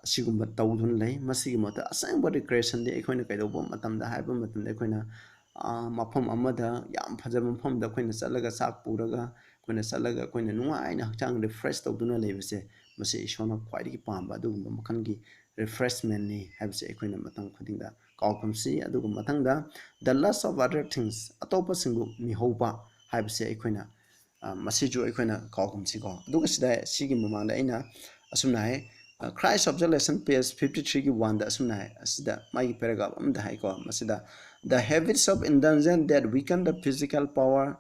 ꯑꯁꯤꯒꯨꯝꯕ ꯇꯧꯗꯨꯅ ꯂꯩ꯫ ꯃꯁꯤꯒꯤ ꯃꯍꯨꯠꯇ ꯑꯁꯦꯡꯕ ꯔꯤꯀ꯭ꯔꯤꯌꯦꯁꯟꯗꯤ ꯑꯩꯈꯣꯏꯅ ꯀꯩꯗꯧꯕ ꯃꯇꯝꯗ ꯍꯥꯏꯕ ꯃꯇꯝꯗ ꯑꯩꯈꯣꯏꯅ, ꯑ, ꯃꯐꯝ ꯑꯃꯗ, ꯌꯥꯝ ꯐꯖꯕ ꯃꯐꯝꯗ ꯑꯩꯈꯣꯏꯅ ꯆꯠꯂꯒ ꯆꯥꯛ ꯄꯨꯔꯒ ꯑꯩꯈꯣꯏꯅ ꯆꯠꯂꯒ ꯑꯩꯈꯣꯏꯅ ꯅꯨꯡꯉꯥꯏꯅ ꯍꯛꯆꯥꯡ ꯔꯤꯐ꯭ꯔꯦꯁ ꯇꯧꯗꯨꯅ ꯂꯩꯕꯁꯦ ꯃꯁꯤ ꯏꯁꯣꯔꯅ ꯈ꯭ꯋꯥꯏꯗꯒꯤ ꯄꯥꯝꯕ ꯑꯗꯨꯒꯨꯝꯕ ꯃꯈꯜꯒꯤ ꯔꯤꯐ꯭ꯔꯦꯁꯃꯦꯟꯅꯤ ꯍꯥꯏꯕꯁꯦ ꯑꯩꯈꯣꯏꯅ ꯃꯇꯝ ꯈꯨꯗꯤꯡꯗ ꯀꯥꯎꯒꯨꯝꯁꯤ꯫ ꯑꯗꯨꯒ ꯃꯊꯪꯗ the lust of other things, ꯑꯇꯣꯞꯄꯁꯤꯡꯕꯨ ꯃꯤꯍꯧꯕ ꯍꯥꯏꯕꯁꯦ ꯑꯩꯈꯣꯏꯅ, ꯑ, ꯃꯁꯤꯁꯨ ꯑꯩꯈꯣꯏꯅ ꯀꯥꯎꯒꯨꯝꯁꯤꯀꯣ꯫ ꯑꯗꯨꯒ ꯁꯤꯗ ꯁꯤꯒꯤ ꯃꯃꯥꯡꯗ ꯑꯩꯅ ꯑꯁꯨꯝꯅ ꯍꯥꯏ, ꯑ, Christ Observation page fifty threeꯒꯤ oneꯗ ꯑꯁꯨꯝꯅ ꯍꯥꯏ, ꯑꯁꯤꯗ ꯃꯥꯒꯤ paragraph ꯑꯃꯗ ꯍꯥꯏꯀꯣ, ꯃꯁꯤꯗ, "The habits of indulgence that weaken the physical power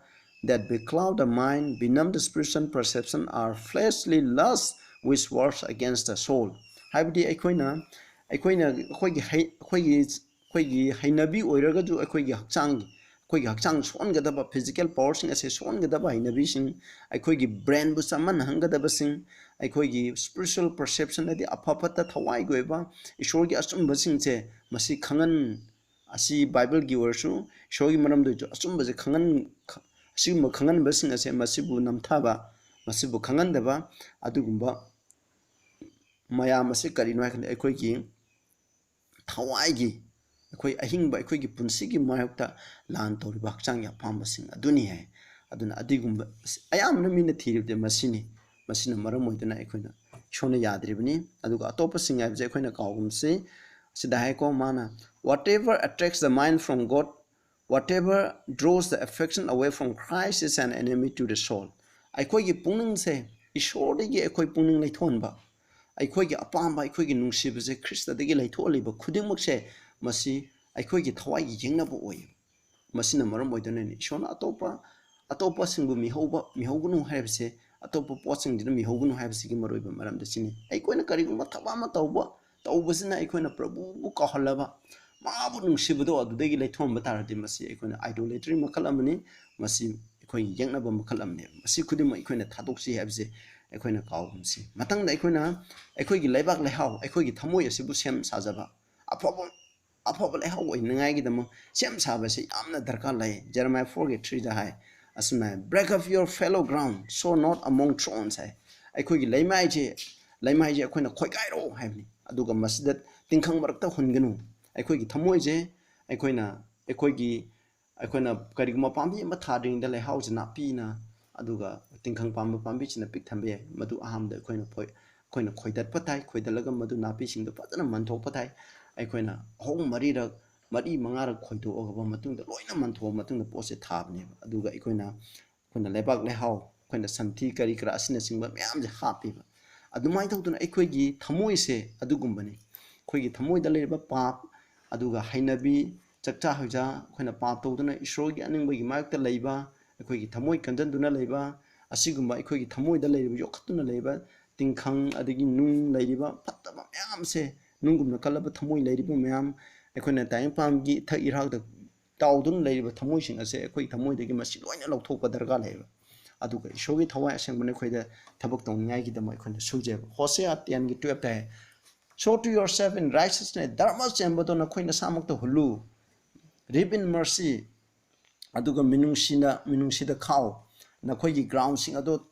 that becloud the mind, benumb the spiritual perception are fleshly lusts which wars against the soul." ꯍꯥꯏꯕꯗꯤ ꯑꯩꯈꯣꯏꯅ, ꯑꯩꯈꯣꯏꯅ, ꯑꯩꯈꯣꯏꯒꯤ ꯍꯩ-, ꯑꯩꯈꯣꯏꯒꯤ, ꯑꯩꯈꯣꯏꯒꯤ ꯍꯩꯅꯕꯤ ꯑꯣꯏꯔꯒꯁꯨ ꯑꯩꯈꯣꯏꯒꯤ ꯍꯛꯆꯥꯡꯒꯤ, ꯑꯩꯈꯣꯏꯒꯤ ꯍꯛꯆꯥꯡ ꯁꯣꯛꯍꯟꯒꯗꯕ, ꯐꯤꯖꯤꯀꯦꯜ ꯄꯥꯋꯔꯁꯤꯡ ꯑꯁꯦ ꯁꯣꯛꯍꯟꯒꯗꯕ ꯍꯩꯅꯕꯤꯁꯤꯡ, ꯑꯩꯈꯣꯏꯒꯤ ꯕ꯭ꯔꯦꯟꯕꯨ ꯆꯃꯝꯅꯍꯟꯒꯗꯕꯁꯤꯡ, ꯑꯩꯈꯣꯏꯒꯤ ꯁ꯭ꯄꯤꯔꯤꯆꯨꯋꯦꯜ ꯄꯔꯁꯦꯞꯁꯟ, ꯍꯥꯏꯗꯤ ꯑꯐ ꯐꯠꯇ ꯊꯋꯥꯏꯒꯤ ꯑꯣꯏꯕ ꯏꯁꯣꯔꯒꯤ ꯑꯆꯨꯝꯕꯁꯤꯡꯁꯦ ꯃꯁꯤ ꯈꯪꯍꯟ-, ꯑꯁꯤ ꯕꯥꯏꯕꯜꯒꯤ ꯑꯣꯏꯔꯁꯨ ꯏꯁꯣꯔꯒꯤ ꯃꯔꯝꯗ ꯑꯣꯏꯔꯁꯨ ꯑꯆꯨꯝꯕꯁꯦ ꯈꯪꯍꯟ-, ꯑꯁꯤꯒꯨꯝꯕ ꯈꯪꯍꯟꯕꯁꯤꯡ ꯑꯁꯦ ꯃꯁꯤꯕꯨ ꯅꯝꯊꯕ, ꯃꯁꯤꯕꯨ ꯈꯪꯍꯟꯗꯕ ꯑꯗꯨꯒꯨꯝꯕ ꯃꯌꯥꯝ ꯑꯁꯤ ꯀꯔꯤꯅꯣ ꯍꯥꯏ ꯀꯥꯟꯗ ꯑꯩꯈꯣꯏꯒꯤ ꯊꯋꯥꯏꯒꯤ, ꯑꯩꯈꯣꯏ ꯑꯍꯤꯡꯕ ꯑꯩꯈꯣꯏꯒꯤ ꯄꯨꯟꯁꯤꯒꯤ ꯃꯥꯌꯣꯛꯇ ꯂꯥꯟ ꯇꯧꯔꯤꯕ ꯍꯛꯆꯥꯡꯒꯤ ꯑꯄꯥꯝꯕꯁꯤꯡ ꯑꯗꯨꯅꯤ ꯍꯥꯏ꯫ ꯑꯗꯨꯅ ꯑꯗꯨꯒꯨꯝꯕ ꯑꯌꯥꯝꯕꯅ ꯃꯤꯅ ꯊꯤꯔꯤꯕꯗꯤ ꯃꯁꯤꯅꯤ꯫ ꯃꯁꯤꯅ ꯃꯔꯝ ꯑꯣꯏꯗꯨꯅ ꯑꯩꯈꯣꯏꯅ ꯏꯁꯣꯔꯅ ꯌꯥꯗ꯭ꯔꯤꯕꯅꯤ꯫ ꯑꯗꯨꯒ ꯑꯇꯣꯞꯄꯁꯤꯡ ꯍꯥꯏꯕꯁꯦ ꯑꯩꯈꯣꯏꯅ ꯀꯥꯎꯒꯨꯝꯁꯤ꯫ ꯁꯤꯗ ꯍꯥꯏꯀꯣ ꯃꯥꯅ, "Whatever attracts the mind from God, whatever draws the affection away from Christ is an enemy to the soul." ꯑꯩꯈꯣꯏꯒꯤ ꯄꯨꯛꯅꯤꯡꯁꯦ ꯏꯁꯣꯔꯗꯒꯤ ꯑꯩꯈꯣꯏ ꯄꯨꯛꯅꯤꯡ ꯂꯩꯊꯣꯛꯍꯟꯕ, ꯑꯩꯈꯣꯏꯒꯤ ꯑꯄꯥꯝꯕ, ꯑꯩꯈꯣꯏꯒꯤ ꯅꯨꯡꯁꯤꯕꯁꯦ ꯈ꯭ꯔꯤꯁꯇꯗꯒꯤ ꯂꯩꯊꯣꯛꯍꯜꯂꯤꯕ ꯈꯨꯗꯤꯡꯃꯛꯁꯦ ꯃꯁꯤ ꯑꯩꯈꯣꯏꯒꯤ ꯊꯋꯥꯏꯒꯤ ꯌꯦꯛꯅꯕ ꯑꯣꯏꯌꯦꯕ꯫ ꯃꯁꯤꯅ ꯃꯔꯝ ꯑꯣꯏꯗꯨꯅꯅꯤ ꯏꯁꯣꯔꯅ ꯑꯇꯣꯞꯄ, ꯑꯇꯣꯞꯄꯁꯤꯡꯕꯨ ꯃꯤꯍꯧꯕ, ꯃꯤꯍꯧꯒꯅꯨ ꯍꯥꯏꯕꯁꯦ, ꯑꯇꯣꯞꯄ ꯄꯣꯠꯁꯤꯡꯁꯤꯗ ꯃꯤꯍꯧꯒꯅꯨ ꯍꯥꯏꯕꯁꯤꯒꯤ ꯃꯔꯨꯑꯣꯏꯕ ꯃꯔꯝꯗꯤ ꯁꯤꯅꯤ꯫ ꯑꯩꯈꯣꯏꯅ ꯀꯔꯤꯒꯨꯝꯕ ꯊꯕꯛ ꯑꯃ ꯇꯧꯕ, ꯇꯧꯕꯁꯤꯅ ꯑꯩꯈꯣꯏꯅ ꯄ꯭ꯔꯚꯨꯕꯨ ꯀꯥꯎꯍꯜꯂꯕ, ꯃꯥꯕꯨ ꯅꯨꯡꯁꯤꯕꯗꯣ ꯑꯗꯨꯗꯒꯤ ꯂꯩꯊꯣꯛꯍꯟꯕ ꯇꯥꯔꯗꯤ, ꯃꯁꯤ ꯑꯩꯈꯣꯏꯅ idolatry ꯃꯈꯜ ꯑꯃꯅꯤ꯫ ꯃꯁꯤ ꯑꯩꯈꯣꯏꯒꯤ ꯌꯦꯛꯅꯕ ꯃꯈꯜ ꯑꯃꯅꯦꯕ꯫ ꯃꯁꯤ ꯈꯨꯗꯤꯡꯃꯛ ꯑꯩꯈꯣꯏꯅ ꯊꯥꯗꯣꯛꯁꯤ ꯍꯥꯏꯕꯁꯦ ꯑꯩꯈꯣꯏꯅ ꯀꯥꯎꯒꯨꯝꯁꯤ꯫ ꯃꯊꯪꯗ ꯑꯩꯈꯣꯏꯅ ꯑꯩꯈꯣꯏꯒꯤ ꯂꯩꯕꯥꯛ ꯂꯩꯍꯥꯎ, ꯑꯩꯈꯣꯏꯒꯤ ꯊꯃꯣꯏ ꯑꯁꯤꯕꯨ ꯁꯦꯝ ꯁꯥꯖꯕ, ꯑꯐꯕ, ꯑꯐꯕ ꯂꯩꯍꯥꯎ ꯑꯣꯏꯅꯉꯥꯏꯒꯤꯗꯃꯛ ꯁꯦꯝ ꯁꯥꯕꯁꯤ ꯌꯥꯝꯅ ꯗꯔꯀꯥꯔ ꯂꯩ꯫ Jeremiah four ꯒꯤ three ꯗ ꯍꯥꯏ, ꯑꯁꯨꯝꯅ ꯍꯥꯏ, "Break up your fallow ground, sow not among thorns" ꯍꯥꯏ꯫ ꯑꯩꯈꯣꯏꯒꯤ ꯂꯩꯃꯥꯏꯁꯦ, ꯂꯩꯃꯥꯏꯁꯦ ꯑꯩꯈꯣꯏꯅ ꯈꯣꯏꯒꯥꯏꯔꯣ ꯍꯥꯏꯕꯅꯤ꯫ ꯑꯗꯨꯒ ꯃꯁꯤꯗ ꯇꯤꯡꯈꯪ ꯃꯔꯛꯇ ꯍꯨꯟꯒꯅꯨ꯫ ꯑꯩꯈꯣꯏꯒꯤ ꯊꯃꯣꯏꯁꯦ ꯑꯩꯈꯣꯏꯅ, ꯑꯩꯈꯣꯏꯒꯤ, ꯑꯩꯈꯣꯏꯅ ꯀꯔꯤꯒꯨꯝꯕ ꯄꯥꯝꯕꯤ ꯑꯃ ꯊꯥꯗ꯭ꯔꯤꯉꯩꯗ ꯂꯩꯍꯥꯎꯁꯦ ꯅꯥꯄꯤꯅ, ꯑꯗꯨꯒ ꯇꯤꯡꯈꯪ ꯄꯥꯟꯕ ꯄꯥꯝꯕꯤꯁꯤꯅ ꯄꯤꯛ ꯊꯟꯕ ꯌꯥꯏ꯫ ꯃꯗꯨ ꯑꯍꯥꯟꯕꯗ ꯑꯩꯈꯣꯏꯅ ꯐꯣꯏ-, ꯑꯩꯈꯣꯏꯅ ꯈꯣꯏꯗꯠꯄ ꯇꯥꯏ꯫ ꯈꯣꯏꯗꯠꯂꯒ ꯃꯗꯨ ꯅꯥꯄꯤꯁꯤꯡꯗꯣ ꯐꯖꯅ ꯃꯟꯊꯣꯛꯄ ꯇꯥꯏ꯫ ꯑꯩꯈꯣꯏꯅ ꯑꯍꯨꯝ ꯃꯔꯤꯔꯛ, ꯃꯔꯤ ꯃꯉꯥꯔꯛ ꯈꯣꯏꯗꯣꯛꯑꯕ ꯃꯇꯨꯡꯗ, ꯂꯣꯏꯅ ꯃꯟꯊꯣꯛꯑ ꯃꯇꯨꯡꯗ ꯄꯣꯠꯁꯦ ꯊꯥꯕꯅꯦꯕ꯫ ꯑꯗꯨꯒ ꯑꯩꯈꯣꯏꯅ, ꯑꯩꯈꯣꯏꯅ ꯂꯩꯕꯥꯛ ꯂꯩꯍꯥꯎ, ꯑꯩꯈꯣꯏꯅ ꯁꯟꯊꯤ ꯀꯔꯤ ꯀꯔꯥ ꯑꯁꯤꯅꯆꯤꯡꯕ ꯃꯌꯥꯝꯁꯦ ꯍꯥꯞꯄꯤꯕ꯫ ꯑꯗꯨꯃꯥꯏꯅ ꯇꯧꯗꯅ ꯑꯩꯈꯣꯏꯒꯤ ꯊꯃꯣꯏꯁꯦ ꯑꯗꯨꯒꯨꯝꯕꯅꯤ꯫ ꯑꯩꯈꯣꯏꯒꯤ ꯊꯃꯣꯏꯗ ꯂꯩꯔꯤꯕ ꯄꯥꯞ, ꯑꯗꯨꯒ ꯍꯩꯅꯕꯤ, ꯆꯥꯛꯆꯥ ꯍꯩꯖꯥ, ꯑꯩꯈꯣꯏꯅ ꯄꯥꯞ ꯇꯧꯗꯨꯅ ꯏꯁꯣꯔꯒꯤ ꯑꯅꯤꯡꯕꯒꯤ ꯃꯥꯌꯣꯛꯇ ꯂꯩꯕ, ꯑꯩꯈꯣꯏꯒꯤ ꯊꯃꯣꯏ ꯀꯟꯖꯟꯗꯨꯅ ꯂꯩꯕ, ꯑꯁꯤꯒꯨꯝꯕ ꯑꯩꯈꯣꯏꯒꯤ ꯊꯃꯣꯏꯗ ꯂꯩꯔꯤꯕ, ꯌꯣꯛꯈꯠꯇꯨꯅ ꯂꯩꯕ ꯇꯤꯡꯈꯪ, ꯑꯗꯒꯤ ꯅꯨꯡ ꯂꯩꯔꯤꯕ ꯐꯠꯇꯕ ꯃꯌꯥꯝꯁꯦ, ꯅꯨꯡꯒꯨꯝꯅ ꯀꯜꯂꯕ ꯊꯃꯣꯏ ꯂꯩꯔꯤꯕ ꯃꯌꯥꯝ, ꯑꯩꯈꯣꯏꯅ ꯇꯥꯏꯕꯪꯄꯥꯟꯒꯤ ꯏꯊꯛ ꯏꯔꯥꯛꯇ ꯇꯥꯎꯗꯨꯅ ꯂꯩꯔꯤꯕ ꯊꯃꯣꯏꯁꯤꯡ ꯑꯁꯦ ꯑꯩꯈꯣꯏꯒꯤ ꯊꯃꯣꯏꯗꯒꯤ ꯃꯁꯤ ꯂꯣꯏꯅ ꯂꯧꯊꯣꯛꯄ ꯗꯔꯀꯥꯔ ꯂꯩꯌꯦꯕ꯫ ꯑꯗꯨꯒ ꯏꯁꯣꯔꯒꯤ ꯊꯋꯥꯏ ꯑꯁꯦꯡꯕꯅ ꯑꯩꯈꯣꯏꯗ ꯊꯕꯛ ꯇꯧꯅꯤꯡꯉꯥꯏꯒꯤꯗꯃꯛ ꯑꯩꯈꯣꯏꯅ ꯁꯨꯖꯩꯕ꯫ Hosea ten ꯒꯤ twelve ꯇ ꯍꯥꯏ, "Sow to yourself in righteousness, ꯙꯔꯃ ꯆꯦꯟꯕꯗꯣ ꯅꯈꯣꯏ ꯅꯁꯥꯃꯛꯇ ꯍꯨꯜꯂꯨ, reap in mercy, ꯑꯗꯨꯒ ꯃꯤꯅꯨꯡꯁꯤꯅ, ꯃꯤꯅꯨꯡꯁꯤꯗ ꯈꯥꯎ, ꯅꯈꯣꯏꯒꯤ ground ꯁꯤꯡ ꯑꯗꯣ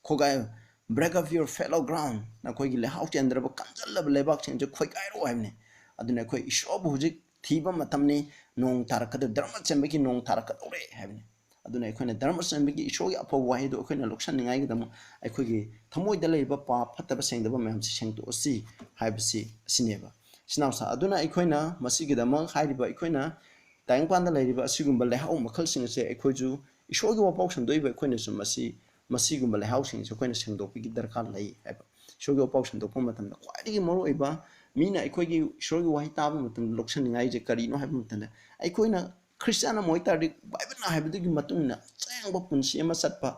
ꯈꯣꯒꯥꯏ, break up your fallow ground, ꯅꯈꯣꯏꯒꯤ ꯂꯩꯍꯥꯎ ꯆꯦꯟꯗ꯭ꯔꯕ ꯀꯟꯖꯜꯂꯕ ꯂꯩꯕꯥꯛꯁꯤꯡꯁꯦ ꯈꯣꯏꯒꯥꯏꯔꯣ" ꯍꯥꯏꯕꯅꯤ꯫ ꯑꯗꯨꯅ ꯑꯩꯈꯣꯏ ꯏꯁꯣꯔꯕꯨ ꯍꯧꯖꯤꯛ ꯊꯤꯕ ꯃꯇꯝꯅꯤ, ꯅꯣꯡ ꯇꯥꯔꯛꯀꯗꯧꯔꯦ, ꯙꯔꯃ ꯆꯦꯟꯕꯒꯤ ꯅꯣꯡ ꯇꯥꯔꯛꯀꯗꯧꯔꯦ ꯍꯥꯏꯕꯅꯤ꯫ ꯑꯗꯨꯅ ꯑꯩꯈꯣꯏꯅ ꯙꯔꯃ ꯆꯦꯟꯕꯒꯤ ꯏꯁꯣꯔꯒꯤ ꯑꯐꯕ ꯋꯥꯍꯩꯗꯨ ꯑꯩꯈꯣꯏꯅ ꯂꯧꯁꯟꯅꯤꯡꯉꯥꯏꯒꯤꯗꯃꯛ ꯑꯩꯈꯣꯏꯒꯤ ꯊꯃꯣꯏꯗ ꯂꯩꯔꯤꯕ ꯄꯥꯞ ꯐꯠꯇꯕ ꯁꯦꯡꯗꯕ ꯃꯌꯥꯝꯁꯤ ꯁꯦꯡꯗꯣꯛꯑꯁꯤ ꯍꯥꯏꯕꯁꯤ ꯑꯁꯤꯅꯦꯕ꯫ ꯏꯆꯤꯟ ꯏꯅꯥꯎꯁꯥ, ꯑꯗꯨꯅ ꯑꯩꯈꯣꯏꯅ ꯃꯁꯤꯒꯤꯗꯃꯛ ꯍꯥꯏꯔꯤꯕ, ꯑꯩꯈꯣꯏꯅ ꯇꯥꯏꯕꯪꯄꯥꯟꯗ ꯂꯩꯔꯤꯕ ꯑꯁꯤꯒꯨꯝꯕ ꯂꯩꯍꯥꯎ ꯃꯈꯜꯁꯤꯡ ꯑꯁꯦ ꯑꯩꯈꯣꯏꯁꯨ ꯏꯁꯣꯔꯒꯤ ꯋꯥꯄꯥꯎ ꯁꯟꯗꯣꯛꯏꯕ ꯑꯩꯈꯣꯏꯅꯁꯨ ꯃꯁꯤ, ꯃꯁꯤꯒꯨꯝꯕ ꯂꯩꯍꯥꯎꯁꯤꯡ ꯑꯁꯤ ꯑꯩꯈꯣꯏꯅ ꯁꯦꯡꯗꯣꯛꯄꯒꯤ ꯗꯔꯀꯥꯔ ꯂꯩ ꯍꯥꯏꯕ꯫ ꯏꯁꯣꯔꯒꯤ ꯋꯥꯄꯥꯎ ꯁꯟꯗꯣꯛꯄ ꯃꯇꯝꯗ ꯈ꯭ꯋꯥꯏꯗꯒꯤ ꯃꯔꯨꯑꯣꯏꯕ ꯃꯤꯅ ꯑꯩꯈꯣꯏꯒꯤ ꯏꯁꯣꯔꯒꯤ ꯋꯥꯍꯩ ꯇꯥꯕ ꯃꯇꯝꯗ ꯂꯧꯁꯟꯅꯤꯡꯉꯥꯏꯁꯦ ꯀꯔꯤꯅꯣ ꯍꯥꯏꯕ ꯃꯇꯝꯗ, ꯑꯩꯈꯣꯏꯅ ꯈ꯭ꯔꯤꯁꯇꯤꯌꯥꯟ ꯑꯃ ꯑꯣꯏꯇꯥꯔꯗꯤ ꯕꯥꯏꯕꯜꯅ ꯍꯥꯏꯕꯗꯨꯒꯤ ꯃꯇꯨꯡ ꯏꯟꯅ ꯑꯁꯦꯡꯕ ꯄꯨꯟꯁꯤ ꯑꯃ ꯆꯠꯄ,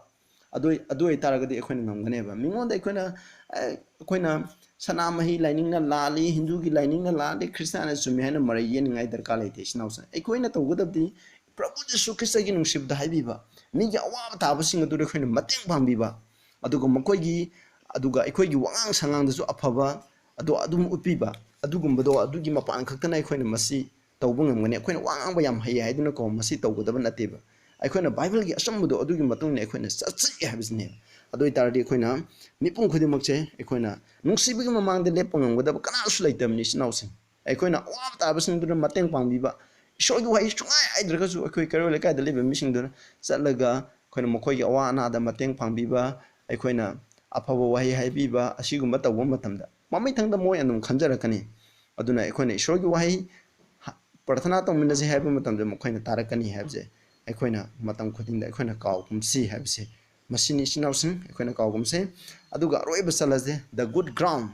ꯑꯗꯨ ꯑꯗꯨ ꯑꯣꯏꯇꯥꯔꯒꯗꯤ ꯑꯩꯈꯣꯏꯅ ꯉꯝꯒꯅꯦꯕ꯫ ꯃꯤꯉꯣꯟꯗ ꯑꯩꯈꯣꯏꯅ, ꯑꯦ, ꯑꯩꯈꯣꯏꯅ ꯁꯅꯥꯃꯍꯤ ꯂꯥꯏꯅꯤꯡꯅ ꯂꯥꯜꯂꯤ, ꯍꯤꯟꯗꯨꯒꯤ ꯂꯥꯏꯅꯤꯡꯅ ꯂꯥꯜꯂꯤ, ꯈ꯭ꯔꯤꯁꯇꯤꯌꯥꯟꯅ ꯆꯨꯝꯃꯤ ꯍꯥꯏꯅ ꯃꯔꯩ ꯌꯦꯠꯅꯤꯡꯉꯥꯏ ꯗꯔꯀꯥꯔ ꯂꯩꯇꯦ, ꯏꯆꯤꯟ ꯏꯅꯥꯎꯁꯤꯡ꯫ ꯑꯩꯈꯣꯏꯅ ꯇꯧꯒꯗꯕꯗꯤ ꯄ꯭ꯔꯚꯨ ꯖꯤꯁꯨ ꯈ꯭ꯔꯤꯁꯇꯒꯤ ꯅꯨꯡꯁꯤꯕꯗ ꯍꯥꯏꯕꯤꯕ, ꯃꯤꯒꯤ ꯑꯋꯥꯕ ꯇꯥꯕꯁꯤꯡ ꯑꯗꯨꯗ ꯑꯩꯈꯣꯏꯅ ꯃꯇꯦꯡ ꯄꯥꯡꯕꯤꯕ, ꯑꯗꯨꯒ ꯃꯈꯣꯏꯒꯤ, ꯑꯗꯨꯒ ꯑꯩꯈꯣꯏꯒꯤ ꯋꯥꯉꯥꯡ ꯁꯉꯥꯡꯗꯁꯨ ꯑꯐꯕ ꯑꯗꯨ ꯑꯗꯨꯝ ꯎꯠꯄꯤꯕ, ꯑꯗꯨꯒꯨꯝꯕꯗꯣ, ꯑꯗꯨꯒꯤ ꯃꯄꯥꯟ ꯈꯛꯇꯅ ꯑꯩꯈꯣꯏꯅ ꯃꯁꯤ ꯇꯧꯕ ꯉꯝꯒꯅꯤ꯫ ꯑꯩꯈꯣꯏꯅ ꯋꯥ ꯉꯥꯡꯕ ꯌꯥꯝ ꯍꯩ ꯍꯥꯏꯗꯨꯅꯀꯣ ꯃꯁꯤ ꯇꯧꯒꯗꯕ ꯅꯠꯇꯦꯕ꯫ ꯑꯩꯈꯣꯏꯅ ꯕꯥꯏꯕꯜꯒꯤ ꯑꯆꯨꯝꯕꯗꯣ ꯑꯗꯨꯒꯤ ꯃꯇꯨꯡ ꯏꯟꯅ ꯑꯩꯈꯣꯏꯅ ꯆꯠꯆꯒꯦ ꯍꯥꯏꯕꯁꯤꯅꯦꯕ꯫ ꯑꯗꯨ ꯑꯣꯏꯇꯥꯔꯗꯤ ꯑꯩꯈꯣꯏꯅ ꯃꯤꯄꯨꯝ ꯈꯨꯗꯤꯡꯃꯛꯁꯦ ꯑꯩꯈꯣꯏꯅ ꯅꯨꯡꯁꯤꯕꯒꯤ ꯃꯃꯥꯡꯗ ꯂꯦꯞꯄ ꯉꯝꯒꯗꯕ ꯀꯅꯥꯁꯨ ꯂꯩꯇꯕꯅꯤ, ꯏꯆꯤꯟ ꯏꯅꯥꯎꯁꯤꯡ꯫ ꯑꯩꯈꯣꯏꯅ ꯑꯋꯥꯕ ꯇꯥꯕꯁꯤꯡꯗꯨꯗ ꯃꯇꯦꯡ ꯄꯥꯡꯕꯤꯕ, ꯏꯁꯣꯔꯒꯤ ꯋꯥꯍꯩ ꯁꯨꯡꯍꯥꯏ ꯍꯥꯏꯗ꯭ꯔꯒꯁꯨ ꯑꯩꯈꯣꯏ ꯀꯩꯔꯣꯏ ꯂꯩꯀꯥꯏꯗ ꯂꯩꯕ ꯃꯤꯁꯤꯡꯗꯨꯅ ꯆꯠꯂꯒ ꯑꯩꯈꯣꯏꯅ ꯃꯈꯣꯏꯒꯤ ꯑꯋꯥ ꯑꯅꯥꯗ ꯃꯇꯦꯡ ꯄꯥꯡꯕꯤꯕ, ꯑꯩꯈꯣꯏꯅ ꯑꯐꯕ ꯋꯥꯍꯩ ꯍꯥꯏꯕꯤꯕ, ꯑꯁꯤꯒꯨꯝꯕ ꯇꯧꯕ ꯃꯇꯝꯗ ꯃꯃꯩꯊꯪꯗ ꯃꯣꯏ ꯑꯗꯨꯝ ꯈꯟꯖꯔꯛꯀꯅꯤ꯫ ꯑꯗꯨꯅ ꯑꯩꯈꯣꯏꯅ ꯏꯁꯣꯔꯒꯤ ꯋꯥꯍꯩ ꯍ-, ꯄ꯭ꯔꯥꯊꯅꯥ ꯇꯧꯃꯤꯟꯅꯁꯤ ꯍꯥꯏꯕ ꯃꯇꯝꯗ ꯃꯈꯣꯏꯅ ꯇꯥꯔꯛꯀꯅꯤ ꯍꯥꯏꯕꯁꯦ ꯑꯩꯈꯣꯏꯅ ꯃꯇꯝ ꯈꯨꯗꯤꯡꯗ ꯑꯩꯈꯣꯏꯅ ꯀꯥꯎꯒꯨꯝꯁꯤ ꯍꯥꯏꯕꯁꯦ ꯃꯁꯤꯅꯤ, ꯏꯆꯤꯟ ꯏꯅꯥꯎꯁꯤꯡ, ꯑꯩꯈꯣꯏꯅ ꯀꯥꯎꯒꯨꯝꯁꯦ꯫ ꯑꯗꯨꯒ ꯑꯔꯣꯏꯕ ꯆꯠꯂꯁꯦ, the good ground꯫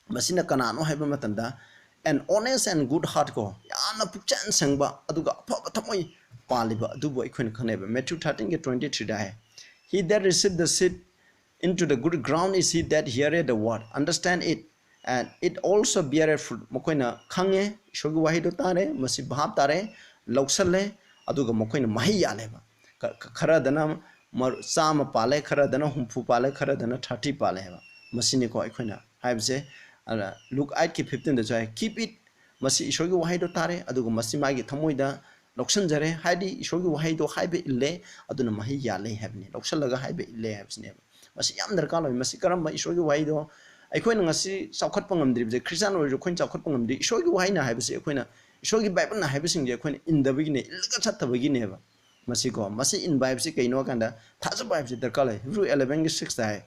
ꯃꯁꯤꯅ ꯀꯅꯥꯅꯣ ꯍꯥꯏꯕ ꯃꯇꯝꯗ, an honest and good heart ꯀꯣ, ꯌꯥꯝꯅ ꯄꯨꯛꯆꯦꯜ ꯁꯦꯡꯕ ꯑꯗꯨꯒ ꯑꯐꯕ ꯊꯃꯣꯏ ꯄꯥꯜꯂꯤꯕ ꯑꯗꯨꯕꯨ ꯑꯩꯈꯣꯏꯅ ꯈꯪꯅꯩꯕ꯫ Matthew thirteen ꯒꯤ twenty three the high, "He that received the seed into the good ground is he that heareth the word, understand it, and it also beareth fruit." ꯃꯈꯣꯏꯅ ꯈꯪꯉꯦ, ꯏꯁꯣꯔꯒꯤ ꯋꯥꯍꯩꯗꯣ ꯇꯥꯔꯦ, ꯃꯁꯤ ꯚꯥꯞ ꯇꯥꯔꯦ, ꯂꯧꯁꯜꯂꯦ, ꯑꯗꯨꯒ ꯃꯈꯣꯏꯅ ꯃꯍꯩ ꯌꯥꯜꯂꯦꯕ꯫ ꯈ-, ꯈ-, ꯈꯔꯗꯅ ꯃꯔ-, ꯆꯥꯝꯃ ꯄꯥꯜꯂꯦ, ꯈꯔꯗꯅ ꯍꯨꯝꯐꯨ ꯄꯥꯜꯂꯦ, ꯈꯔꯗꯅ thirty ꯄꯥꯜꯂꯦ ꯍꯥꯏꯕ꯫ ꯃꯁꯤꯅꯤꯀꯣ ꯑꯩꯈꯣꯏꯅ ꯍꯥꯏꯕꯁꯦ꯫ ꯑꯗ Luke eight ꯀꯤ fifteen ꯗꯁꯨ ꯍꯥꯏ, "Keep it." ꯃꯁꯤ ꯏꯁꯣꯔꯒꯤ ꯋꯥꯍꯩꯗꯣ ꯇꯥꯔꯦ, ꯑꯗꯨꯒ ꯃꯁꯤ ꯃꯥꯒꯤ ꯊꯃꯣꯏꯗ ꯂꯧꯁꯤꯟꯖꯔꯦ, ꯍꯥꯏꯗꯤ ꯏꯁꯣꯔꯒꯤ ꯋꯥꯍꯩꯗꯣ ꯍꯥꯏꯕ ꯏꯜꯂꯦ, ꯑꯗꯨꯅ ꯃꯍꯩ ꯌꯥꯜꯂꯦ ꯍꯥꯏꯕꯅꯤ, ꯂꯧꯁꯤꯜꯂꯒ ꯍꯥꯏꯕ ꯏꯜꯂꯦ ꯍꯥꯏꯕꯁꯤꯅꯦꯕ꯫ ꯃꯁꯤ ꯌꯥꯝ ꯗꯔꯀꯥꯔ ꯑꯣꯏ꯫ ꯃꯁꯤ ꯀꯔꯝꯕ ꯏꯁꯣꯔꯒꯤ ꯋꯥꯍꯩꯗꯣ ꯑꯩꯈꯣꯏꯅ ꯉꯁꯤ ꯆꯥꯎꯈꯠꯄ ꯉꯝꯗ꯭ꯔꯤꯕꯁꯦ, ꯈ꯭ꯔꯤꯁꯇꯤꯌꯥꯟ ꯑꯣꯏꯔꯁꯨ ꯑꯩꯈꯣꯏꯅ ꯆꯥꯎꯈꯠꯄ ꯉꯝꯗ꯭ꯔꯤ, ꯏꯁꯣꯔꯒꯤ ꯋꯥꯍꯩꯅ ꯍꯥꯏꯕꯁꯤ ꯑꯩꯈꯣꯏꯅ, ꯏꯁꯣꯔꯒꯤ ꯕꯥꯏꯕꯜꯅ ꯍꯥꯏꯕꯁꯤꯡꯁꯦ ꯑꯩꯈꯣꯏꯅ ꯏꯟꯗꯕꯒꯤꯅꯦ, ꯏꯜꯂꯒ ꯆꯠꯇꯕꯒꯤꯅꯦꯕ꯫ ꯃꯁꯤꯀꯣ, ꯃꯁꯤ ꯏꯟꯕ ꯍꯥꯏꯕꯁꯤ ꯀꯩꯅꯣ ꯍꯥꯏ ꯀꯥꯟꯗ ꯊꯥꯖꯕ ꯍꯥꯏꯕꯁꯤ ꯗꯔꯀꯥꯔ ꯂꯩ꯫ Hebrew eleven ꯒꯤ six ꯇ ꯍꯥꯏ,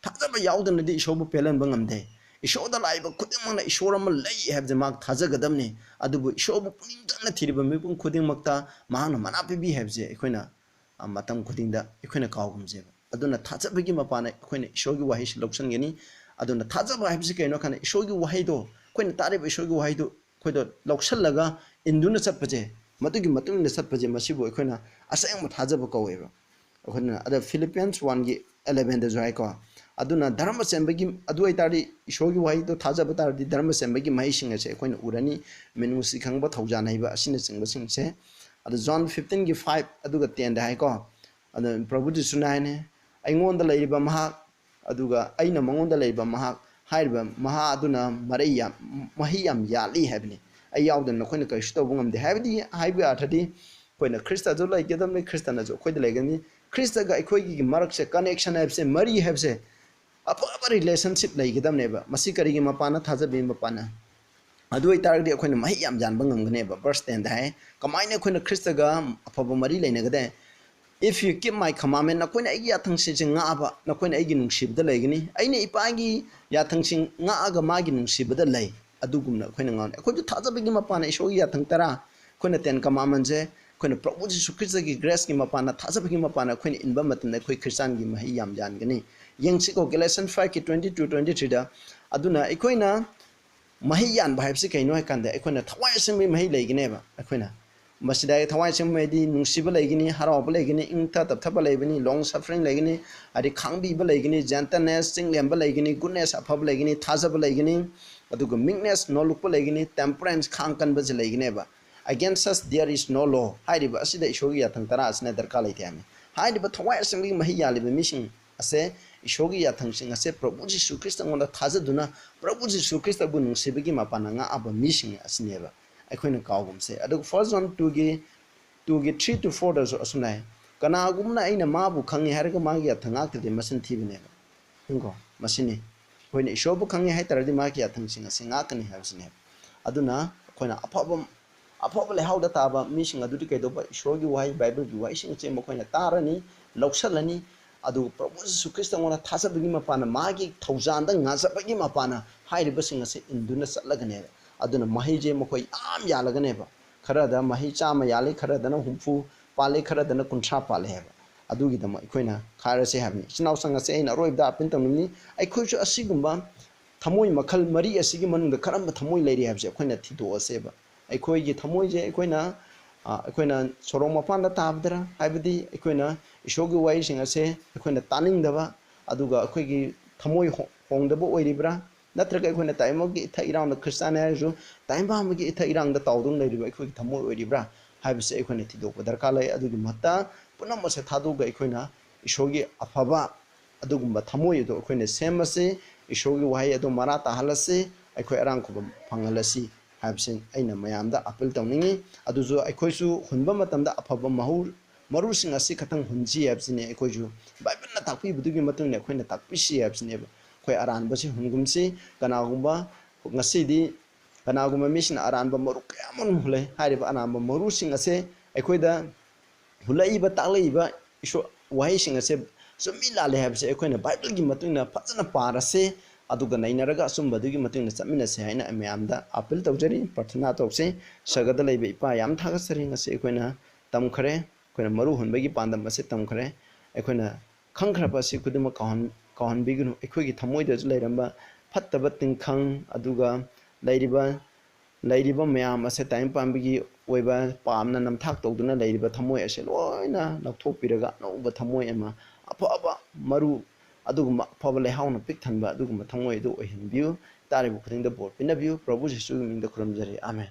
"ꯊꯥꯖꯕ ꯌꯥꯎꯗꯅꯗꯤ ꯏꯁꯣꯔꯕꯨ ꯄꯦꯜꯍꯟꯕ ꯉꯝꯗꯦ꯫ ꯏꯁꯣꯔꯗ ꯂꯥꯛꯏꯕ ꯈꯨꯗꯤꯡꯃꯛꯅ ꯏꯁꯣꯔ ꯑꯃ ꯂꯩ ꯍꯥꯏꯕꯁꯦ ꯃꯍꯥꯛ ꯊꯥꯖꯒꯗꯕꯅꯤ꯫ ꯑꯗꯨꯕꯨ ꯏꯁꯣꯔꯕꯨ ꯄꯨꯛꯅꯤꯡ ꯆꯪꯅ ꯊꯤꯔꯤꯕ ꯃꯤꯄꯨꯝ ꯈꯨꯗꯤꯡꯃꯛꯇ ꯃꯍꯥꯛꯅ ꯃꯅꯥ ꯄꯤꯕꯤ ꯍꯥꯏꯕꯁꯦ ꯑꯩꯈꯣꯏꯅ, ꯑ, ꯃꯇꯝ ꯈꯨꯗꯤꯡꯗ ꯑꯩꯈꯣꯏꯅ ꯀꯥꯎꯒꯨꯝꯁꯦꯕ꯫ ꯑꯗꯨꯅ ꯊꯥꯖꯕꯒꯤ ꯃꯄꯥꯟꯅ ꯑꯩꯈꯣꯏꯅ ꯏꯁꯣꯔꯒꯤ ꯋꯥꯍꯩꯁꯤ ꯂꯧꯁꯤꯟꯒꯅꯤ꯫ ꯑꯗꯨꯅ ꯊꯥꯖꯕ ꯍꯥꯏꯕꯁꯤ ꯀꯩꯅꯣ ꯍꯥꯏ ꯀꯥꯟꯗ, ꯏꯁꯣꯔꯒꯤ ꯋꯥꯍꯩꯗꯣ, ꯑꯩꯈꯣꯏꯅ ꯇꯥꯔꯤꯕ ꯏꯁꯣꯔꯒꯤ ꯋꯥꯍꯩꯗꯣ ꯑꯩꯈꯣꯏꯗ ꯂꯧꯁꯤꯜꯂꯒ ꯏꯟꯗꯨꯅ ꯆꯠꯄꯁꯦ, ꯃꯗꯨꯒꯤ ꯃꯇꯨꯡ ꯏꯟꯅ ꯆꯠꯄꯁꯦ, ꯃꯁꯤꯕꯨ ꯑꯩꯈꯣꯏꯅ ꯑꯁꯦꯡꯕ ꯊꯥꯖꯕ ꯀꯧꯋꯦꯕ꯫ ꯑꯩꯈꯣꯏꯅ ꯑꯗ Philippians one ꯒꯤ eleven ꯗꯁꯨ ꯍꯥꯏꯀꯣ, ꯑꯗꯨꯅ ꯙꯔꯃ ꯆꯦꯟꯕꯒꯤ, ꯑꯗꯨ ꯑꯣꯏꯇꯥꯔꯗꯤ ꯏꯁꯣꯔꯒꯤ ꯋꯥꯍꯩꯗꯣ ꯊꯥꯖꯕ ꯇꯥꯔꯗꯤ ꯙꯔꯃ ꯆꯦꯟꯕꯒꯤ ꯃꯍꯩꯁꯤꯡ ꯑꯁꯦ ꯑꯩꯈꯣꯏꯅ ꯎꯔꯅꯤ, ꯃꯤꯅꯨꯡꯁꯤ ꯈꯪꯕ, ꯊꯧꯖꯥꯜ ꯍꯩꯕ ꯑꯁꯤꯅꯆꯤꯡꯕꯁꯤꯡꯁꯦ꯫ ꯑꯗꯣ John fifteen ꯒꯤ five ꯑꯗꯨꯒ ten ꯗ ꯍꯥꯏꯀꯣ, ꯑꯗꯣ ꯄ꯭ꯔꯚꯨ ꯖꯤꯁꯨꯅ ꯍꯥꯏꯅꯤ, "ꯑꯩꯉꯣꯟꯗ ꯂꯩꯔꯤꯕ ꯃꯍꯥꯛ, ꯑꯗꯨꯒ ꯑꯩꯅ ꯃꯉꯣꯟꯗ ꯂꯩꯔꯤꯕ ꯃꯍꯥꯛ, ꯍꯥꯏꯔꯤꯕ ꯃꯍꯥꯛ ꯑꯗꯨꯅ ꯃꯔꯩ ꯌꯥꯝ, ꯃꯍꯩ ꯌꯥꯝ ꯌꯥꯜꯂꯤ" ꯍꯥꯏꯕꯅꯤ꯫ "ꯑꯩ ꯌꯥꯎꯗꯅ ꯅꯈꯣꯏꯅ ꯀꯔꯤꯁꯨ ꯇꯧꯕ ꯉꯝꯗꯦ" ꯍꯥꯏꯕꯗꯤ, ꯍꯥꯏꯕꯒꯤ ꯑꯥꯔꯊꯗꯤ, ꯑꯩꯈꯣꯏꯅ ꯈ꯭ꯔꯤꯁꯇꯁꯨ ꯂꯩꯒꯗꯕꯅꯤ, ꯈ꯭ꯔꯤꯁꯇꯅꯁꯨ ꯑꯩꯈꯣꯏꯗ ꯂꯩꯒꯅꯤ꯫ ꯈ꯭ꯔꯤꯁꯇꯒ ꯑꯩꯈꯣꯏꯒꯤ ꯃꯔꯛꯁꯦ, connection ꯍꯥꯏꯕꯁꯦ, ꯃꯔꯤ ꯍꯥꯏꯕꯁꯦ, ꯑꯐꯕ relationship ꯂꯩꯒꯗꯕꯅꯦꯕ꯫ ꯃꯁꯤ ꯀꯔꯤꯒꯤ ꯃꯄꯥꯟꯅ? ꯊꯥꯖꯕꯒꯤ ꯃꯄꯥꯟꯅ꯫ ꯑꯗꯨ ꯑꯣꯏꯇꯥꯔꯒꯗꯤ ꯑꯩꯈꯣꯏꯅ ꯃꯍꯩ ꯌꯥꯝ ꯌꯥꯟꯕ ꯉꯝꯒꯅꯦꯕ꯫ Verse ten ꯗ ꯍꯥꯏ, ꯀꯃꯥꯏꯅ ꯑꯩꯈꯣꯏꯅ ꯈ꯭ꯔꯤꯁꯇꯒ ꯑꯐꯕ ꯃꯔꯤ ꯂꯩꯅꯒꯗꯦ? "If you keep my commandment", ꯅꯈꯣꯏꯅ ꯑꯩꯒꯤ ꯌꯥꯊꯪꯁꯤꯡꯁꯦ ꯉꯥꯛꯑꯕ, ꯅꯈꯣꯏꯅ ꯑꯩꯒꯤ ꯅꯨꯡꯁꯤꯕꯗ ꯂꯩꯒꯅꯤ꯫ ꯑꯩꯅ ꯏꯄꯥꯒꯤ ꯌꯥꯊꯪꯁꯤꯡ ꯉꯥꯛꯑꯒ ꯃꯥꯒꯤ ꯅꯨꯡꯁꯤꯕꯗ ꯂꯩ꯫ ꯑꯗꯨꯒꯨꯝꯅ ꯑꯩꯈꯣꯏꯅ ꯉꯥꯡꯅꯩ꯫ ꯑꯩꯈꯣꯏꯁꯨ ꯊꯥꯖꯕꯒꯤ ꯃꯄꯥꯟꯅ ꯏꯁꯣꯔꯒꯤ ꯌꯥꯊꯪ ꯇꯔꯥ, ꯑꯩꯈꯣꯏꯅ Ten Commandment ꯁꯦ, ꯑꯩꯈꯣꯏꯅ ꯄ꯭ꯔꯚꯨ ꯖꯤꯁꯨ ꯈ꯭ꯔꯤꯁꯇꯒꯤ grace ꯀꯤ ꯃꯄꯥꯟꯅ, ꯊꯥꯖꯕꯒꯤ ꯃꯄꯥꯟꯅ ꯑꯩꯈꯣꯏꯅ ꯏꯟꯕ ꯃꯇꯝꯗ ꯑꯩꯈꯣꯏ ꯈ꯭ꯔꯤꯁꯇꯥꯟꯒꯤ ꯃꯍꯩ ꯌꯥꯝ ꯌꯥꯟꯒꯅꯤ꯫ ꯌꯦꯡꯁꯤꯀꯣ, Galatians five ꯀꯤ twenty two, twenty three ꯗ꯫ ꯑꯗꯨꯅ ꯑꯩꯈꯣꯏꯅ ꯃꯍꯩ ꯌꯥꯟꯕ ꯍꯥꯏꯕꯁꯤ ꯀꯩꯅꯣ ꯍꯥꯏ ꯀꯥꯟꯗ, ꯑꯩꯈꯣꯏꯅ ꯊꯋꯥꯏ ꯑꯁꯦꯡꯕꯒꯤ ꯃꯍꯩ ꯂꯩꯒꯅꯦꯕ꯫ ꯑꯩꯈꯣꯏꯅ ꯃꯁꯤꯗ ꯊꯋꯥꯏ ꯑꯁꯦꯡꯕ ꯍꯥꯏꯗꯤ ꯅꯨꯡꯁꯤꯕ ꯂꯩꯒꯅꯤ, ꯍꯔꯥꯎꯕ ꯂꯩꯒꯅꯤ, ꯏꯪ ꯇꯞꯊꯕ ꯂꯩꯒꯅꯤ, long suffering ꯂꯩꯒꯅꯤ, ꯍꯥꯏꯗꯤ ꯈꯥꯡꯕꯤꯕ ꯂꯩꯒꯅꯤ, gentleness, ꯆꯤꯡꯂꯦꯝꯕ ꯂꯩꯒꯅꯤ, goodness, ꯑꯐꯕ ꯂꯩꯒꯅꯤ, ꯊꯥꯖꯕ ꯂꯩꯒꯅꯤ, ꯑꯗꯨꯒ meekness, ꯅꯣꯜꯂꯨꯛꯄ ꯂꯩꯒꯅꯤ, temperance, ꯈꯥꯡ ꯀꯟꯕꯁꯦ ꯂꯩꯒꯅꯦꯕ꯫ "Against such there is no law" ꯍꯥꯏꯔꯤꯕ ꯑꯁꯤꯗ ꯏꯁꯣꯔꯒꯤ ꯌꯥꯊꯪ ꯇꯔꯥ ꯑꯁꯤꯅ ꯗꯔꯀꯥꯔ ꯂꯩꯇꯦ ꯍꯥꯏꯕꯅꯤ꯫ ꯍꯥꯏꯔꯤꯕ ꯊꯋꯥꯏ ꯑꯁꯦꯡꯕꯒꯤ ꯃꯍꯩ ꯌꯥꯜꯂꯤꯕ ꯃꯤꯁꯤꯡ ꯑꯁꯦ ꯏꯁꯣꯔꯒꯤ ꯌꯥꯊꯪꯁꯤꯡ ꯑꯁꯦ ꯄ꯭ꯔꯚꯨ ꯖꯤꯁꯨ ꯈ꯭ꯔꯤꯁꯇꯉꯣꯟꯗ ꯊꯥꯖꯗꯨꯅ, ꯄ꯭ꯔꯚꯨ ꯖꯤꯁꯨ ꯈ꯭ꯔꯤꯁꯇꯕꯨ ꯅꯨꯡꯁꯤꯕꯒꯤ ꯃꯄꯥꯟꯅ ꯉꯥꯛꯑꯕ ꯃꯤꯁꯤꯡ ꯑꯁꯤꯅꯦꯕ ꯑꯩꯈꯣꯏꯅ ꯀꯥꯎꯒꯨꯝꯁꯦ꯫ ꯑꯗꯨꯒ First John two ꯒꯤ, two ꯒꯤ three to four ꯗꯁꯨ ꯑꯁꯨꯝꯅ ꯍꯥꯏ, "ꯀꯅꯥꯒꯨꯝꯕꯅ ꯑꯩꯅ ꯃꯥꯕꯨ ꯈꯪꯉꯤ ꯍꯥꯏꯔꯒ ꯃꯥꯒꯤ ꯌꯥꯊꯪ ꯉꯥꯛꯇ꯭ꯔꯗꯤ ꯃꯆꯤꯟ ꯊꯤꯕꯅꯦꯕ"꯫ ꯌꯦꯡꯉꯨꯀꯣ, ꯃꯁꯤꯅꯤ ꯑꯩꯈꯣꯏꯅ ꯏꯁꯣꯔꯕꯨ ꯈꯪꯉꯦ ꯍꯥꯏ ꯇꯥꯔꯗꯤ ꯃꯥꯒꯤ ꯌꯥꯊꯪꯁꯤꯡ ꯑꯁꯤ ꯉꯥꯛꯀꯅꯤ ꯍꯥꯏꯕꯁꯤꯅꯦꯕ꯫ ꯑꯗꯨꯅ ꯑꯩꯈꯣꯏꯅ ꯑꯐꯕ, ꯑꯐꯕ ꯂꯩꯍꯥꯎꯗ ꯇꯥꯕ ꯃꯤꯁꯤꯡ ꯑꯗꯨꯗꯤ ꯀꯩꯗꯧꯕ? ꯏꯁꯣꯔꯒꯤ ꯋꯥꯍꯩ, ꯕꯥꯏꯕꯜꯒꯤ ꯋꯥꯍꯩꯁꯤꯡ ꯑꯁꯤ ꯃꯈꯣꯏꯅ ꯇꯥꯔꯅꯤ, ꯂꯧꯁꯤꯜꯂꯅꯤ, ꯑꯗꯨꯒ ꯄ꯭ꯔꯚꯨ ꯖꯤꯁꯨ ꯈ꯭ꯔꯤꯁꯇꯉꯣꯟꯗ ꯊꯥꯖꯕꯒꯤ ꯃꯄꯥꯟꯅ, ꯃꯥꯒꯤ ꯊꯧꯖꯥꯜꯗ ꯉꯥꯖꯕꯒꯤ ꯃꯄꯥꯟꯅ ꯍꯥꯏꯔꯤꯕꯁꯤꯡ ꯑꯁꯤ ꯏꯟꯗꯨꯅ ꯆꯠꯂꯒꯅꯦꯕ꯫ ꯑꯗꯨꯅ ꯃꯍꯩꯁꯦ ꯃꯈꯣꯏ ꯌꯥꯝ ꯌꯥꯜꯂꯒꯅꯦꯕ꯫ ꯈꯔꯗ ꯃꯍꯩ ꯆꯥꯝꯃ ꯌꯥꯜꯂꯤ, ꯈꯔꯗꯅ ꯍꯨꯝꯐꯨ ꯄꯥꯜꯂꯤ, ꯈꯔꯗꯅ ꯀꯨꯟꯊ꯭ꯔꯥ ꯄꯥꯜꯂꯤ ꯍꯥꯏꯕ꯫ ꯑꯗꯨꯒꯤꯗꯃꯛ ꯑꯩꯈꯣꯏꯅ ꯈꯥꯏꯔꯁꯦ ꯍꯥꯏꯕꯅꯤ꯫ ꯏꯆꯤꯟ ꯏꯅꯥꯎꯁꯤꯡ ꯑꯁꯦ ꯑꯩꯅ ꯑꯔꯣꯏꯕꯗ ꯑꯄꯤꯜ ꯇꯧꯅꯤꯡꯉꯤ, ꯑꯩꯈꯣꯏꯁꯨ ꯑꯁꯤꯒꯨꯝꯕ ꯊꯃꯣꯏ ꯃꯈꯜ ꯃꯔꯤ ꯑꯁꯤꯒꯤ ꯃꯅꯨꯡꯗ ꯀꯔꯝꯕ ꯊꯃꯣꯏ ꯂꯩꯔꯤ ꯍꯥꯏꯕꯁꯦ ꯑꯩꯈꯣꯏꯅ ꯊꯤꯗꯣꯛꯑꯁꯦꯕ꯫ ꯑꯩꯈꯣꯏꯒꯤ ꯊꯃꯣꯏꯁꯦ ꯑꯩꯈꯣꯏꯅ, ꯑ, ꯑꯩꯈꯣꯏꯅ ꯁꯣꯔꯣꯛ ꯃꯄꯥꯟꯗ ꯇꯥꯕꯗꯔ, ꯍꯥꯏꯕꯗꯤ ꯑꯩꯈꯣꯏꯅ ꯏꯁꯣꯔꯒꯤ ꯋꯥꯍꯩꯁꯤꯡ ꯑꯁꯦ ꯑꯩꯈꯣꯏꯅ ꯇꯥꯅꯤꯡꯗꯕ, ꯑꯗꯨꯒ ꯑꯩꯈꯣꯏꯒꯤ ꯊꯃꯣꯏ ꯍꯣ-, ꯍꯣꯡꯗꯕ ꯑꯣꯏꯔꯤꯕ꯭ꯔꯥ? ꯅꯠꯇ꯭ꯔꯒ ꯑꯩꯈꯣꯏꯅ ꯇꯥꯏꯕꯪꯒꯤ ꯏꯊꯛ ꯏꯔꯥꯡꯗ, ꯈ꯭ꯔꯤꯁꯇꯥꯟꯅꯤ ꯍꯥꯏꯔꯁꯨ, ꯇꯥꯏꯕꯪꯒꯤ ꯏꯊꯛ ꯏꯔꯥꯡꯗ ꯇꯥꯎꯗꯨꯅ ꯂꯩꯔꯤꯕ ꯑꯩꯈꯣꯏꯒꯤ ꯊꯃꯣꯏ ꯑꯣꯏꯔꯤꯕ꯭ꯔꯥ ꯍꯥꯏꯕꯁꯦ ꯑꯩꯈꯣꯏꯅ ꯊꯤꯗꯣꯛꯄ ꯗꯔꯀꯥꯔ ꯂꯩ꯫ ꯑꯗꯨꯒꯤ ꯃꯍꯨꯠꯇ ꯄꯨꯝꯅꯃꯛꯁꯦ ꯊꯥꯗꯣꯛꯑꯒ ꯑꯩꯈꯣꯏꯅ ꯏꯁꯣꯔꯒꯤ ꯑꯐꯕ ꯑꯗꯨꯒꯨꯝꯕ ꯊꯃꯣꯏ ꯑꯗꯨ ꯑꯩꯈꯣꯏꯅ ꯁꯦꯝꯃꯁꯤ, ꯏꯁꯣꯔꯒꯤ ꯋꯥꯍꯩ ꯑꯗꯨ ꯃꯔꯥ ꯇꯥꯍꯜꯂꯁꯤ, ꯑꯩꯈꯣꯏ ꯑꯔꯥꯡ ꯈꯨꯕꯝ ꯐꯪꯍꯜꯂꯁꯤ ꯍꯥꯏꯕꯁꯤ ꯑꯩꯅ ꯃꯌꯥꯝꯗ ꯑꯄꯤꯜ ꯇꯧꯅꯤꯡꯉꯤ꯫ ꯑꯗꯨꯁꯨ ꯑꯩꯈꯣꯏꯁꯨ ꯍꯨꯟꯕ ꯃꯇꯝꯗ ꯑꯐꯕ ꯃꯍꯩ, ꯃꯔꯨꯁꯤꯡ ꯑꯁꯤ ꯈꯛꯇꯪ ꯍꯨꯟꯁꯤ ꯍꯥꯏꯕꯁꯤꯅꯤ꯫ ꯑꯩꯈꯣꯏꯁꯨ ꯕꯥꯏꯕꯜꯅ ꯇꯥꯛꯄꯤꯕꯗꯨꯒꯤ ꯃꯇꯨꯡ ꯏꯟꯅ ꯑꯩꯈꯣꯏꯅ ꯇꯥꯛꯄꯤꯁꯤ ꯍꯥꯏꯕꯁꯤꯅꯦꯕ꯫ ꯑꯩꯈꯣꯏ ꯑꯔꯥꯟꯕꯁꯤ ꯍꯨꯟꯒꯨꯝꯁꯤ꯫ ꯀꯅꯥꯒꯨꯝꯕ ꯉꯁꯤꯗꯤ ꯀꯅꯥꯒꯨꯝꯕ ꯃꯤꯁꯤꯡꯅ ꯑꯔꯥꯟꯕ ꯃꯔꯨ ꯀꯌꯥ ꯑꯃꯔꯣꯝ ꯍꯨꯜꯂꯦ꯫ ꯍꯥꯏꯔꯤꯕ ꯑꯔꯥꯟꯕ ꯃꯔꯨꯁꯤꯡ ꯑꯁꯦ ꯑꯩꯈꯣꯏꯗ ꯍꯨꯜꯂꯛꯏꯕ, ꯇꯥꯛꯂꯛꯏꯕ ꯏꯁꯣ-, ꯋꯥꯍꯩꯁꯤꯡ ꯑꯁꯦ ꯆꯨꯝꯃꯤ ꯂꯥꯜꯂꯤ ꯍꯥꯏꯕꯁꯦ ꯑꯩꯈꯣꯏꯅ ꯕꯥꯏꯕꯜꯒꯤ ꯃꯇꯨꯡ ꯏꯟꯅ ꯐꯖꯅ ꯄꯥꯔꯁꯦ, ꯑꯗꯨꯒ ꯅꯩꯅꯔꯒ ꯑꯆꯨꯝꯕꯗꯨꯒꯤ ꯃꯇꯨꯡ ꯏꯟꯅ ꯆꯠꯃꯤꯟꯅꯁꯦ ꯍꯥꯏꯅ ꯑꯩ ꯃꯌꯥꯝꯗ ꯑꯄꯤꯜ ꯇꯧꯖꯔꯤ, ꯄ꯭ꯔꯥꯊꯅꯥ ꯇꯧꯁꯦ꯫ ꯁꯔꯒꯗ ꯂꯩꯕ ꯏꯄꯥ, ꯌꯥꯝ ꯊꯥꯒꯠꯆꯔꯤ꯫ ꯉꯁꯤ ꯑꯩꯈꯣꯏꯅ ꯇꯝꯈ꯭ꯔꯦ, ꯑꯩꯈꯣꯏꯅ ꯃꯔꯨ ꯍꯨꯟꯕꯒꯤ ꯄꯥꯟꯗꯝ ꯑꯁꯤ ꯇꯝꯈ꯭ꯔꯦ꯫ ꯑꯩꯈꯣꯏꯅ ꯈꯪꯈ꯭ꯔꯕ ꯑꯁꯤ ꯈꯨꯗꯤꯡꯃꯛ ꯀꯥꯎꯍꯟ-, ꯀꯥꯎꯍꯟꯕꯤꯒꯅꯨ꯫ ꯑꯩꯈꯣꯏꯒꯤ ꯊꯃꯣꯏꯗꯁꯨ ꯂꯩꯔꯝꯕ ꯐꯠꯇꯕ ꯇꯤꯟꯈꯪ, ꯑꯗꯨꯒ ꯂꯩꯔꯤꯕ, ꯂꯩꯔꯤꯕ ꯃꯌꯥꯝ ꯑꯁꯦ ꯇꯥꯏꯕꯪ ꯄꯥꯟꯕꯒꯤ ꯑꯣꯏꯕ ꯄꯥꯞꯅ ꯅꯝꯊꯥꯛ ꯇꯧꯗꯨꯅ ꯂꯩꯔꯤꯕ ꯊꯃꯣꯏ ꯑꯁꯦ ꯂꯣꯏꯅ ꯂꯧꯊꯣꯛꯄꯤꯔꯒ ꯑꯅꯧꯕ ꯊꯃꯣꯏ ꯑꯃ, ꯑꯐꯕ ꯃꯔꯨ, ꯑꯗꯨꯒꯨꯝꯕ ꯑꯐꯕ ꯂꯩꯍꯥꯎꯅ ꯄꯤꯛ ꯊꯟꯕ ꯑꯗꯨꯒꯨꯝꯕ ꯊꯃꯣꯏ ꯑꯗꯨ ꯑꯣꯏꯍꯟꯕꯤꯌꯨ꯫ ꯇꯥꯔꯤꯕ ꯈꯨꯗꯤꯡꯗ ꯕꯣꯔ ꯄꯤꯅꯕꯤꯌꯨ꯫ ꯄ꯭ꯔꯚꯨ ꯖꯤꯁꯨꯒꯤ ꯃꯤꯡꯗ ꯈꯨꯔꯨꯝꯖꯔꯤ꯫ ꯑꯥꯃꯦꯟ꯫